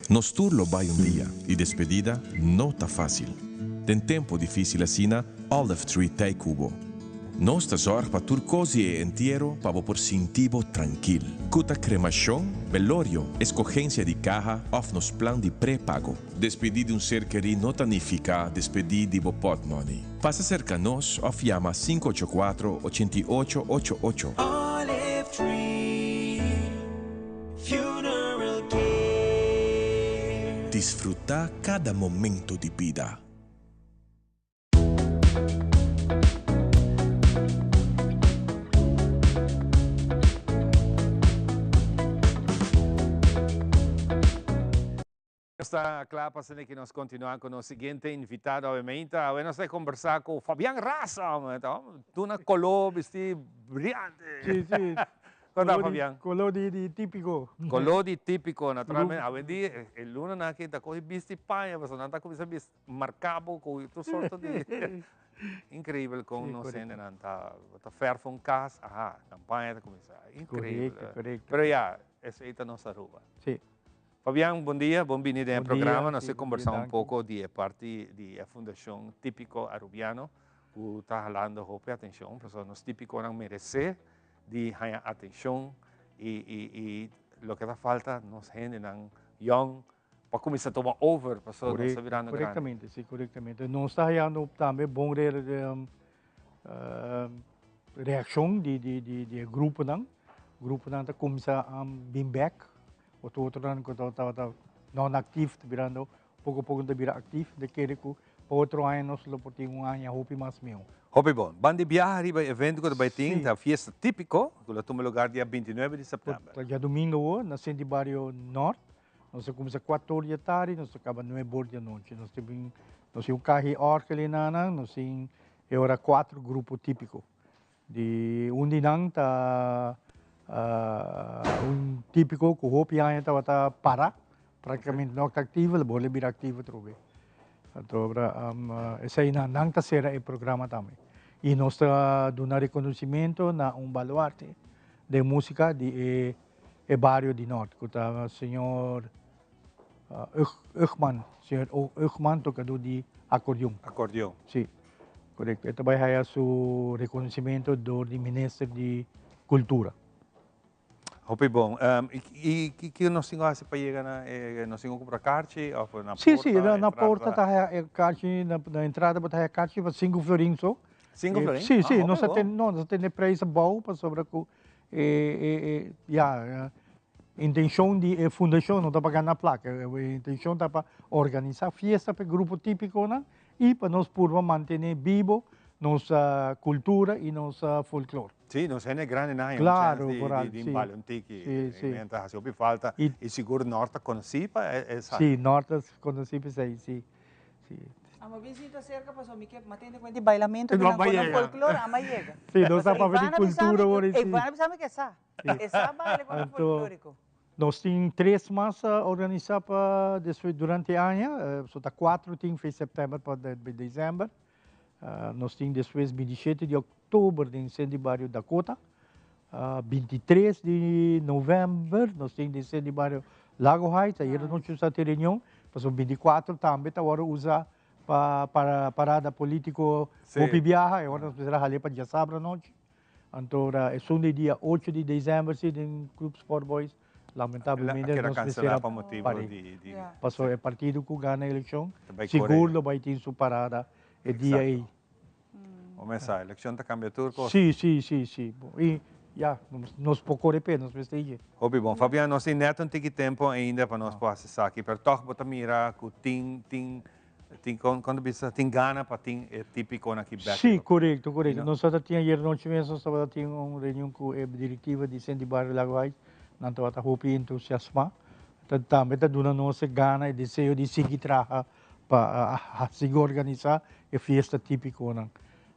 Nos tur lo bai un dia y despedida no ta facil. Den tempo difícil asina, Olive Tree t'ey cu bo. Nos ta zorg pa tur cos di e entiero pa bo por sinti bo trankil. Cu ta cremacion, belorio, escogencia di caha of nos plan di prepago. Despedi di un ser kerí no ta nifica despedi di bo potmoney. Pasa cerca nos of yama 584 88 88. Olive Tree Funeral Care. Disfruta cada momento di bida. Nos ta cla pa asina ki nos continua cu nos siguiente invitado obviamente. Awe nos ta conversa cu Fabian Raza, hombre. Ta duna color bisti brillante. Sí, sí. Con ta Fabian? Color di tipico. Color di tipico, naturalmente. Awendia e lunanan aki ta coge bisti paña pasobra nan ta cuminsa bisti marca bo cu tur sorto di Increibel con nos hendenan ta verf un cas, aha, campaña ta cuminsa. Increibel. Correcto, correcto. Pero ya, esey ta nos Aruba. Sí. Fabian, bon dia, bon bini den e Bon dia, programa. Nos sí, a bon dia, conversa un danki. poco di e parti di e Fundacion Tipico Arubiano cu ta halando hopi atencion, pasobra nos tipiconan merece di haña atencion y loke ta falta nos hendenan young pa cuminsa tuma over, pasobra nos ta birando grandi. Correctamente, sí, correctamente. Nos ta hayando tambe bon reaccion di e gruponan. Gruponan ta cuminsa bin bek. Otro otronan cu tabata non actief ta birando poco poco ta bira actief. Ta kere cu pa otro aña nos lo por tin un aña hopi mas miho. Hopi bon. Ban di biaha riba e evento cu ta bay tin, ta fiesta tipico cu lo tuma lugar dia 29 di september. Ta djadomingo awor na Senti Bario Nort. Nos ta cuminsa cuatro or di atardi, nos ta caba nuebe or di anochi. Nos tin nos tin un caha di orgel enanan, nos tin e ora cuatro grupo tipico. Di un di nan ta un tipico cu hopi aña tabata para, practicamente no ta activo, lo bolbe bira activo atrobe. Anto esey nan ta cera e programa tambe. Y nos ta duna reconocimento na un baluarte den musica di e bario di Noord, cu ta señor Ugman, señor Ugman tocador di acordeon. Acordeon. Si, correcto. E ta bay haya su reconocimento door di minister di Cultura. Hopi bon. Y kico nos tin cu haci pa yega na e, nos tin cu cumpra carchi of na Si, porta? si, na entrada porta ta ta haya e carchi, na entrada bo ta haya carchi pa cinco florin so. Cinco florin? Si, si, Ah, nos hopi ta bon. tene, no, nos ta tene prijs abao pasobra cu e, ya, Intencion di e fundacion no ta pa gana placa, e intencion ta pa organisa fiesta pa e grupo tipiconan y pa nos purba mantene bibo nos cultura y nos folklor. Sí, nos hende grandi nan haña un chance di baila un tiki, e ta haci hopi falta y sigur Noord ta conoci pa esaki. Sí, Noord ta conoci pa esey, sí. Amo bin sinta cerca pasobra mi ke matende cuenta di bailamento di nan con nan folklor, amo a yega. Sí, nos ta papia di cultura awor y sí. Ivana bisa mi ke sa. E sa baile con folklorico. Nos tin tres mas organisa pa despues durante e aña, so ta cuatro tin fe september pa december. Nos tin despues 27 di october den Centro di Bario Dakota, 23 di november nos tin den Centro di Bario Lago Heights, ayer anochi nos a tin reunion, pasobra 24 tambe ta worde usa pa parada politico hopi biaha, e ora nos mester a hale pa diasabra anochi. Anto ora esun di dia ocho di december si den Club Sport Boys lamentablemente Keda nos mester cancela a pa motibo pari. di Pasobra e partido cu gana eleccion Ta bay sigur core. lo bay tin su parada e dia Exacto. ey. Bo mesa, eleccion ta cambia tur cos. Si, si, si, si. Y ya, nos por core pe, nos mester yega. Hopi bon. Fabian, nos tin net un tiki tempo ainda pa nos por haci esaki, pero toch bo ta mira cu tin, tin Tin kon kon ta bisa tin gana pa tin e tipiconan aki bek. Sí, corecto, corecto. Nos tabata tin ayer nochi mes, nos tabata tin un reunion cu e directiva di Centro di Barrio Lago Heights. Nan tabata hopi entusiasma. Ta tambe ta duna nos e gana, e deseo di sigui traha pa sigui organisa e fiesta tipiconan.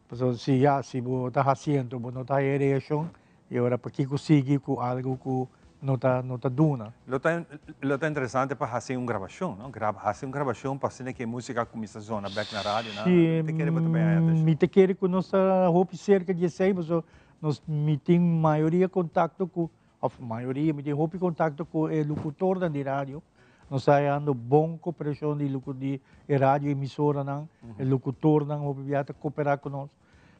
Pasobra si ya, si bo ta haciendo, bo no ta haya e reaccion, E ora pakiko sigui ku algu ku no ta no ta duna? Lo ta lo ta interesante pa hasi un grabashon, no? Graba hasi un grabashon pa asina ku e músika kuminsá zona bèk na radio, na Sí, mi ta kere bo ta bai haña atenshon. mi ta kere ku nos ta hopi serka di esei, pasobra nos mi tin mayoria kontakto ku, òf mayoria, mi tin hopi kontakto ku e lokutornan di radio. Nos ta hayando bon cooperacion di di e radio emisoranan, e locutornan hopi bia ta coopera cu nos.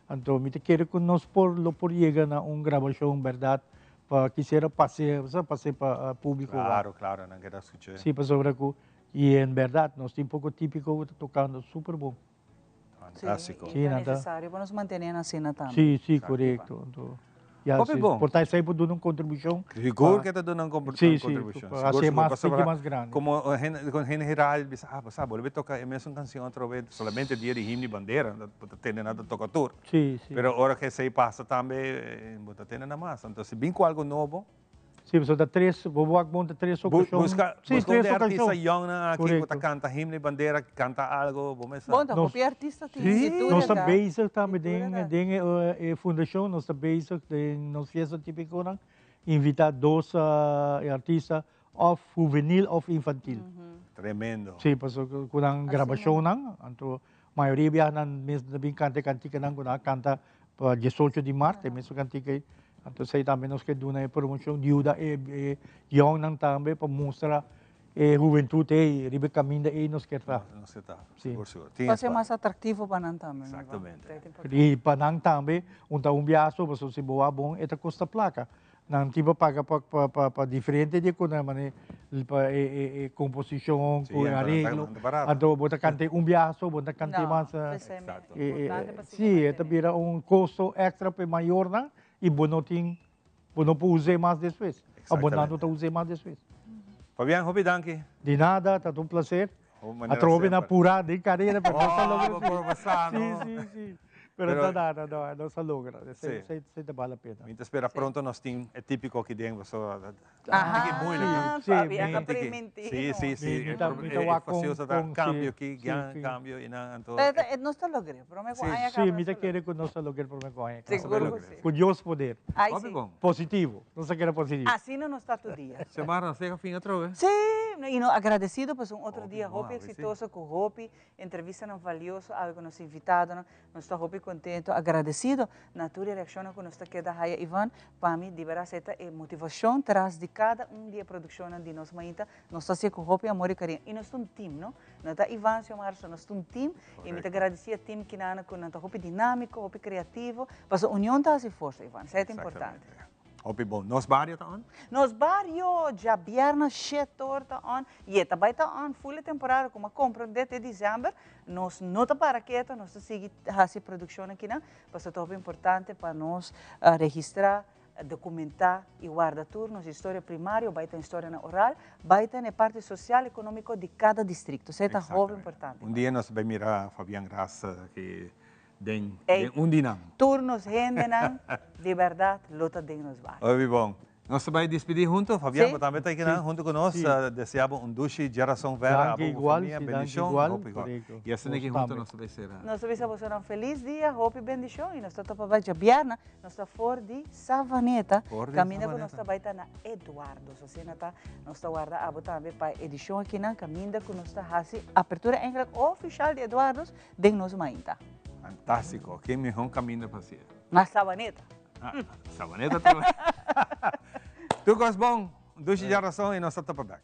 Anto mi ta kere cu nos por lo por yega na un grabacion berdad pa kisera pase, sa pase pa publico wak. Claro, claro, nan keda scucha. Si, pasobra cu y en berdad nos tin poco tipico cu ta tocando super bon. Fantástico. Sí, ta necesario pa nos mantene asina tambe. Sí, sí, correcto. Anto, ya, Hopi sí, bon. por ta esey por duna un contribucion. Sigur pa- que ta duna un Sí, sí, contribucion. pa Sigur, hacer sigur. mas, Pasobra tiki mas grandi. Como con hende general bisa, ah, basa, bolbe toca e mesun cancion otro vez, solamente dia di himno y bandera, bo ta tende nan ta toca tur. Sí, sí. Pero ora que esey pasa tambe, bo ta tende nan mas. Anto, si bin cu algo nobo, Sí, pasobra ta tres, bo wak bon ta tres okashon. Buska, Sí, buska un tres de artista okashon. young nan aki ku ta Korekto. kanta himno i bandera, kanta algo, bo mes sa. Bon, ta Nos hopi artista tin Sí. di tur Nos ta edat. bezig tambe Di tur den, edat. den e, e fundashon, nos ta bezig den nos fiesta tipikonan, invitá dos artista òf huvenil òf infantil. Tremendo. Sí, pasobra ku nan Asina. grabashonnan, anto mayoria biaha nan mes ta bin kanta e kantikanan ku nan a kanta Pa diesocho di mart e mesun kantika ei. Anto esei tambe nos ke duna e promoshon, yuda e e yòngnan tambe pa mustra e hubentut ei riba e kaminda ei nos kier ta. Nos kier ta, Sí. sigur sigur. Tin Pa ser espa. mas atraktivo pa nan tambe, no? Exactamente. Ta importante. I pa nan tambe un ta un biaso pasobra si bo wak bon e ta kosta plaka. Nan tin pa paga pa pa pa pa diferente di e konan mane pa e e e komposishon Sí, ku e anto nan ta areglo. nan ta barato. Anto bo ta kant'é un biaha so, bo no ta kant'é No, mas. p'esei mi Exacto. E, e, importante pa sigui sí, e ta mantené. bira un kosto èkstra pa e mayornan i bo no tin, bo no por us'é mas despues. Òf bo nan no Exactamente. ta us'é mas despues. Fabian, hopi danki. Di nada, ta un plaser. Hopi manera Atrobe na semper. purá den karera, pero nos a Oh, logra bo sí. por pasá, Sí, no? sí, sí. Pero Pero ta nada, no, nos a logra. Sí. Esei, esei ta bal la pena. Mi ta spera pronto nos tin e típico aki den, pasobra ta Aha, tiki moeilijk, no? Sí, Fabian mi- a Tiki. primintí Sí, sí, nos. sí. Mi, mi E ta, pro- mi e ta e wak con, fastioso ta con, sí, cambio aki, sí, gran sí. cambio i nan, anto Pero e nos ta logr'é, promé ku Sí. aña Sí, kaba mi nos ta ta kere logr'é. ku nos ta logr'é promé ku aña kaba. Sigur ku logr'é. sí. Ku Dios poder. Ai, Hopi sí. bon. Positivo. Nos ta kere positivo. Asina nos ta tur dia. Xiomara, nos llega fin otro vez. Sí, i no agradecido pasobra un otro Hopi dia bon, hopi awe sí. exitoso ku hopi entrevistanan valioso awe ku nos invitadonan. Nos ta hopi contento, agradecido na tur e reaccionnan cu nos ta keda haya. Ivan, pa mi di berdad esey ta e motivacion tras di cada un di e produccionnan di nos mainta. Nos ta hacié cu hopi amor y cariño. Y nos ta un team, no? No ta Ivan, Xiomara, so nos ta un team. Y mi ta agradeci e team kinana cu nan ta hopi dinamico, hopi creativo. Pasobra union ta haci forsa, Ivan. Esey ta importante. Exactamente. Hopi bon. Nos bario ta on? Nos bario djabièrnè shetor ta on y e ta bai ta on full e temporada como a comprende te december. Nos no ta para keto, nos ta sigui haci produccion akinan pasobra ta hopi importante pa nos registra, documenta y warda tur nos historia primario, bai ta historianan oral, bai ta na e parti social economico di cada districto. Esey ta hopi importante. Un dia nos ta bai mira Fabian Ras aki Den, Ey, den un di nan. Tur nos hendenan di berdad lo ta den nos bario. Hopi bon. Nos ta bai dispidi hunto. Fabian, Sí. bo tambe ta akinan Sí. hunto ku nos. Sí. Desea bo un dushi djerason vera, Danki abo ku igual, famia, sí, danki bendishon. igual. Hopi igual. Correcto. I asina Nos aki hunto tambe. nos ta bai sera. Nos ta bisa bosonan felis dia, hopi bendishon i nos ta topa bai djabièrnè. Nos ta for di Savaneta, For di kaminda ku nos Savaneta. ta bai ta na Eduardo's. Asina ta, nos ta warda abo tambe pa e edishon akinan, kaminda ku nos ta hasi apertura eigenlijk ofishal di Eduardo's den nos mainta. Fantástico. Ke mihó kaminda pa hasié. Na Sabaneta. Ah, Sabaneta tambe. Tur kos bon. Dushi djarason i nos ta topa bèk.